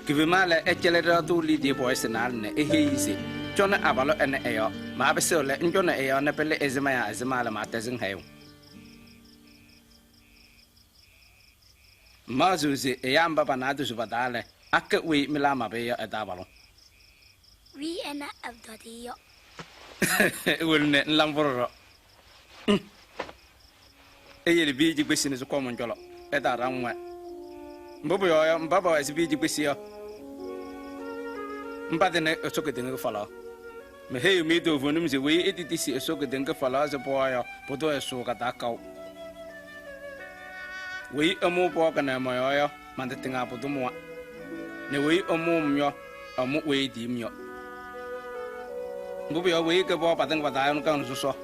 Kifema lɛ, ɛcɛlɩ ɖɩɣa tʋ liidiye pɔɔyɩsɩ naalɛ nɛ eheyi se: cɔnɩ abalʋ ɛnɛ ɛ-yɔɔ. Maapɩsɩɣ lɛ, ŋcɔnɩ ɛ-yɔɔ nɛ pɩlɩ ɛzɩma yaa ɛzɩma lɛ, maatɛzɩ-ŋ hayʋ. Maɣzɩɣ se ɛyaa mba pa-naadozo pa-taa lɛ, akɛ weyi mɩlaa mabɩ yɔ ɛ-taabalʋ. Weyi ɛna ɛpʋtɔdɩyɛ yɔ. Iwolo nɛ ŋla mbʋ ɖɔɖɔ. Eyele piya cikpesi nɛ sɩkɔɔ mɔn-cɔlɔ. Ɩtaaɖaŋ-wɛ. Mbʋ pʋyɔɔ yɔ, mba pɛwɛ ɛzɩ piya cikpesi yɔ, mba tɩnɩ Ɛsɔ kedeŋa kɩfalaɣ. Meheyiɣ-mɩ toovenim se weyi etetisi Ɛsɔ kedeŋa kɩfalaɣ ɛzɩ pɔɔ yɔ, pʋdʋ ɛsʋʋ ka-taa kaʋ. Weyi ɛmʋʋ pɔɔ kanɛ mɔ-yɔɔ yɔ, mantatɩŋaa pʋdʋ mʋwa. Nɛ weyi ɛmʋʋ-m yɔ, ɛmʋ weyi etiyi-m yɔ. Mbʋ pʋyɔɔ weyi ɛkɛ pɔɔ patɩŋa pa-taa yɔ kɛɣnɩ sɔsɔ.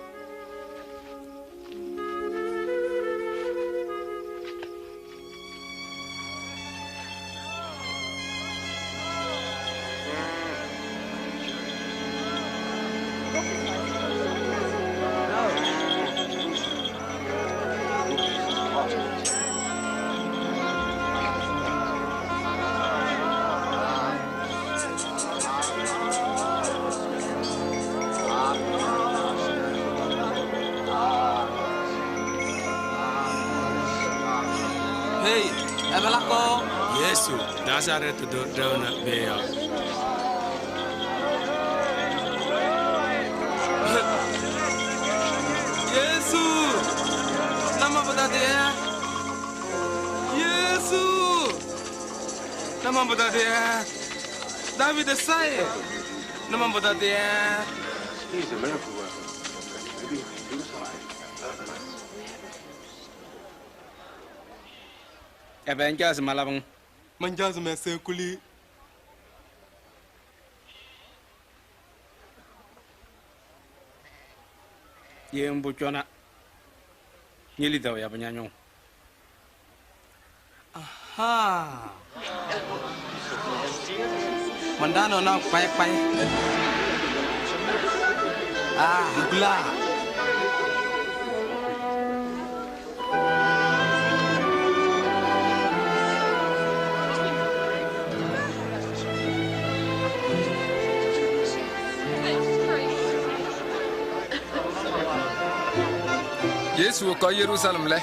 Hey, ɛbɛlakɔ. Yesu, Nazarɛti tʋ ɖɛɣnɩ pee yɔ. Yesu, nama pʋtɔdɩyɛ. Yesu, nama pʋtɔdɩyɛ. David Sayɩ, nama pʋtɔdɩyɛ. He's a miracle worker. Maybe he can do something. Ɛbɛ ŋcaɣ se malabɩ-ŋ? Mancaɣ se mɛ-ɛza kuli. Ye mbʋ cɔna, ñe-lidaʋ yabɩ ña-ñʋʋ. Aha. Mandaa naɣ kpayɩ kpayɩ. Ah, gula. Yesu wokaɣ Yeruusalɛm lɛ,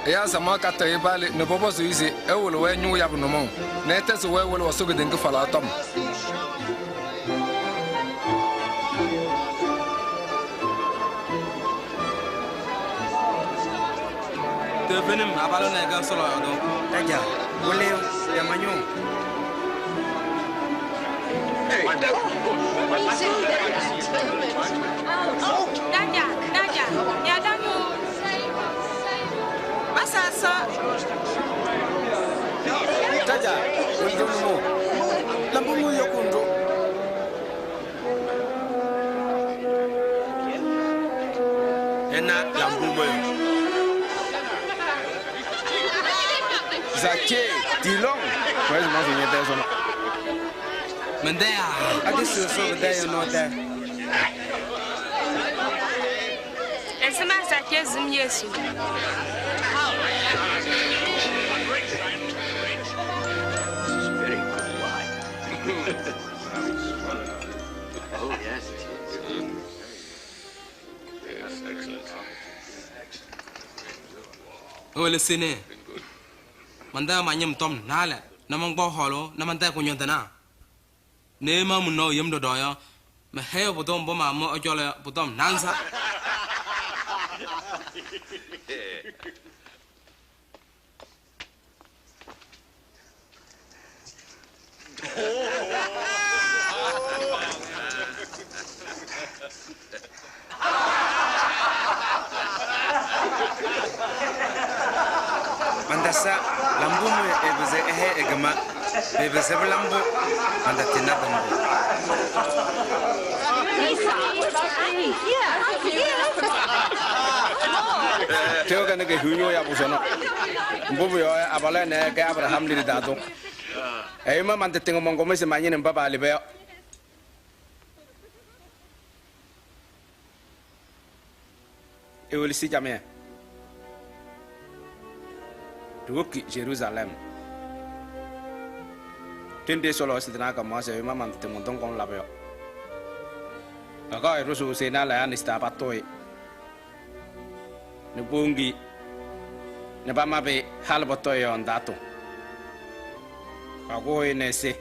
ɛyaa samaɣ katɩɣ-ɩ paa le nɛ pɔpɔzʋʋ-ɩ se ɛwɩlɩ-wɛ ñʋʋ yabʋ nʋmɔʋ nɛ ɛtɛzɩ-wɛ wɩlʋʋ Ɛsɔ kedeŋa kɩfalaɣ tɔm. Toovenim abalʋ ɛnɛ ɛkɛ Ɛsɔ lɔɔyaɣ tʋ. Ɖajaa, wɩlɩyʋ, ya ma-ñʋʋ. Daja, daja, ya ɖa-ñʋʋ. Pasa Ɛsɔ. Ɖajaa, wɩlɩ-ɖʋ nʋmɔʋ. Labʋ ŋʋ yɔkʋʋ-ɖʋ. Ɛna labʋ mɔyɔ. Zache, Tilon. Pʋwɛɛ se mansɩ ñɛ-tɛ sɔnɔ. Mɛntɛyaa. Atisi Ɛsɔ kɩtɛ nɔɔ tɛ. Ɛzɩma Zache sɩm Yesu? Very good wine. Oh, yes, it is. Yes, excellent. Ewele sene. Mandaa ma-ñɩm tɔm naalɛ nɛ mankpaɣ hɔɔlʋʋ nɛ mantayɩ kʋñɔndɩnaa. Nɛ ma munɔɔ yem ɖɔɖɔ yɔ, mɛhɛyɩɣ pʋdʋ mbʋ maamʋ ɛ-cɔlɔ yɔ pʋ-tɔm naanza. Mantasa lambu mwe ebeze ehe egema bebeze lambu mandatina dambu. Teo ka neke hunyo ya busono. Mbubu yo abala ne ke Abraham li dado. Eyuma mantetengo mongome se manyene mbaba alibe. Ewolisi jamia. Tuwoki Jerusalem. Tende solo sidina ka mase eyuma mantetengo ndongon labyo. Aga erusu sena la anista patoi. Ne bungi ne bamabe halbotoy on dato. Agoy ne se.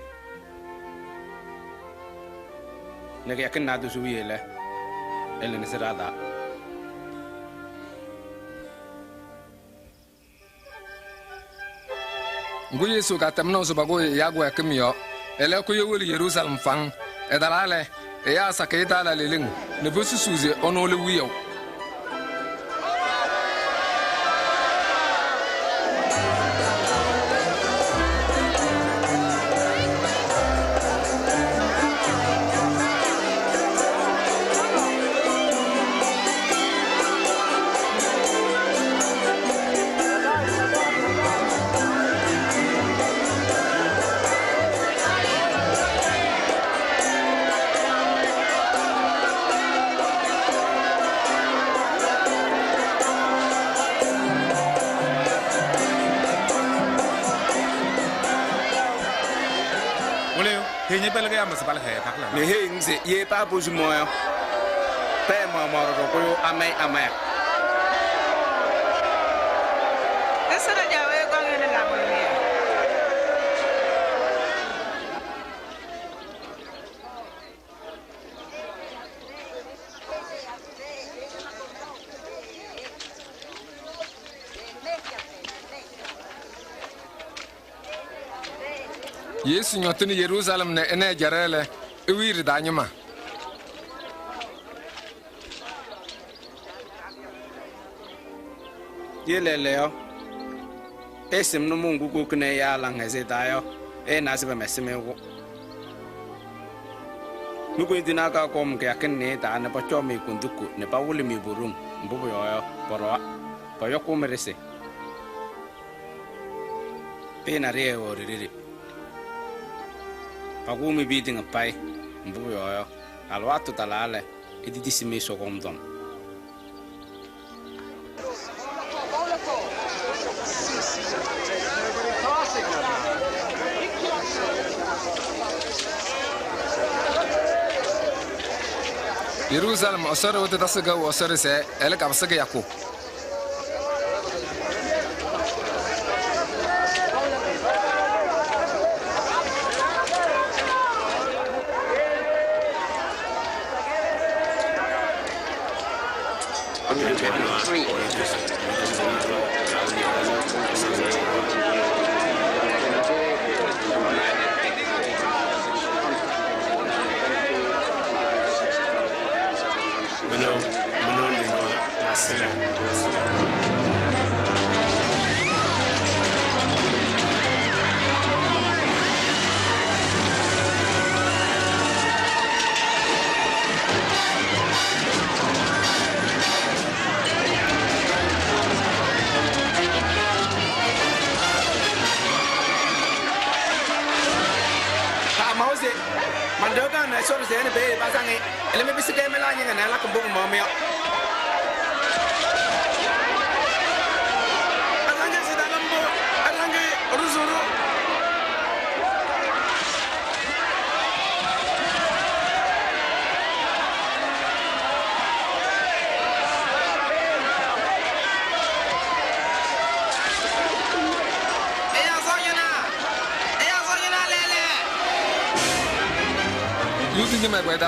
Ne yakin na dusu yele. Ele ne serada. Ngu Yesu ka temno so bago yago yakimiyo. Ele ko yewoli Jerusalem fang. Edalale e ya saketa la leleng. Ne busu suze onole wiyo. Ne he nze ye pa buzu moyo. Pe mo mo ro ko yo amai amai. Esara jawe ko ngene la mo ni. Yesu nyɔtini Yerusalem ne ene jarele iwiri danyuma. Ye lele yo. Esim no mungu ko kne ya la ngeze dayo. E na se be mesime wo. Nuko indina ka kom ke akin ne ta ne pa chomi kunduku ne pa wuli mi burum mbubu yo yo poro pa yo ko merese. Pe na re o riri. Pagumi biting a pai, mbuyo, alwato talale, edidissimi socondom. Jerusalem osore wote tasaga osore se ele kapsaga yaku.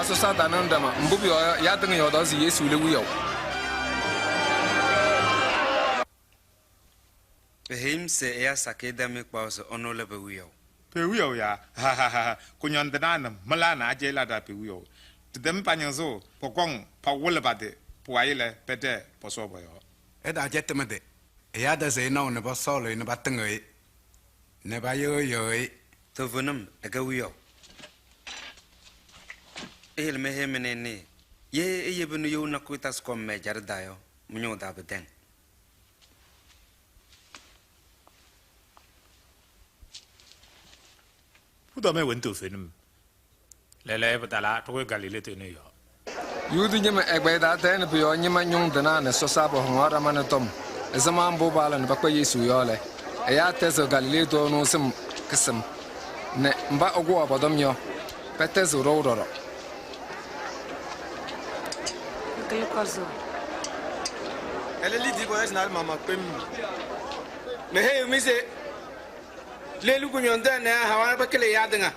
So satan ndama mbubi ya dinga yodo Yesu le wiyo. Behim se ya sakeda me kwaso ono le be wiyo. Pe wiyo ya ha ha ha kunyanda na mala na ajela da pe wiyo. Tudem panyanzo pokong pa wole bade puayele pete posobo yo. Eda jetemede. Ɛyaa tɛzɩ-ɩ naʋ nɛ pɔsɔɔlɩ-ɩ nɛ patɩŋɩɣ-ɩ nɛ payɩɣyɩɣ-ɩ. Toovenim ɛkɛ wiyaʋ. Eyele meheyi-mɩ nɛ ɩnɩɩ. Ye iyebi nɛ you nakʋyʋ tasɩ kɔm mɩ-ɛjaɖɛ taa yɔ, mɩ-ñʋʋ taa pɩtɛŋ. Pʋtɔmɛ wɛnɩ toovenim. Lɛɛlɛɛyɔ pɩtalaa ɖɩkʋyɩ Galilee tʋ ɛnʋ yɔɔ. Yuda ñɩma ɛgbɛyɛ taa tɛɛ nɛ pʋ-yɔɔ ñɩma ñʋŋ tɩnaa nɛ sɔsaa pɔhɔŋaɣ ɖama nɛ tɔm. Ɛzɩma mbʋ paala nɛ pakpa Yesu yɔ lɛ, ɛyaa tɛzɩɣ Galilee tʋ ɛnʋ sɩm kɩsɩm nɛ mba ɛkʋwaɣ pɔ-tɔm yɔ, pɛtɛzɩɣ ɖɔʋ ɖɔɖɔ. Ɛlɛ liidiye pɔyɔɔ sɩ naalɛ maɣmaɣ kpem. Meheyiɣ-mɩ se lelu kʋñɔndʋ ɛnɛ ɛhawa nɛ pɩkɩlɩ ɛyaa tɩŋa.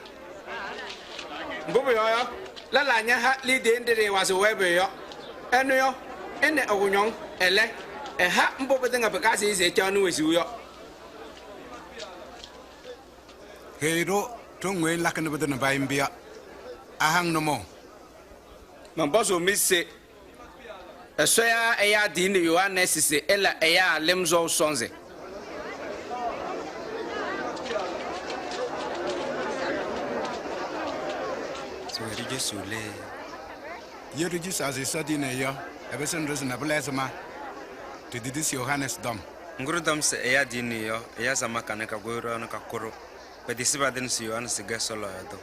Mbʋ pʋyɔɔ yɔ, lɛlaa ñaha liidiye nɖɩ ɖɩɩwazɩɣ-wɛ pʋyʋ yɔ. Ɛnʋ yɔ, ɛ nɛ ɛ-kʋñɔŋ, ɛlɛ, ɛha mbʋ pɩtɩŋa pɩkazɩ-ɩ se ɛcaɣnɩ wezuu yɔ. Heyi-ɖʋ ɖoŋ weyi ŋlakɩ nɛ pɩtɩŋnɩ payɩ mbʋ yɔ. Ahaŋ nʋmɔʋ? Mɔnpɔzʋʋ-mɩ se Ɛsɔ yaa ɛyaa tiyini Yohanɛɛsɩ se ɛla ɛyaa lɩm sɔʋ sɔnzɩ? Se we ɖicosuu le? Ye ɖicosaa se Ɛsɔ tiyini-i yɔ, ɛpɩsɩnɩ-ɖʋ se nabʋ ɛzɩma? Ɖitetisi Yohanɛɛsɩ tɔm. Ŋgʋ ɖɩtɔm se ɛyaa tiyini yɔ, ɛyaa sama kanɛ kakʋyɩ-ɖʋ nɛ kakʋ-ɖʋ. Petesi patɩŋ se Yohanɛɛsɩ kɛ Ɛsɔ lɔɔyaɣ tʋ.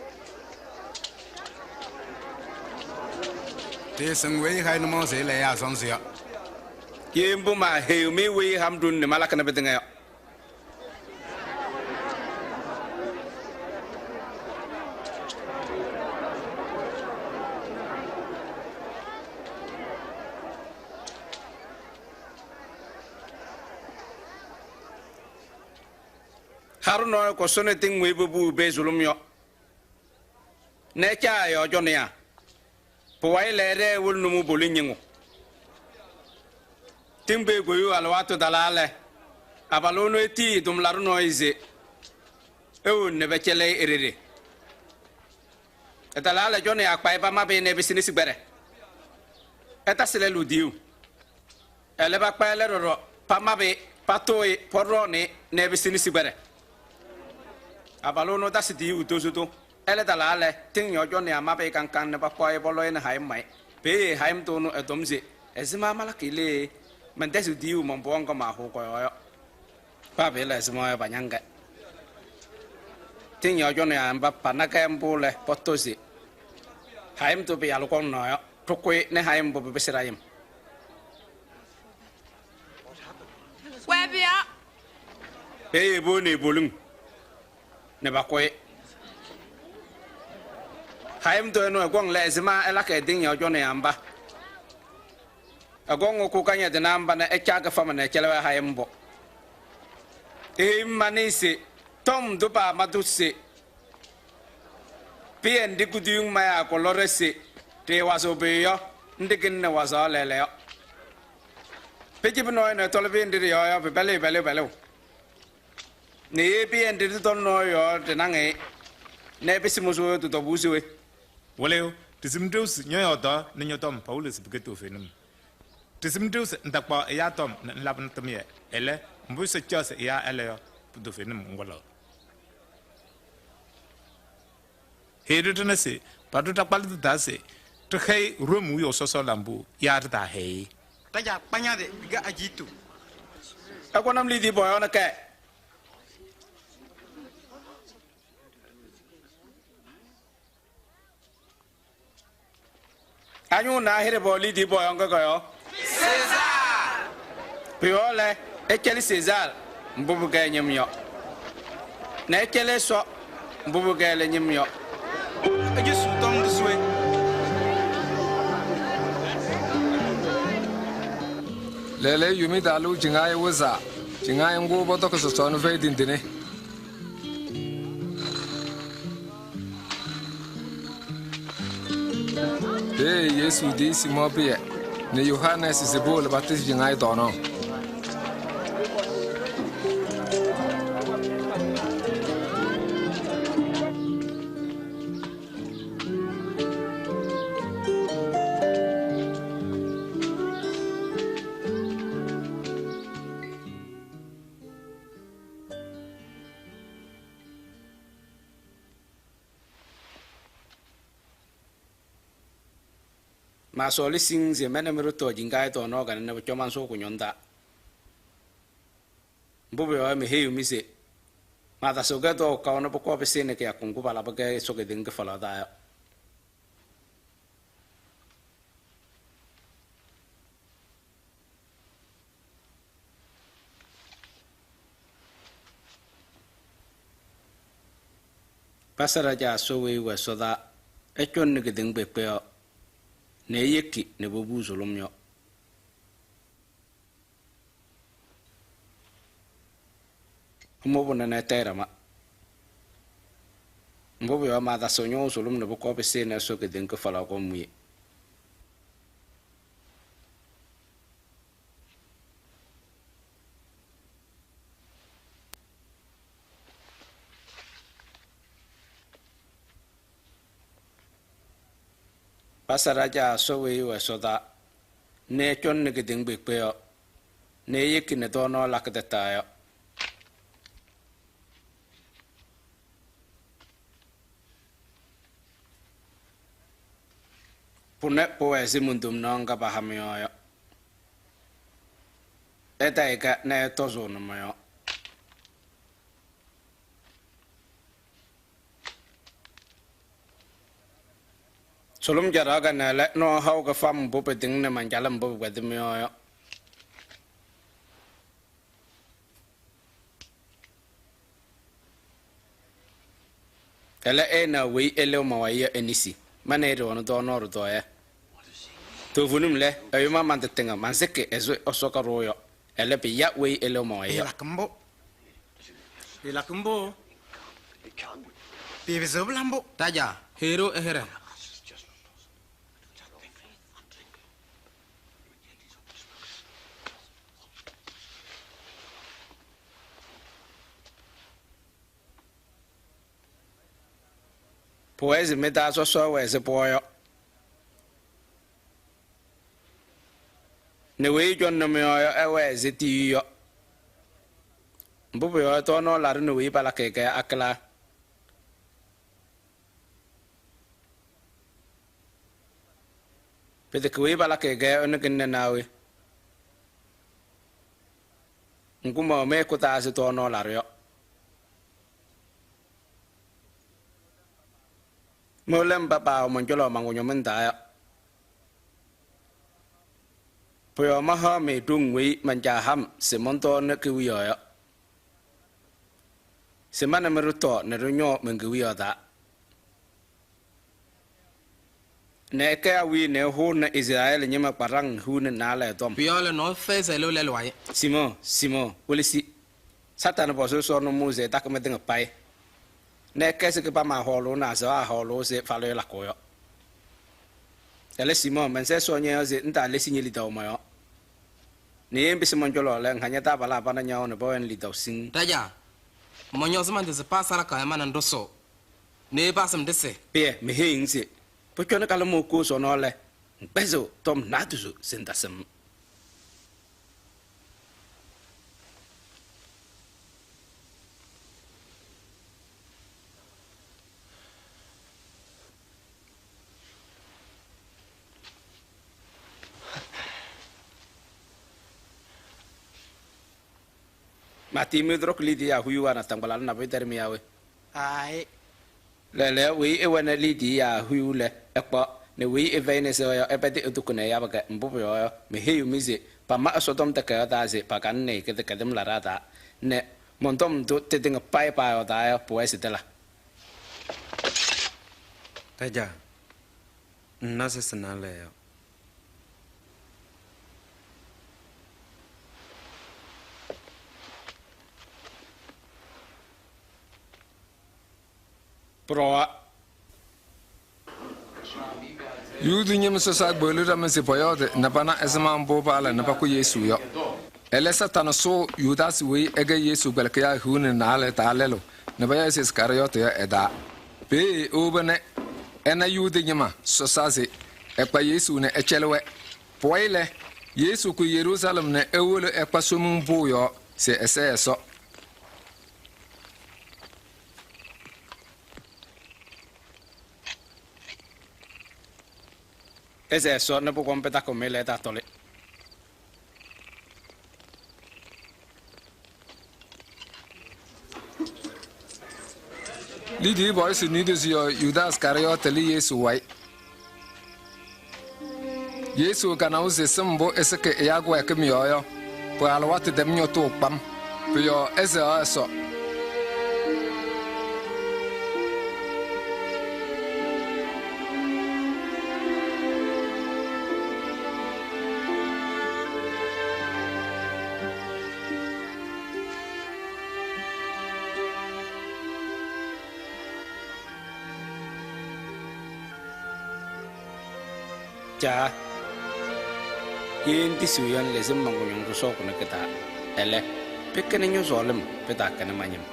Ɖɩɩsɩŋ weyi ɛha-ɩ nʋmɔʋ se ɛla ɛyaa sɔnzɩ yɔ. Ye mbʋ maaheyiɣ-mɩ weyi ɛha-m ɖoŋ nɛ malakɩnɩ pɩtɩŋa yɔ. Haɖʋ nɔɔyʋ kɔsɔnɩ tɩŋ weyi popuu pee sʋlʋm yɔ nɛ ɛcaa ɛ-yɔɔ cɔnɩyaa. Pʋwayɩ lɛ, ɛɖɛɛ ewolo nʋmɔʋ polu ñɩŋʋ. Tɩŋ pee koyuu alɩwaatʋ talaa lɛ, abalʋ ɛnʋ etiyi tʋmlaɖʋ nɔɔyʋ se ewoni nɛ pɛcɛlɩ-ɩ e-ɖeɖe. Ɛtalaa lɛ, cɔnɩyaa kpa-ɩ pamabɩ-ɩ nɛ ɛpɩsɩ nesi kpɛɖɛ. Ɛtasɩ lɛlʋ tiyuu. Ɛlɛ pakpa ɛlɛ ɖɔɖɔ, pamabɩ-ɩ, patʋʋ-ɩ, pɔɖɔɔnɩ-ɩ nɛ ɛpɩsɩ nesi kpɛɖɛ. Abalʋ ɛnʋ tasɩ tiyuu tozo tʋ. Ɛlɛ talaa lɛ, tɩŋ yɔɔ cɔnɩyaa mabɩ-ɩ kaŋ kaŋ nɛ pakpaɣ-ɩ pɔlɔ-ɩ nɛ hayɩm mayɩ. Peeye hayɩm tʋ ɛnʋ ɛtɔm se: ɛzɩma malakɩ lee? Mɛntɛzɩɣ tiyuu man-pɩɣa ŋga maahʋʋ kɔ-yɔɔ yɔ. Paa pɩɩla ɛzɩma yɔ, pañaŋ-kɛ. Tɩŋ yɔɔ cɔnɩyaa mba pana-kɛ mbʋ lɛ, pɔtɔ se: hayɩm tʋ pɩyalʋ kɔŋ nɔɔ yɔ, ɖɩkʋyɩ nɛ hayɩm mbʋ pɩpɩsɩ ɖa-yem. Wɛ pɩyɔɔ. Peeye powoni e-poliŋ nɛ pakʋ-ɩ. Hayɩm tʋ ɛnʋ ɛkɔŋ lɛ, ɛzɩma ɛlakɩ ɛ-tɩŋ yɔɔ cɔnɩyaa mba? Ɛkɔŋ wokuu kañadɩnaa mba nɛ ɛcaa kɩfama nɛ ɛcɛlɩ-wɛ hayɩm mbʋ. Eheyi-m manɩɩ se tɔm ndʋ paama-tʋ se pɩyɛ nɖɩ kuduyiŋ mayɛ kɔlɔ se ɖɩɩwazɩɣ pʋyʋ yɔ, nɖɩ kɩlɩnɩ wazaɣ lɛɛlɛɛyɔ. Pɩcɩbɩ nɔɔyʋ nɛ ɛtɔlɩ pɩyɛ nɖɩ ɖɩ-yɔɔ yɔ, pɩpɛlɩɣ pɛlʋʋ pɛlʋʋ. Nɛ ye pɩyɛ nɖɩ ɖɩtɔlɩ nɔɔyʋ yɔɔ ɖɩnaŋ-ɩ nɛ ɛpɩsɩ mʋzʋʋ tɩ-tɔbʋʋ se we? Wɩlɩyʋ, ɖɩsɩm ɖeu se ñɔyɔɔdaɣ nɛ ñɔ-tɔm pawolo se pɩkɛ toovenim. Ɖɩsɩm ɖeu se ŋtakpaɣ ɛyaa tɔm nɛ ŋlabɩnɩ tʋmɩyɛ. Ɛlɛ, mbʋ Ɛsɔ caɣ se ɛyaa ɛla yɔ, pʋ-toovenim ŋwɩlɩɣ. Heyi-ɖʋ ɖɩna se paɖʋ ɖa-kpalɩ tɩ-taa se ɖɩhɛyɩ Rom wiyaʋ sɔsɔ lambʋ yaa ɖɩtaahɛyɩ-ɩ. Ɖa-caa kpa ña-tɩ, pɩkɛ ajiitu. Ɛkɔnɩ-m liidiye pɔɔyɔɔ nɛ kɛ. A-ñʋʋ naa hɩɖɛ pɔɔ liidiye pɔɔyɔɔ ŋga kɔ-yɔɔ. Sezaar! Pʋyɔɔ lɛ, ɛcɛlɩ Sezaar mbʋ pɩkɛ ɛ-ñɩm yɔ. Nɛ ɛcɛlɩ Ɛsɔ mbʋ pɩkɛ ɛlɛ ñɩm yɔ. Ecosuu tɔm ndʋ se we? Lɛɛlɛɛyɔ Yomiye Taa Lɩʋ Ciŋáyɛ wɩzaa. Ciŋáyɛ ŋgʋ pɔtɔkɩ sɔsɔɔ nɛ fɛyɩ tindine. Peeye Yesu tiyi Siimɔɔ Pɩyɛ nɛ Yohanɛɛsɩ se powolo patɩzɩ ciŋáyɛ tɔɔnaɣ. Maasɔɔlɩ siŋ se ma nɛ mɩ ɖɩtɔɔ jiŋkaɣ tɔɔnaɣ kanɛ nɛ pʋcɔ mansʋʋ kʋñɔŋ taa. Mbʋ pʋyɔɔ yɔ, meheyiɣ-mɩ se maatasɩɣ-kɛ tɔɔʋ kaʋ nɛ pʋkɔɔ pɩsɩnɩ kɩyakʋ ŋgʋ palabɩ-kɛ Ɛsɔ kedeŋa kɩfalaɣ taa yɔ. Pasa Ɖa-Caa Ɛsɔ weyi ɛwɛ ɛsɔdaa, ɛcɔnɩ kedeŋa kpeekpe yɔɔ nɛ eyeki nɛ popuu sʋlʋm yɔ. Ɛmʋ pʋnɛ nɛ ɛtayɩ ɖama. Mbʋ pʋyɔɔ yɔ, maatasɩɣ ñɔʋ sʋlʋm nɛ pʋkɔɔ pɩsɩnɩ Ɛsɔ kedeŋa kɩfalaɣ kɔm wiye. Pasa Ɖa-Caa Ɛsɔ weyi ɛwɛ ɛsɔdaa nɛ ɛcɔnɩ kedeŋa kpeekpe yɔɔ nɛ eyeki nɛ tɔɔnaɣ lakɩ tataa yɔ. Pʋnɛ pʋwɛ ɛzɩ mon-tomnaɣ ŋga paha mɩ-yɔɔ yɔ. Ɩtayɩ-kɛ nɛ ɩtɔzʋʋnɩ mɔ-yɔɔ. Sʋlʋm caɖaɣ kanɛ lɛ, nɔɔ haʋ kɩfam mbʋ pɩtɩŋnɩ man-calɩm mbʋ pɩkpɛdɩ mɩ-yɔɔ yɔ. Ɛlɛ, ɩɩnaɣ weyi ɛlɩɣ ma-wayɩ yɔ e-nesi. Ma nɛ ɩ ɖɩwɛnɩ tɔɔnaɣ ɖɩtɔɔyɛ. Toovenim lɛ, ɛyʋ ma man-tɩ tɩŋa mansɩkɩ ɛzɩ Ɛsɔ kaɖʋʋ yɔ. Ɛlɛ, pɩya weyi ɛlɩɣ ma-wayɩ yɔ. Pɩɩlakɩ mbʋ. Pɩɩlakɩ mbʋ. Pɩɩpɩzɩɣ pɩla mbʋ. Ɖa-Caa, heyi-ɖʋ ɩhɛɖɛ. Pʋwɛɛ se mɩ-taa sɔsɔ ɛwɛ ɛzɩ pɩɣa yɔ. Nɛ weyi ɛcɔŋnɩ mɩ-yɔɔ yɔ ɛwɛɛ ɛzɩ tiyiyu yɔ. Mbʋ pʋyɔɔ yɔ, tɔɔnaɣ laɖʋ nɛ weyi palakɩ-kɛ yɔ akɩlaa. Pɩtɛkɛ weyi palakɩ-kɛ yɔ ɛnʋ kɩlɩna naa we? Ŋgʋ, mɛwɛ mɩ-hɛkʋ taa ɛzɩ tɔɔnaɣ laɖʋ yɔ. Mɩ lɛ mba paawɛ mɔn-cɔlɔ man-kʋñɔmɩŋ taa yɔ. Pʋ-yɔɔ mahaɣ-mɩ ɖoŋ weyi man-Caa ha-m se mɔntɔɔnɩ kewiyaɣ yɔ. Se ma nɛ mɩ ɖɩtɔɔ nɛ ɖɩñɔɔ men-kewiyaɣ taa. Nɛ ɩkɛ awiya nɛ ɩhʋnɩ Izrɛɛlɩ ñɩma kpaɖaŋ hiu nɛ naalɛ tɔm. Pʋ-yɔɔ lɛ, nɔɔyʋ fɛyɩ se ɛlɩɣ lɛlʋ wayɩ. Simɔɔ, Simɔɔ, welesi. Satanɩ pɔzʋʋ Ɛsɔ nʋmɔʋ se ɛtakɩ mɩtɩŋa payɩ nɛ ɛkɛ ɛzɩ kɩbama hɔɔlʋʋ nɛ azaɣa hɔɔlʋʋ se falɩyʋ lakʋʋ yɔ. Ɛlɛ Simɔɔ, mɛnsɛ Ɛsɔ ñɔ-yɔɔ se ŋtaalesi ñe-lidaʋ mɔ-yɔɔ. Nɛ ye ŋpɩsɩ mɔn-cɔlɔ lɛ, ŋha ña-taabalaa pana ñaɣʋ nɛ pɛwɛnɩ lidaʋ siŋŋ. Ɖa-Caa, mɔñɔzɩ man-tɩ se paa salaka ma nɛ ŋɖɔsɔɔ. Nɛ ye pasɩm ɖɩsɩ. Pɩyɛ, meheyiɣ-ŋ se pʋcɔnɩ kalɩmɔʋ koo sɔnɔɔ lɛ, ŋkpɛzɩɣ tɔm naadozo se ŋtasɩm. Matimi drok lidi ya huyu wana tangbala na beter mi yawe. Ai. Lele wi e wana lidi ya huyu le ekpa ne wi e vene se yo ebedi edukune ya baga mbubu yo me heyu mize pa ma sodom te ka da ze pa kan ne ke te kadem la rata ne mondom do te dinga pai pa yo da yo pues de la. Taja. Nase senale yo. Proa. Yudu ñɩm sɔsaa kpeɣli ɖama se pɔyɔɔdɩ nɛ pana ɛzɩma mbʋ paala nɛ pakʋ Yesu yɔ. Ɛlɛ Satanɩ sʋʋ Yudaasɩ weyi ɛkɛ Yesu kpɛlɩkɩyaa hiu nɛ naalɛ taa lɛlʋ nɛ paya se Iskarɩyɔɔtɩ yɔ ɛ-taa. Peeye ewoba nɛ ɛna Yuda ñɩma sɔsaa se ɛkpa Yesu nɛ ɛcɛlɩ-wɛ. Pʋwayɩ lɛ, Yesu kʋ Yerusalɛm nɛ ewolo ɛkpa Somiŋ Pʋʋ yɔɔ se ɛsɛɛ Ɛsɔ. Ɩsɛɛ Ɛsɔ nɛ pʋkɔm pɩtakɩɣ-mɩ lɛ, ɩtaatɔlɩ. Liidiye pɔɔyɩsɩ niidozo yɔɔ Yudaasɩ Karɩyɔɔtɩ lɩ Yesu wayɩ. Yesu kanawa se sɩm mbʋ ɛsɩkɩ ɛyaa kɩwɛɛkɩm yɔɔ yɔ, pɩ-alɩwaatʋ tɛm ñɔtʋʋ kpam. Pʋ-yɔɔ ɛsɛɣ Ɛsɔ. Caa, ye ŋtisiɣ yɔ ŋlɩzɩ man-kʋñɔŋ sɔsɔʋ kʋnɛ kɩ-taa. Ɛlɛ, pɩkɛnɩ ñɔ-sɔɔlɩm, pɩtaakɛnɩ ma-ñɩm.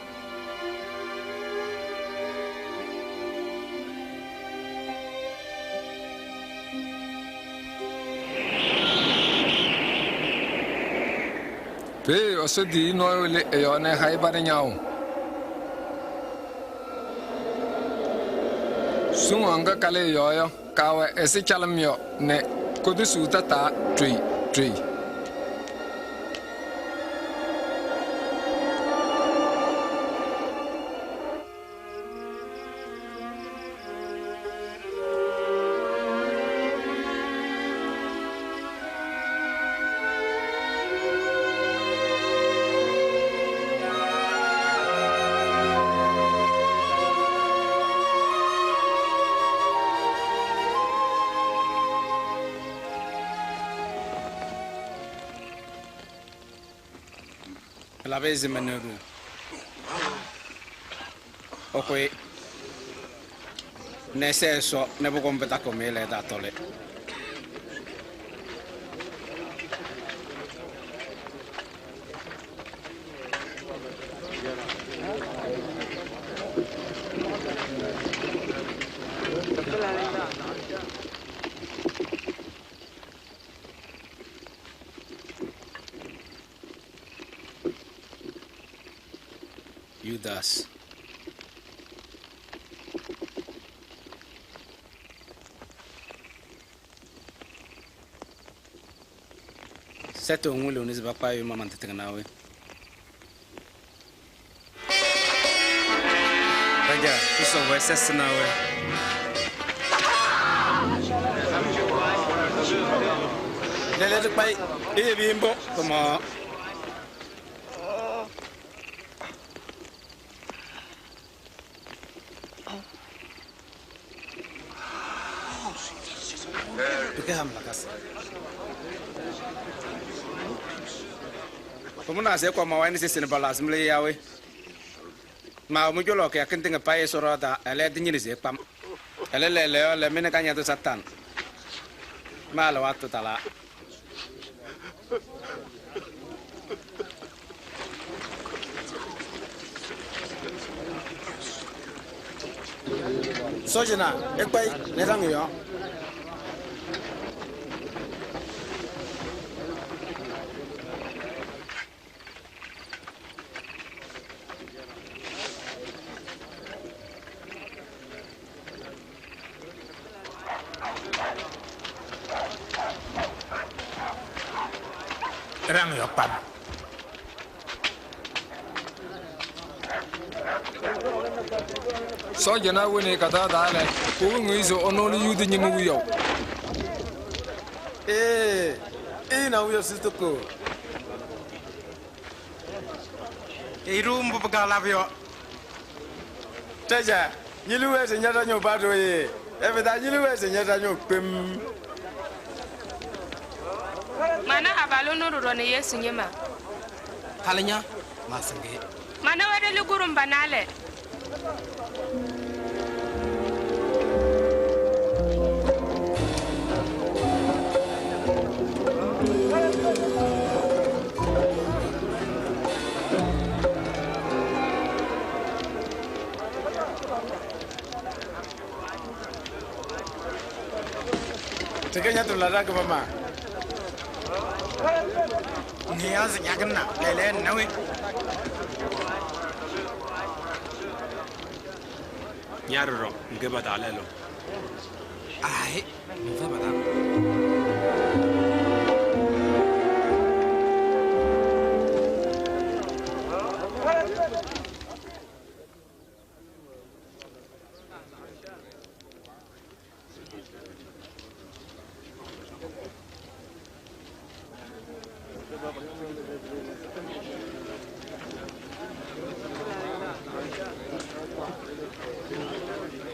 Peeye Ɛsɔ tiyiyu nɔɔyʋ lɩ ɛ-yɔɔ nɛ ɛha-ɩ paɖɩ ñaɣʋ. Soŋaɣ ŋga kalɩ ɛ-yɔɔ yɔ, kaawɛ ɛzɩ calɩm yɔ nɛ kotosuu tataa ɖoyi ɖoyi. Pɩlabɩ ɛzɩma nɛ ɖo? Ɛkʋyɩ nɛ ɛsɛɛ Ɛsɔ nɛ pʋkɔm pɩtakɩɣ-mɩ lɛ, ɩtaatɔlɩ. Judas. Sɛtʋ ŋwuluni se pakpa yoma man tɩtɩŋa naa we? Raja, tusɔ wɛ sɛsɩ naa we? Lɛlɛ dɩkpayɩ, iyebi mbʋ pʋmɔɔ. Pɩkɛ ham lakasɩ. Pʋmʋnaa se ɩkɔɔ ma-wayɩ nɛ sese nɛ pala se mɩlɩ yaa we? Maawɛ mɩ-cɔlɔ kɩyakɩŋ tɩŋa payɩ Ɛsɔ ɖɩɣa taa, ɛlɛ, ɩtɩñɩnɩ se ɩkpa-m. Ɛlɛ, lɛɛlɛɛyɔ lɛ, mɩ nɛ Kañadʋ Satanɩ mɩ-alɩwaatʋ talaa. Sɔɔjanaa, ɩkpa-ɩ nɛ ɩɖaŋ ɛ-yɔɔ. Ɩɖaŋ ɛ-yɔɔ kpam. Sɔɔjanaa woni kataa taa lɛ, powoŋ-i se ɛnʋ lɛ Yuda ñɩma wiyaʋ. Ee, ɩna wiyaʋ sɩtʋ ko. Iru mbʋ pɩkaɣ labʋ yɔ. Tɛja, ñɩlɩ wɛɛ se ña ɖa-ñʋʋ paɖʋ ye. Ɛfɛtaa ñɩlɩ wɛɛ se ña ɖa-ñʋʋ kpem. Mana abalʋ ɛnʋ ɖɔɖɔ nɛ Yesu ñɩma. Halɩ ña, maasɩŋ-ɩ. Mana wɛ ɖɩlɩ kʋɖʋmba naalɛ. Tɩkɛ ña-tʋmlaɖaa kɩfama. Ŋheyaɣ se ñakɩŋna, lɛɛlɛɛyɔ ŋna we? Ña ɖɔɖɔ ŋkɛ pa-taa lɛlʋ. Aayɩ,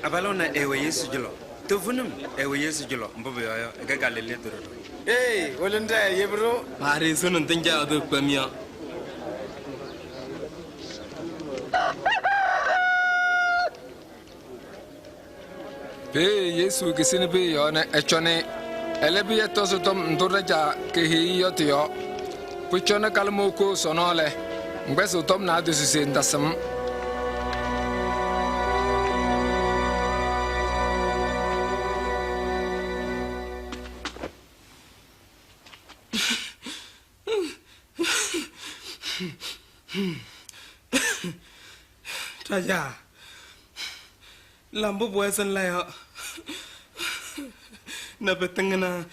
Abalʋ ɛnɛ ɛwɛ Yesu cɔlɔ. Toovenim ɛwɛ Yesu cɔlɔ mbʋ pʋyɔɔ yɔ, ɛkɛ Galilee tʋ ɖɔɖɔ. Ee, wolo n tɛ yebi-ɖʋ. Paɖɩ sʋnɩ ŋtɩ ŋcaɣ tʋ kpem yɔ. Peeye Yesu kisini pɩyɛ yɔɔ nɛ ɛcɔnɩ. Ɛlɛ Pɩyɛ tɔzɩ tɔm ndʋ ɖa-caa keheyi yɔ tɩ-yɔɔ. Pʋcɔnɩ kalɩmɔʋ koo sɔnɔ lɛ, ŋkpɛzɩɣ tɔm naadozo se ŋtasɩm. Ɖa-caa, la mbʋ pʋwɛɛ se ŋla yɔ nɛ pɩtɩŋnaa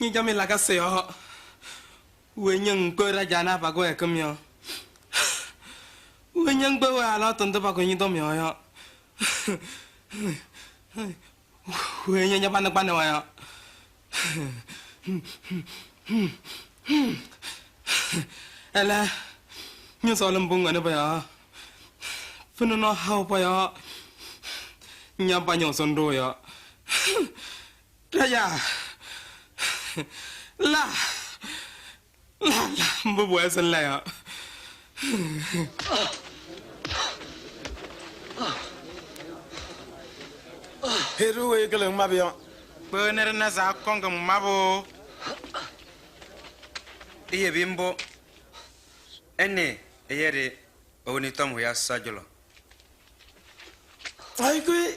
ñɩcamɩ lakasɩ yɔɔ. Weyi ñeŋkpeɣ ɖa-caa nɛ pa-kɩwɛɛkɩm yɔ? Weyi ñeŋkpeɣ-wɛ alɩwaatʋ ndʋ pakʋyɩ ñɔ-tɔm yɔɔ yɔ? Weyi ñaña-kpanɩ-kpanɩ-wɛ yɔ? Ɛlɛ, ñɔsɔɔlɩ mbʋ ŋwɛnɩ pɔ-yɔɔ. Pɩnɩ nɔɔ haʋ pɔ-yɔɔ. Ña pañɩɣ sʋnɖʋ yɔ. Ɖa-caa, la, la, la, mbʋ pʋwɛɛ se ŋla yɔ. Heɖʋ weyi kɩlɩɣ mabʋ yɔ. Kpeɣ nɛ ɖɩna se akɔŋ-m mabʋ. Iyebi mbʋ. Ɛnɩɩ ɛyɛɖɩ ewoni tɔm hʋya Ɛsɔ cɔlɔ. Ayikuyi.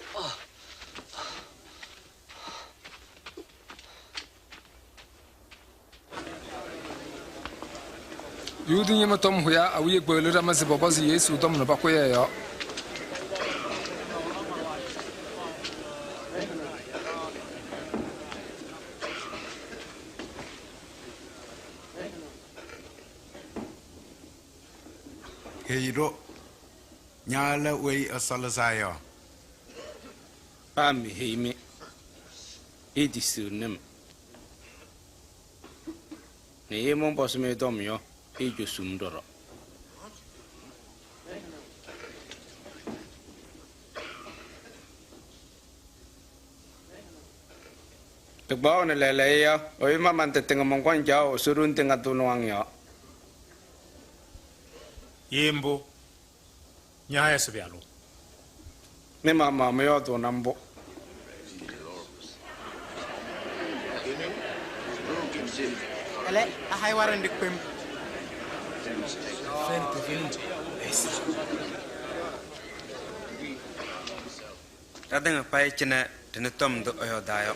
Yuda ñɩma tɔm hʋya awiya kpeɣli ɖama se pɔpɔzɩ Yesu tɔm nɛ pakʋyɩ ɛ-yɔɔ. Heyi-ɖʋ, ña lɛ weyi Ɛsɔ Lɩzaa Yɔ? Paa meheyi-mɩ, itisiɣni-m. Nɛ ye mɔnpɔzɩ-mɩ tɔm yɔ, iicosuu-m ɖɔɖɔ. Pɩkpaɣʋnɩ lɛɛlɛɛyɔ yɔ, ɛyʋ ma man-tɩ tɩŋa mɔnkɔŋ caɣʋ Ɛsɔ ɖoŋ tɩŋa tʋ nɩwaŋ yɔɔ. Ye mbʋ, ña Ɛsɔ Pɩyalʋ? Mɩ-maɣmaɣ mɩyɔɔdʋʋnɩ mbʋ. Ɛlɛ, ahay waɖɛ nɖɩ kpem. Ɖatɩŋa payɩ cɩnɛ ɖɩnɩ tɔm ndʋ ɛyɔɔdaa yɔ.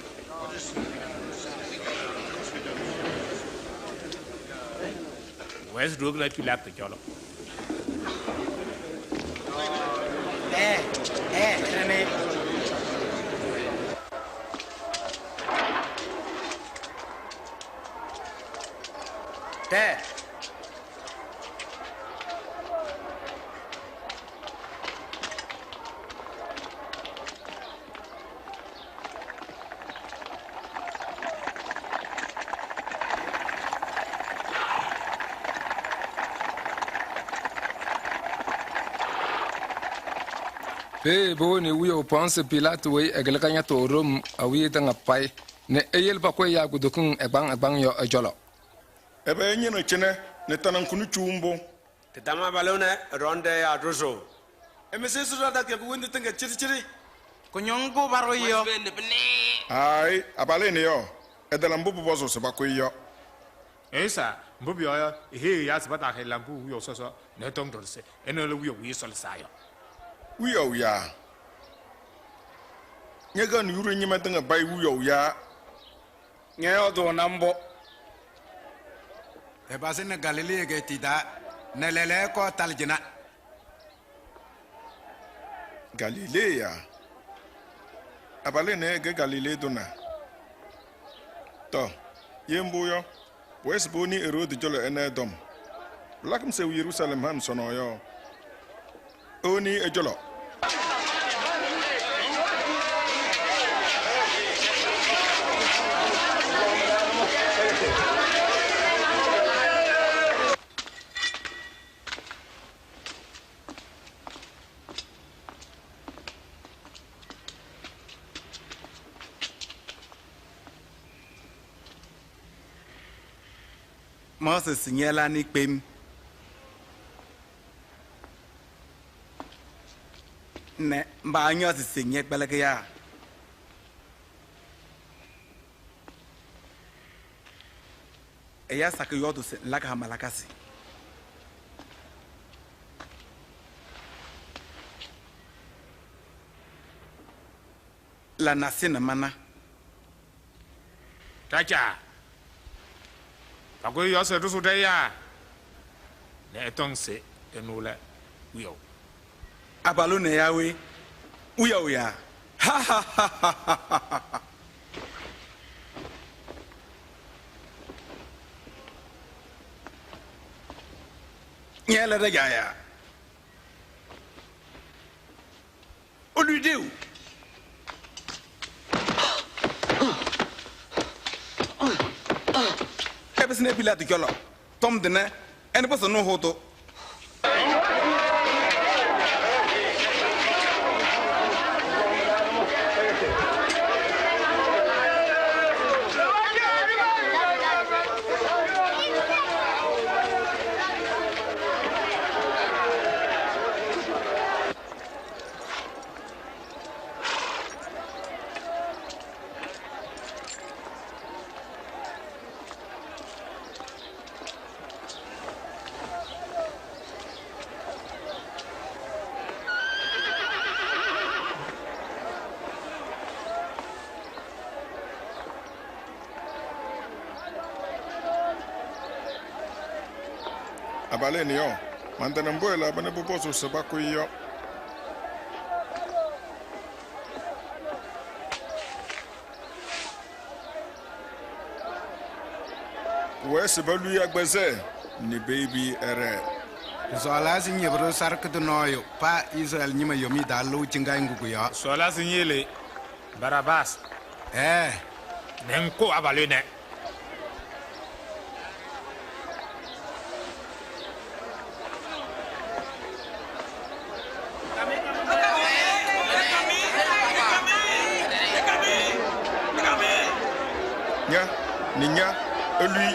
Pʋwɛɛ se ɖiwoki Pilaatɩ cɔlɔ. Ɛɛ, ɛɛ, ɖɩnɩ. Tɛɛ. Peeye powoni wiyaʋ Pɔɔnsɩ Pilaatɩ weyi ɛkɩlɩ kañatʋ Room awiya tɩŋa payɩ nɛ eyele pakʋ ɛyaa kutokiŋ ɛgbaŋ ɛgbaŋ yɔ ɛ-cɔlɔ. Ɛbɛ ɩñɩnɩɣ cɩnɛ nɛ tanaŋ kʋnɛ cuu mbʋ? Tɩtama abalʋ ɛnɛ, ɛɖɔŋ tɛɛ yaa ɖʋzʋʋ. Ɛmɩsɩ sɔsɔ takɩ windi tɩŋa cɩɖɩcɩɖɩ. Kʋñɔŋ ŋgʋ paɖʋ yɔ. Aayɩ, abalʋ ɛnɛ yɔ, ɛtala mbʋ pʋpɔzʋʋ se pakʋ-ɩ yɔ. Ɛyɩsa, mbʋ pʋyɔɔ yɔ, eheyi ɛyaa se pataahɛlɩ laŋpʋʋ wiyaʋ sɔsɔ nɛ ɛtɔŋ ɖɔɖɔ se ɛnɛ lɛ wiyaʋ weyi Ɛsɔ Lɩzaa Yɔ. Wiyaʋ yaa. Ñɛkɛɣnɩ Yuda ñɩma tɩŋa payɩ wiyaʋ yaa. Ñɔyɔɔdʋʋnɩ mbʋ. Ɛpazɩnɩ Galilee egeetiye taa nɛ lɛɛlɛɛyɔ ɛkɔɔ ɛtalɩ cɩnɛ. Galilee yaa. Abalʋ ɛnɛ ɛkɛ Galilee tʋ na? Tɔ, ye mbʋ yɔ, pʋwɛɛ se powoni Eroodi cɔlɔ ɛna ɛ-tɔm. Pɩlakɩ-m seʋ Yeruusalɛm ham sɔnɔɔ yɔ, ewoni-i ɛ-cɔlɔ. Moses nyela n'ikpe m. Ne mba anya osise nye kpeleke ya. Eya saki yɔdu se nlaka hamalakasi. La nasi na mana. Tacha. Pakʋyɩ yɔ se ɖɩsʋ ɛyaa nɛ ɛtɔŋ se ɛnʋ lɛ wiyaʋ. Abalʋ nɛ ya we wiyaʋ ya. Ha ha ha ha ha ha. Nyɛ lɛ ɖɛ ya. Olu dew. Ɛpɩsɩnɩ Pilaatɩ cɔlɔ tɔm tʋnɛ ɛnɛ pɔzɩnɩ hʋ-tʋ. Abalʋ ɛnɛ yɔ, mantana mbʋ ɛlaba nɛ pʋpɔzʋʋ se pakʋ-ɩ yɔ. Pʋwɛɛ se paluyi agbazɛɛ nɛ peyebi-i ɛɖɛɛ. Sɔɔlaa se ŋyebi-ɖʋ sarɩkɩ tʋ nɔɔyʋ paa Izrɛɛlɩ ñɩma yomiye taa lʋʋ ciŋkaɣ ŋgʋ kʋ-yɔɔ. Sɔɔlaa se ŋyele Barabaasɩ. Ɛɛ. Nɛ ŋkʋ abalʋ ɛnɛ. Ña nɛ ña elu-i.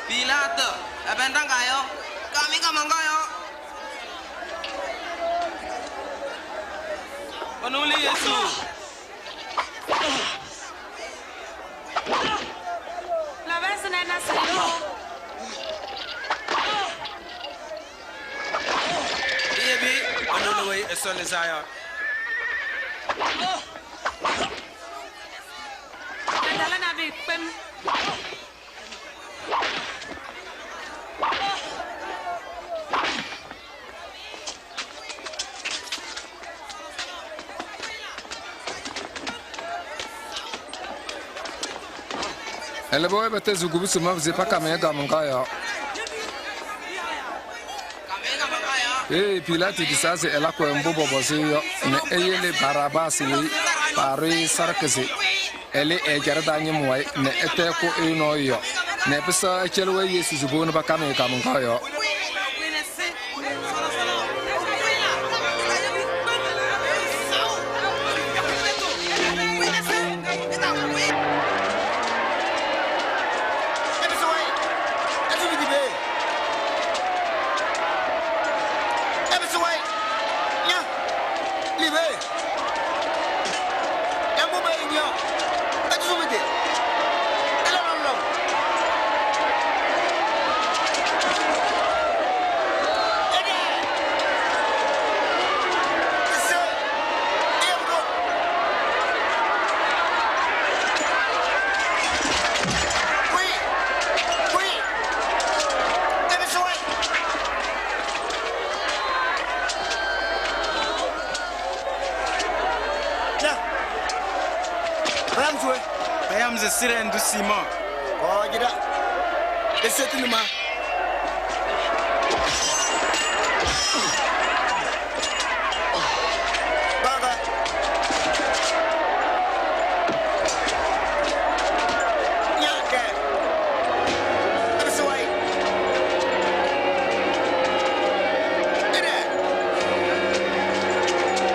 Pilaatɩ, ɛbɛ ŋɖaŋaa yɔ? Kam-ɩ kaamaŋkaɣ yɔɔ. Ɛnʋ lɛ Yesu. Labɛsɩ nɛ ɛna se yo. Iyebi ɛnʋ lɛ weyi Ɛsɔ Lɩzaa Yɔ. Ɛtala nabɛyɛ kpem. Ɛlɛbɩ-wɛ pɛtɛzɩɣ kubusi mabʋ se pakam-ɩ kaamaŋkaɣ yɔɔ. Peeye Pilaatɩ tisaa se ɛlakɩ-wɛ mbʋ pɔpɔzʋʋ yɔ nɛ eyele Barabaasɩ weyi paɖʋ-ɩ sarɩkɩ se ɛlɩ ɛ-ɛjaɖɛ taa ñɩm wayɩ nɛ ɛtɛkʋ ɛ nɔɔyʋ yɔɔ nɛ ɛpɩsɛɣ ɛcɛlɩ-wɛ Yesu se powoni pakam-ɩ kaamaŋkaɣ yɔɔ. Pɩyaɣ-m se Sirɛɛnɩ tʋ Siimɔɔ? Kɔɔ cɩɖa. Esetini ma. Kpaɣ-kɛ. Ña-kɛ. Ɛpɩsɩ wayɩ. Ɛɖɛɛ.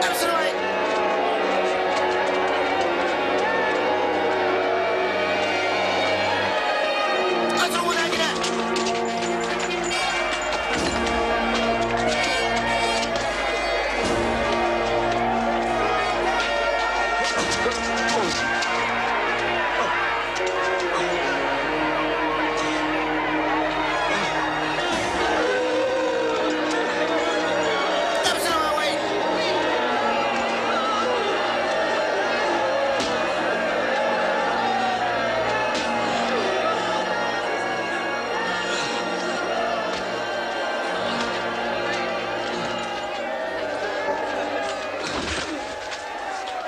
Ɛpɩsɩ wayɩ. Ɛsʋ wʋnaa cɩnɛ.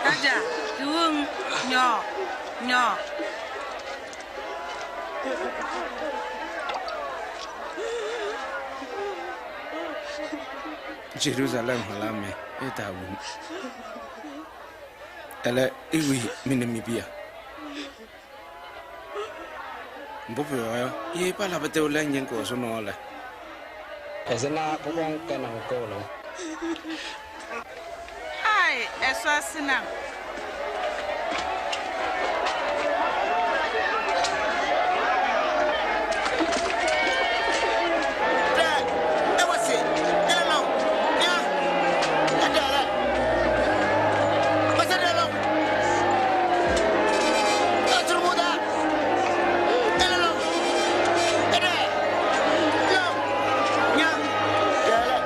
Aja, kiwung, nyo, nyo. Jerusalem halaa mɩ ɩtaawom. Ɛlɛ, iwiyi mɩ nɛ mi-piya. Mbʋ pʋyɔɔ yɔ, ye palabɩ tɩʋ lɛ ŋñɩŋɩɣ ɛsɔ nɔɔ lɛ? Ɛzɩma pʋkɔŋ kɛnaʋ kɩwɩlʋʋ? Ai, Ɛsɔ sɩnɩ-m. Ɖɛɛ, ɛwɛsɩ, ɛlɛ lɔŋ, ña, ɛɖɛɛ lɛ. Pɛsɛ ɖɛɛ lɔŋ. Ɛsʋ mʋ-taa. Ɛlɛ lɔŋ. Ɛɖɛɛ, lɔŋ, ña, ɖɛɛ lɛ.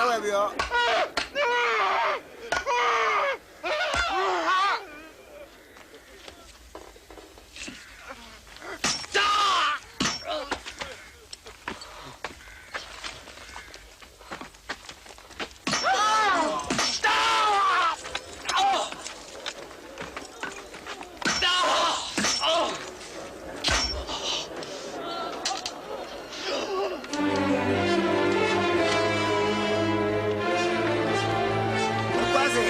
Ɛwɛ pʋ-yɔɔ. Quase.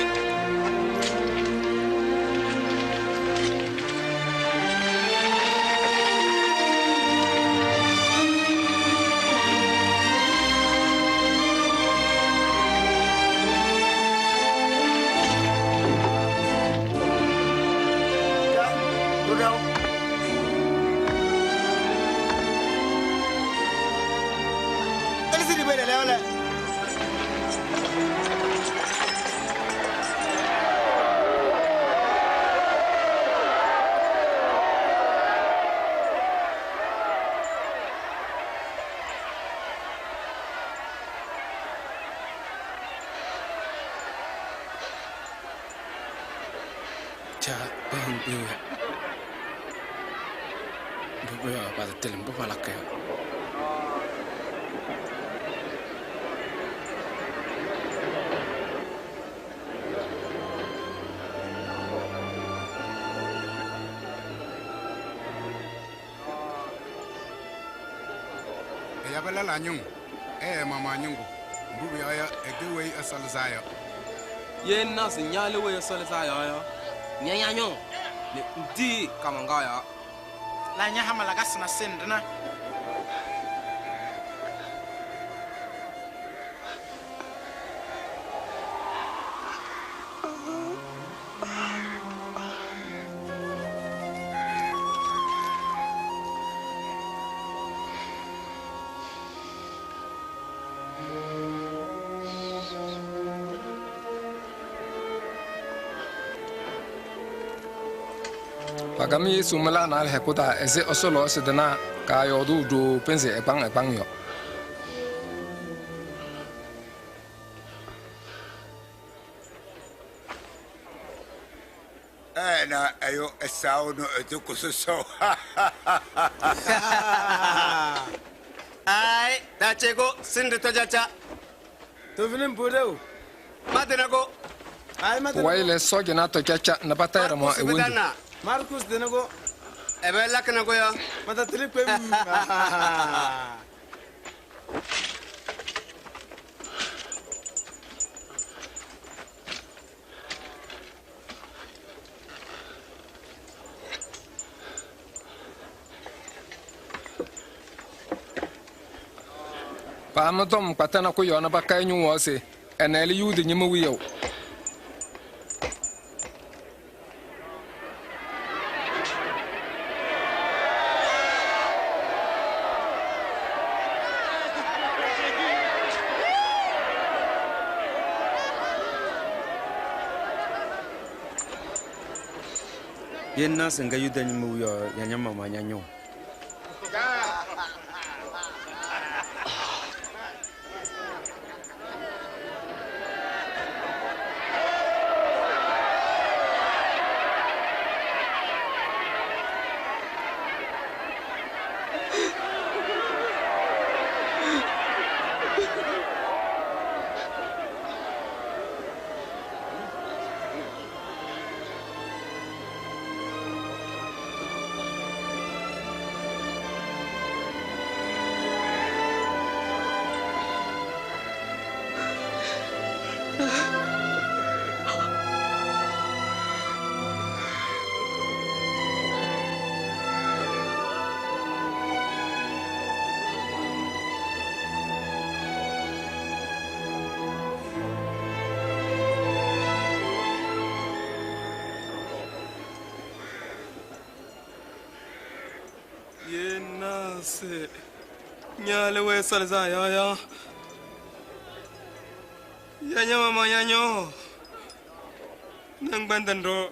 Elisi di bɛ lɛ lɛ. Caa, paham kpewe. Mbʋ pʋyɔɔ yɔ, patatɩlɩ mbʋ palakɩ yɔ. Ɛyabɩ lɛlaa ñɩŋgʋ, ɛyɛ ɛ-maɣmaɣ ñɩŋgʋ, mbʋ pʋyɔɔ yɔ, ɛkɛ weyi Ɛsɔ Lɩzaa Yɔ. Ye ŋnaɣ se ña lɛ Weyi Ɛsɔ Lɩzaa Yɔ yɔ, ña ña-ñʋʋ nɛ ŋtiyi kaamaŋkaɣ yɔɔ. La ña-hama lakasɩ nasɩyɩ nɛ ɖɩna. Pakam Yesu mɩlaa naalɛ hɛkʋ taa ɛzɩ Ɛsɔ lɔɔyɩsɩ tɩnaa kaayɔɔdʋʋ ɖooo pɩnzɩ ɛgbaŋ ɛgbaŋ yɔ. Ɛna ɛyɔ ɛsaw no ɛdoko soso. Ai, da chego sindi tojacha. Toovenim pʋdɛʋ. Madinago. Ai madinago. Pʋwayɩ lɛ, sɔɔjanaa tɔ caca nɛ patayɩ ɖama e-wondu. Marcus dinago. Ebe lakinago yo. Matatili kpem. Paama tɔm kpatana kʋ-yɔɔ nɛ pakayɩ ñʋʋ yɔɔ se ɛnɛ lɛ Yuda ñɩma wiyaʋ. Ye ŋnaɣ se ŋkɛ Yuda ñɩma wiyaʋ yɔ, ya ña-maɣmaɣ ña-ñʋʋ. Ye ŋnaɣ se ña lɛ Weyi Ɛsɔ Lɩzaa Yɔ yɔ, ya ña-maɣmaɣ ña-ñʋʋ nɛ ŋkpɛndɩnɩ-ɖʋ.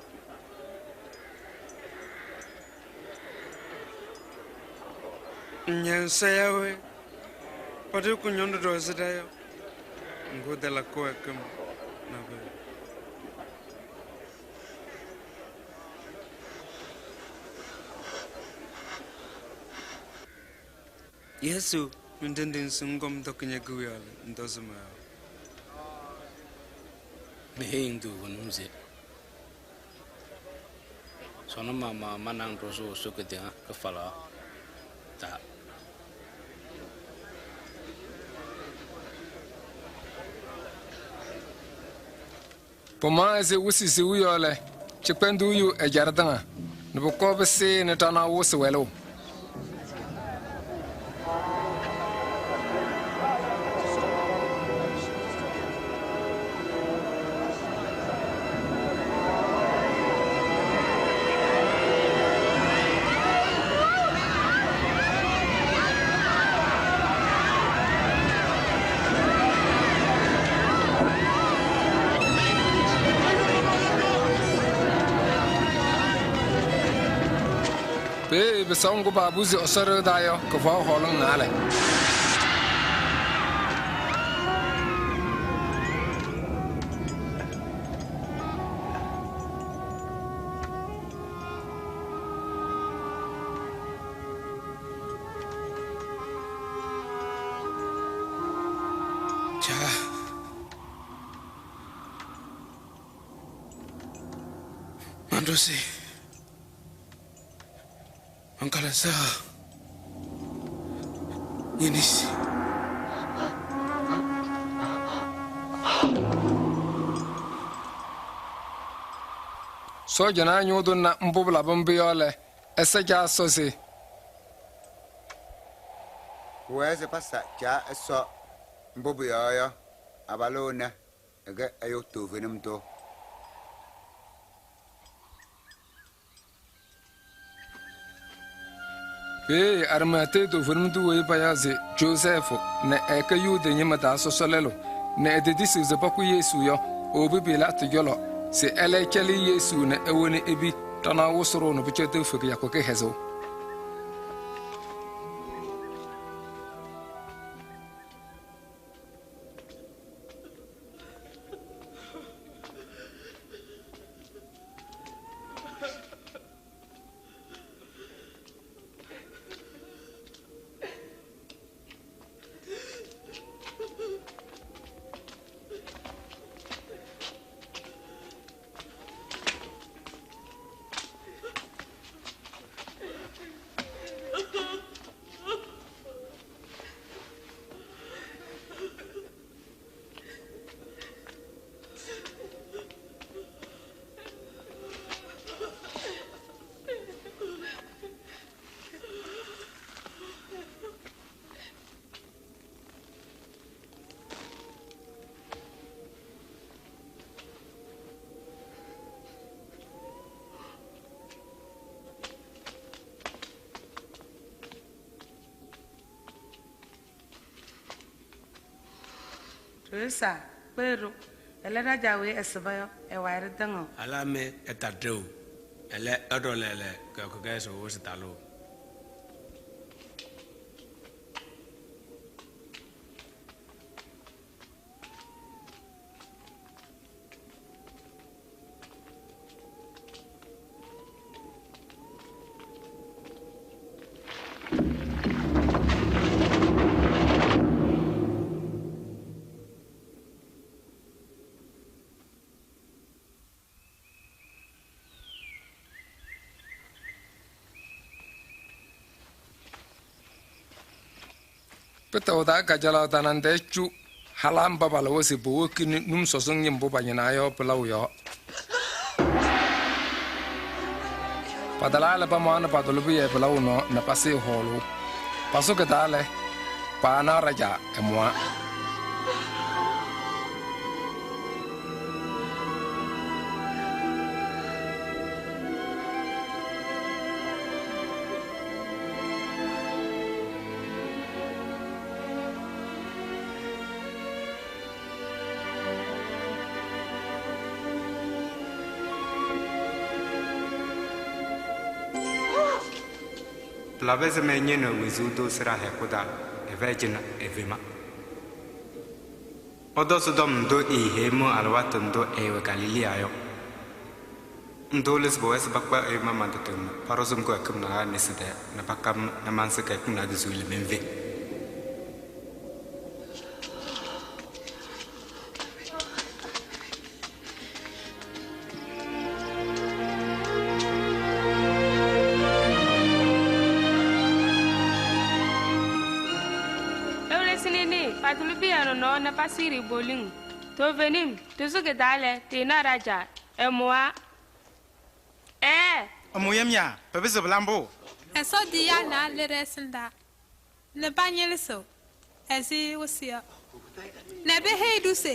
Ŋñɛnsɛ ya we? Patɩ kʋñɔndʋ ɖɔɔzɩ ɖa yɔ. Ŋgʋ, tɛlakɩ kɩwɛɛkɩm nabʋyʋ. Yesu mendendi-m se ŋkɔm tɔkɩ ñe-kewiyaɣ lɛ, ŋtɔzɩ mɔ-yɔɔ. Meheyi-ŋ toovenim se: sɔnɔ maɣmaɣ ma na-ŋ ɖʋzʋʋ Ɛsɔ kedeŋa kɩfalaɣ taa. Pamaɣ ɛzɩ wɩsɩ siɣu yɔ lɛ, cɩkpɛndʋʋ yu ɛjaɖɛ tɩŋa nɛ pʋkɔɔ pɩsɩnɩ ɖanaɣ wɩsɩ wɛlʋʋ. Peeye pɩsaʋ ŋgʋ paapuzi Ɛsɔ ɖɩɣa taa yɔ, kɩfɔɔ hɔɔlɩŋ naalɛ. Caa. Manɖʋ se. Man-kalɩzaɣ. Ñe-nesi. Sɔɔjanaa ñʋʋ tʋ na mbʋ pɩlabɩ mbʋ yɔ lɛ, ɛsɛ Caa Ɛsɔ se: Pʋwɛɛ se pasa Caa Ɛsɔ mbʋ pʋ-yɔɔ yɔ, abalʋ ɛnɛ, ɛkɛ ɛyʋ toovenim tʋ. Peeye Arimatee toovenim tʋ weyi payaɣ se Jozɛɛfʋ nɛ ɛkɛ Yuda ñɩma taa sɔsɔ lɛlʋ nɛ etetisiɣ se pakʋ Yesu yɔ, ewobi Pilaatɩ cɔlɔ se ɛlɛ ɛcɛlɩ Yesu nɛ ewoni epi ɖanaɣ wɩsɩ-ɖʋ nɛ pʋcɔ tefe kɩyakʋ kɩhɛzʋʋ. Ɖoyisa, kpeɣ-ɖʋ, ɛlɛ ɖa-caa weyi ɛsɩba yɔ, ɛ-wayɩ ɖɩtɩŋɩɣ. Halaa mɩ ɛtaɖeu, ɛlɛ ɛɖɔ lɛɛlɛ kɩyakʋ kɩhɛzʋʋ wɩsɩ talʋʋ. Pɩtɛ taa kajalaɣ tanaŋ tɛɛ cu halaa mba palɩwa se powokini num sɔsɔŋ ñɩm mbʋ pañɩnaa yɔ pɩlaʋ yɔɔ. Patalaa lɛ pamaɣnɩ patʋlɩ pɩyɛ pɩlaʋ nɔɔ nɛ pasɩɩ hɔɔlʋʋ. Pasʋ kɩ-taa lɛ, paanaɣ ɖa-caa ɛmʋwa. Pɩlabɩ ɛzɩma ŋñɩnɩɣ wezuu tʋ sɩɖaa hɛkʋ taa ɛfɛyɩ cɩnɛ efema? Ɩtɔzɩ tɔm ndʋ eeheyi-mɩ alɩwaatʋ ndʋ ɛɛwɛ Galilee yɔ. Ndʋ lɛ se pʋwɛɛ se pakpaɣ Ɛyʋ ma man-tɩ nɛ paɖʋ sɩm kɩwɛɛkɩm naalɛ nesi tɛɛ nɛ pakam nɛ mansɩ kɩyakɩŋ naadozo lɛ menfe. Ewelesini patʋlɩ pɩyɛ nɔɔ nɛ pasɩɩ poliŋ. Toovenim, tɩsʋ kɩ-taa lɛ, tɩɩnaɣ ɖa-caa, ɛmʋwa. Ɛɛ! Ɛmʋ-yem yaa, pɩpɩzɩɣ pɩla mbʋ? Ɛsɔ tiyaa naalɛ ɖɛ-ɛsɩndaa nɛ pañɩlɩsɩɣ ɛzɩ wɩsɩ yɔ. Nɛ peheyi-ɖʋ se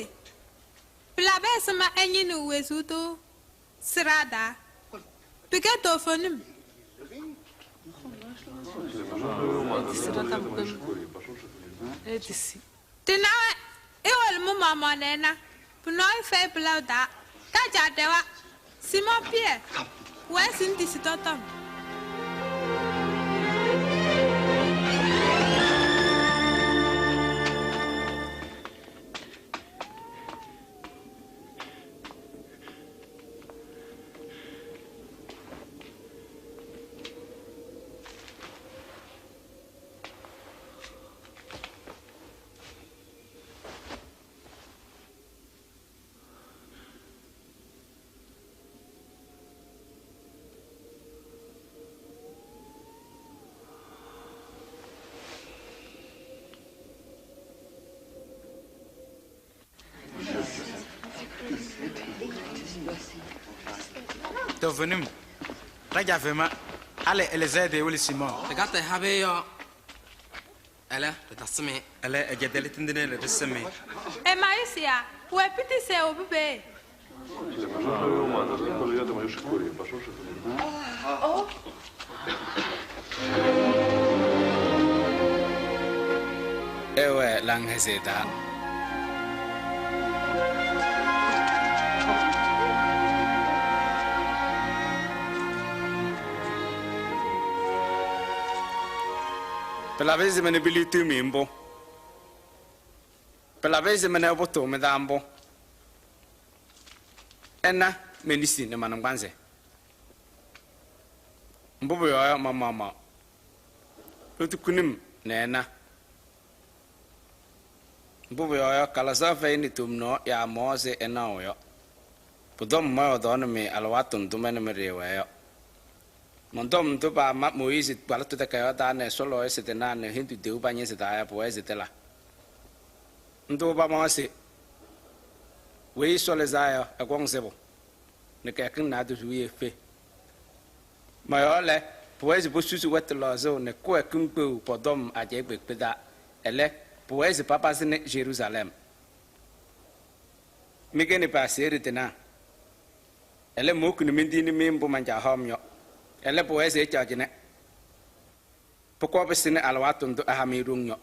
pɩlabɩ ɛzɩma ŋñɩnɩɣ wezuu tʋ sɩɖaa taa? Pɩkɛ toovenim. Tɩnawa ɩwolo mɩ-maɣmaɣ nɛ ɩna, pʋ-nɔɔyʋ fɛyɩ pɩlaʋ taa. Ɖa-caa ɖɛwa. Siimɔɔ Pɩyɛ, pʋwɛɛ se ŋtisi tɔ-tɔm. Toovenim, ɖa-caa fema, halɩ Elizaabɛɛtɩ wɩlɩ Siimɔɔ. Ɖɩkatɩ habɩ yɔ, ɛlɛ, ɖɩtasɩm-ɩ. Ɛlɛ, ɛjɛtɛlɩ tindine nɛ ɖɩsɩm-ɩ. Emayusi ya, pʋwɛ piti se ewobi peeye. Ɛwɛɛ Laŋhɛzɩyɛ taa. Pɩlabɩ ɛzɩma nɛ piliɣtiɣ-mɩ mbʋ? Pɩlabɩ ɛzɩma nɛ ɩpʋtʋʋ mɩ-taa mbʋ? Ɩna me-nesi nɛ ma-naŋgbanzɩ. Mbʋ pʋyɔɔ yɔ, ma-maɣmaɣ itukuni-m nɛ ɩna. Mbʋ pʋyɔɔ yɔ, kalɩzaɣ fɛyɩnɩ tomnaɣ yaa mɔɔ ɛzɩ ɩnaɣʋ yɔ. Pʋ-tɔm mɔyɔɔdaɣnɩ-mɩ alɩwaatʋ ndʋ mɩ nɛ mɩ ɖɩɩwɛɛ yɔ. Mɔn-tɔm ndʋ paama Mooyiizi kpalɩtʋ takayaɣ taa nɛ Ɛsɔ lɔɔyɩsɩ tɩnaa nɛ Hendu teu pa-ñɩnzɩ taa yɔ, pʋwɛɛ se tɩla. Ndʋ pamawa se weyi Ɛsɔ lɩzaa yɔ, ɛkɔŋ sɩbʋ nɛ kɩyakɩŋ naadozo wiye fe. Mɔ-yɔɔ lɛ, pʋwɛɛ se posusi wɛtʋ lɔɔzʋʋ nɛ kɩwɛɛkɩm kpeɣ pɔ-tɔm ajɛɛ kpeekpe taa. Ɛlɛ, pʋwɛɛ se papazɩnɩ Yeruusalɛm. Mɩkɛnɩ pa-aseɣɖe tɩnaa. Ɛlɛ, mowokini menti nɛ mɩ mbʋ man-Caa haʋ-m yɔ. Ɛlɛ, pʋwɛɛ se ɩcaɣ cɩnɛ. Pʋkɔɔ pɩsɩnɩ alɩwaatʋ ndʋ ɩha-mɩ ɖoŋ yɔ.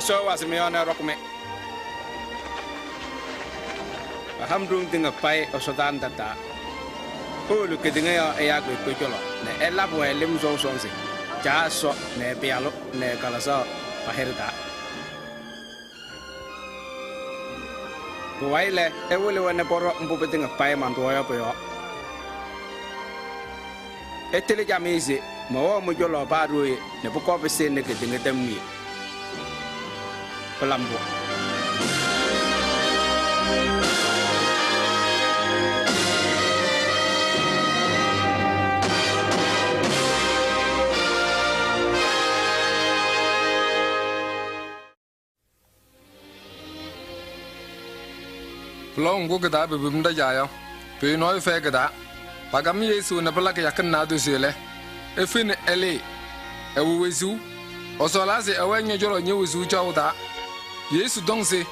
Ɛsɔ wazɩ mɩ-yɔɔ nɛ ɛɖɔkɩ-mɩ. Ɛha-m ɖoŋ tɩŋa payɩ ɛsɔdaa nɛ tataa. Ewolo kedeŋa yɔɔ ɛyaa kpeekpe cɔlɔ nɛ ɛlabɩ-wɛ lɩm sɔʋ sɔnzɩ Caa Ɛsɔ nɛ ɛ-Pɩyalʋ nɛ ɛ-Kalɩzaɣ pa-hɩɖɛ taa. Pʋwayɩ lɛ, ɛwɩlɩ-wɛ nɛ pɔɖɔ mbʋ pɩtɩŋa payɩ manɖʋwa yɔ pʋ-yɔɔ. Ɩtɩlɩ camɩyɛ se mɛwɛɣ mɩ-cɔlɔ paa ɖooye nɛ pʋkɔɔ pɩsɩnɩ kedeŋa tɛm wiye. Pɩla mbʋ. Pʋlɔʋ ŋgʋ kɩ-taa pepim ɖa-Caa yɔ, pʋyʋ nɔɔyʋ fɛyɩ kɩ-taa. Pakam Yesu nɛ pɩla kɩyakɩŋ naadozo lɛ, efeni ɛlɩɩ. Ɛwɛ wezuu. Ɛsɔɔlaa se ɛwɛɛ ñɔ-cɔlɔ ñe-wezuu caɣʋ taa. Yesu tɔŋ se: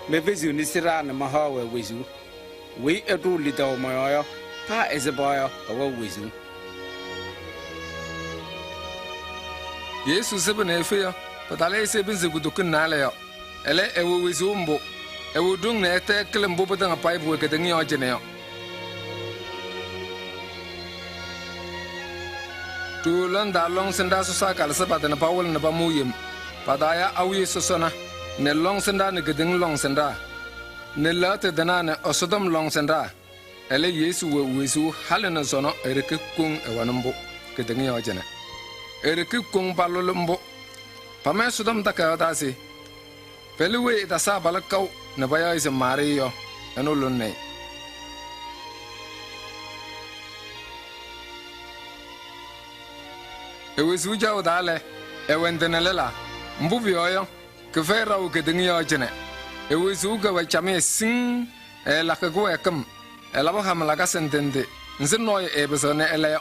Mefeziɣni sɩɖaa nɛ mahaɣ-wɛ wezuu. Weyi ɛɖʋʋ lidaʋ mɔ-yɔɔ yɔ, paa ɛsɩba yɔ, ɛwɛɣ wezuu. Yesu sɩbɩ nɛ efe yɔ, pɩtalɩ ɛzɩ pɩnzɩ kutokiŋ naalɛ yɔ. Ɛlɛ, ɛwɛ wezuu mbʋ. Ɛwɛ ɖoŋ nɛ ɛtɛ ɛkɩlɩ mbʋ pɩtɩŋa payɩ pʋwɛ kedeŋa yɔɔ cɩnɛ yɔ. Ɖooo lɔŋ taa lɔŋsɩnɖaa sɔsaa kalɩsɩ pa-tɩ nɛ pawɩlɩ nɛ pamʋʋ yem. Pataaya awiya sɔsɔna nɛ lɔŋsɩnɖaa nɛ kedeŋa lɔŋsɩnɖaa nɛ lɛɣtʋ tɩnaa nɛ Ɛsɔtɔm lɔŋsɩnɖaa. Ɛlɛ, Yesu wɛ wezuu halɩ nɛ sɔnɔ e-ɖeke koŋ ɛwɛnɩ mbʋ kedeŋa yɔɔ cɩnɛ. E-ɖeke koŋ palʋlɩ mbʋ. Pama Ɛsɔtɔm Takayaɣ taa se: Pɛlɛ weyi ɛtasa abalʋ kaʋ nɛ payaɣ-ɩ se Maarɩɩ yɔ, ɛnʋ lʋlɩnɩ-ɩ. E-wezuu caɣʋ taa lɛ, ɛwɛ ndɩ nɛ lɛlaa. Mbʋ pʋyɔɔ yɔ, kɩfɛyɩ ɖaʋ kedeŋa yɔɔ cɩnɛ. E-wezuu kɛwɛ camɩyɛ siŋŋ, ɛɛlakɩ kɩwɛɛkɩm, ɛlabɩ hama lakasɩ ndɩ ndɩ nzɩ nɔɔyʋ ɛɛpɩzɩɣ nɛ ɛla yɔ.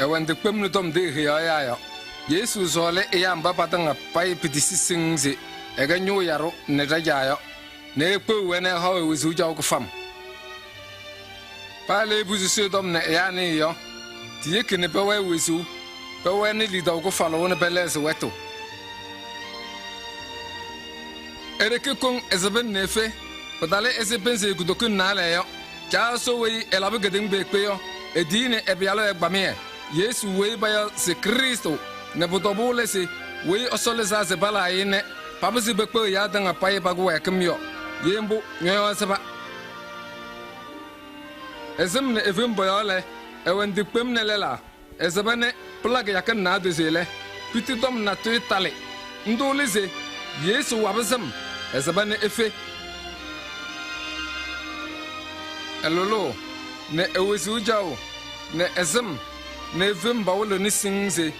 Ɛwɛ ndɩ kpem nɛ tɔm ndʋ eheyaɣ ɛyaa yɔ. Yesu sɔɔlɩ ɛyaa mba patɩŋa payɩ petisi siŋŋ se ɛkɛ ñʋʋ yaɖʋ nɛ ɖa-Caa yɔ nɛ ekpeɣ-wɛ nɛ ɛhaɣ-wɛ wezuu caɣʋ kɩfam. Paa le epusi tɔm nɛ ɛyaa nɩɩ yɔ, tiyeki nɛ pɛwɛɛ wezuu, pɛwɛnɩ lidaʋ kɩfalʋʋ nɛ pɛlɛɣzɩ wɛtʋ. E-ɖeke koŋ ɛsɩbɩna nɛ efe, pɩtalɩ ɛzɩ pɩnzɩ kutokiŋ naalɛ yɔ. Caa Ɛsɔ weyi ɛlabɩ kedeŋa kpeekpe yɔ, etiyini ɛ-Pɩyalʋ ɛgbamɩyɛ Yesu weyi payaɣ se Krɩstʋ nɛ pʋ-tɔbʋʋ lɛ se weyi Ɛsɔ lɩzaa se palaa-ɩ nɛ papɩzɩ pekpeɣ ɛyaa tɩŋa payɩ pa-kɩwɛɛkɩm yɔ Ye mbʋ ñɔ-yɔɔ sɩba. Ɛ-sɩm nɛ e-fem pɔ-yɔɔ lɛ, ɛwɛ ndɩ kpem nɛ lɛlaa. Ɛsɩba nɛ pɩla kɩyakɩŋ naadozo lɛ, piti tɔm natʋyʋ talɩ. Ndʋ lɛ se Yesu wabɩ sɩm, ɛsɩba nɛ efe. Ɛ-lʋlʋʋ nɛ e-wezuu caɣʋ nɛ ɛ-sɩm nɛ e-fem pawɩlɩɣnɩ siŋŋ se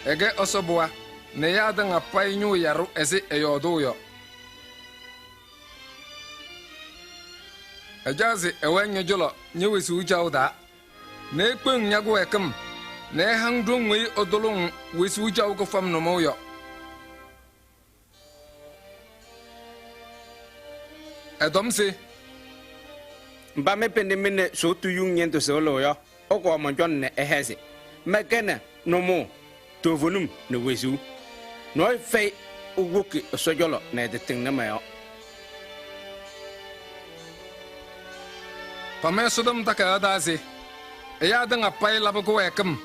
ɛkɛ Ɛsɔ pɩɣa nɛ ɛyaa tɩŋa payɩ ñʋʋ yaɖʋ ɛzɩ ɛyɔɔdʋʋ yɔ. Ɛcaɣ se ɛwɛɛ ñɔ-cɔlɔ ñe-wezuu caɣʋ taa nɛ ekpeɣ-ŋ ña-kɩwɛɛkɩm nɛ ɛha-ŋ ɖoŋ weyi ɩtʋlʋʋ-ŋ wezuu caɣʋ kɩfam nʋmɔʋ yɔ. Ɛtɔm se: Mba mɩ pɩnɩ-mɩ nɛ sʋʋtʋ yuŋ ñɩndʋ sɩɣlɩɣ yɔ, ɩkɔɔ mɔn-cɔlɔ nɛ ɩhɛzɩ. Mɛnkɛnɩ nʋmɔʋ, toovenim nɛ wezuu. Nɔɔyʋ fɛyɩ ewoki Ɛsɔ cɔlɔ nɛ ɛtatɩŋnɩ mɔ-yɔɔ. Pama Ɛsɔtɔm Takayaɣ taa se ɛyaa tɩŋa payɩ labɩ kɩwɛɛkɩm.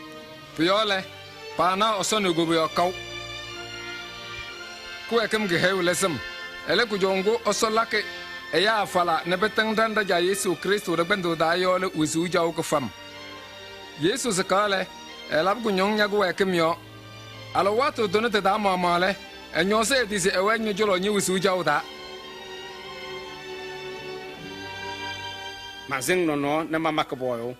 Pʋ-yɔɔ lɛ, paanaɣ Ɛsɔ nɛ e-koboyaɣ kaʋ. Kɩwɛɛkɩm kɩhɛyʋʋ lɛ sɩm. Ɛlɛ, kʋjɔʋ ŋgʋ Ɛsɔ lakɩ ɛyaa falaa nɛ pɩtɩŋ ɖa nɛ ɖa-Caa Yesu Krɩstʋ ɖɛ-kpɛndʋʋ taa yɔ lɛ wezuu caɣʋ kɩfam. Yesu sɩkaɣ lɛ, ɛlabɩ kʋñɔŋ ña-kɩwɛɛkɩm yɔɔ. Alɩwaatʋ tʋnɛ tɩ-taa maɣmaɣ lɛ, ɛñɔɔzɩ ɛ-tɩ se ɛwɛɛ ñɔ-cɔlɔ ñe-wezuu caɣʋ taa. Mansɩŋ nɔnɔɔ nɛ mamakɩ pɔɔyʋʋ.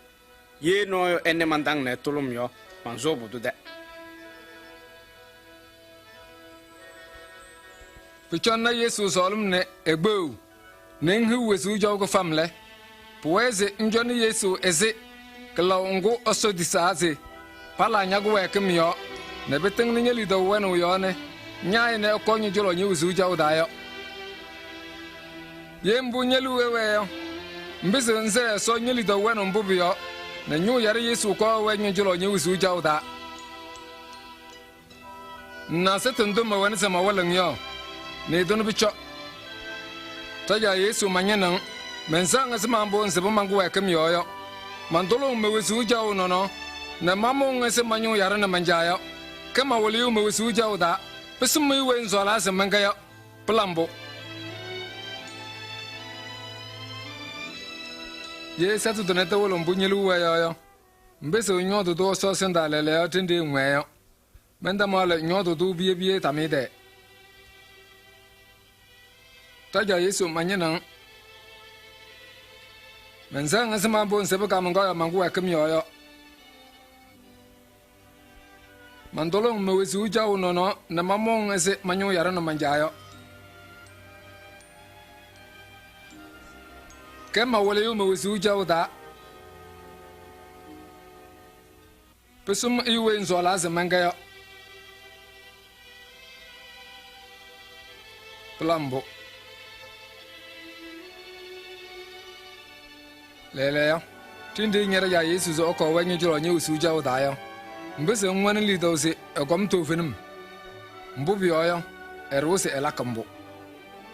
Ye nɔɔyʋ ɛnɩ mantaŋ nɛ ɛtʋlɩ-m yɔ, mansʋʋ pʋdʋ tɛ. Pʋcɔ ŋna Yesu sɔɔlɩm nɛ ekpeɣ nɛ ŋhiɣ wezuu caɣʋ kɩfam lɛ, pʋwɛɛ se ŋcɔnɩ Yesu ɛzɩ kɩlaʋ ŋgʋ Ɛsɔ tisaa se pala ña-kɩwɛɛkɩm yɔɔ nɛ pɩtɩŋnɩ ñe-lidaʋ wɛnaʋ yɔɔ nɛ ñaayɛ nɛ ɛkɔɔ ñɔ-cɔlɔ ñe-wezuu caɣʋ taa yɔ. Ye mbʋ ñe-liu ɛwɛɛ yɔ, ŋpɩzɩɣ ŋsɛɛ Ɛsɔ ñe-lidaʋ wɛnaʋ mbʋ pʋ-yɔɔ nɛ ñʋʋ yaɖʋ Yesu kɔɔ ɛwɛɛ ñɔ-cɔlɔ ñe-wezuu caɣʋ taa. Ŋna sɛtʋ ndʋ mɛwɛnɩ se mawɩlɩ-ŋ yɔ nɛ ɩtʋ nɛ pʋcɔ. Ɖa-Caa Yesu mañɩnɩɣ-ŋ, mɛnsɛɣ-ŋ ɛzɩma mbʋ ŋsɩbɩ man-kɩwɛɛkɩm yɔɔ yɔ. Mantʋlʋʋ-ŋ me-wezuu caɣʋ nɔnɔɔ nɛ mamʋʋ-ŋ ɛzɩ ma-ñʋʋ yaɖʋ nɛ man-Caa yɔ. Kɛ ma-wɩlɩyʋ me-wezuu caɣʋ taa. Pɩsɩm-ɩ weyi ŋsɔɔlaa se mɛnkɛ yɔ. Pɩla mbʋ. Ye sɛtʋ tʋnɛ tɩwɩlɩɣ mbʋ ñe-liu wɛɛ yɔ yɔ, ŋpɩzɩɣ ŋyɔɔdɩ-tʋ Ɛsɔ ɛsɩndaa lɛɛlɛɛyɔ ɖenɖe ŋwɛɛ yɔ. Mɛntamaɣ lɛ ŋyɔɔdɩ-tʋ piye piye tamɩyɛ tɛɛ. Ɖa-Caa Yesu mañɩnɩɣ-ŋ. Mɛnsɛɣ-ŋ ɛzɩma mbʋ ŋsɩbɩ kaamaŋkaɣ yɔɔ man-kɩwɛɛkɩm yɔɔ yɔ. Mantʋlʋʋ-ŋ me-wezuu caɣʋ nɔnɔɔ nɛ mamʋʋ-ŋ ɛzɩ ma-ñʋʋ yaɖʋ nɛ man-Caa yɔ. Kɛ ma-wɩlɩyʋ me-wezuu caɣʋ taa. Pɩsɩm ɛyʋ weyi ŋsɔɔlaa se mɛnkɛ yɔ. Pɩla mbʋ. Lɛɛlɛɛyɔ, ɖenɖe ña ɖa-Caa Yesu se ɛkɔɔ ɛwɛɛ ñɔ-cɔlɔ ñe-wezuu caɣʋ taa yɔ, ŋpɩzɩɣ ŋwɛnɩ lidaʋ se ɛkɔm toovenim. Mbʋ pʋyɔɔ yɔ, ɛɖʋwa se ɛlakɩ mbʋ.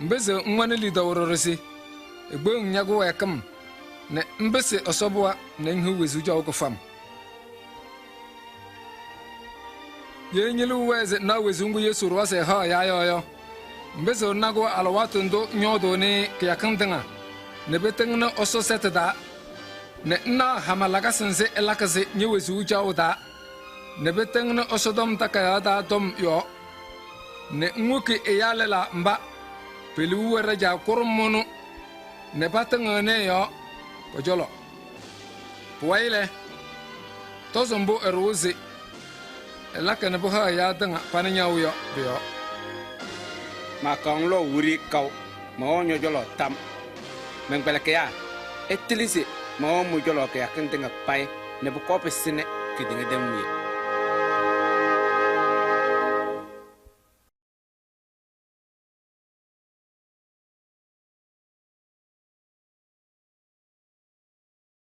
Ŋpɩzɩɣ ŋwɛnɩ lidaʋ ɖɔɖɔ se ekpeɣ-ŋ ña-kɩwɛɛkɩm nɛ ŋpɩsɩ Ɛsɔ pɩɣa nɛ ŋhiɣ wezuu caɣʋ kɩfam. Ye ñe-liu wɛɛ se ŋnaɣ wezuu ŋgʋ Yesu ɖʋwa se ɛhaɣ ɛyaa yɔ yɔ, ŋpɩzɩɣ ŋna-kʋ alɩwaatʋ ndʋ ŋyɔɔdʋʋnɩ kɩyakɩŋ tɩŋa nɛ pɩtɩŋnɩ Ɛsɔ sɛtʋ taa nɛ ŋnaɣ hama lakasɩ nzɩ ɛlakɩ-sɩ ñe-wezuu caɣʋ taa nɛ pɩtɩŋnɩ Ɛsɔtɔm Takayaɣ taa tɔm yɔɔ nɛ ŋwoki ɛyaa lɛlaa mba pe-liu wɛ ɖa-Caa kʋɖʋm ɛnʋ nɛ patɩŋɩɣnɩ ɛ-yɔɔ pɔ-cɔlɔ. Pʋwayɩ lɛ, tɔzʋ mbʋ ɛɖʋwa se ɛlakɩ nɛ pɩhaɣ ɛyaa tɩŋa panɩ ñaʋ yɔ pʋ-yɔɔ. Maakaɣ-ŋ lɔʋ wiɖiyi kaʋ, mɛwɛɣ ñɔ-cɔlɔ tam. Mɛn-kpɛlɩkɩyaa, ɩtɩlɩ se mɛwɛɣ mɩ-cɔlɔ kɩyakɩŋ tɩŋa payɩ nɛ pʋkɔɔ pɩsɩnɩ kedeŋa tɛm wiye.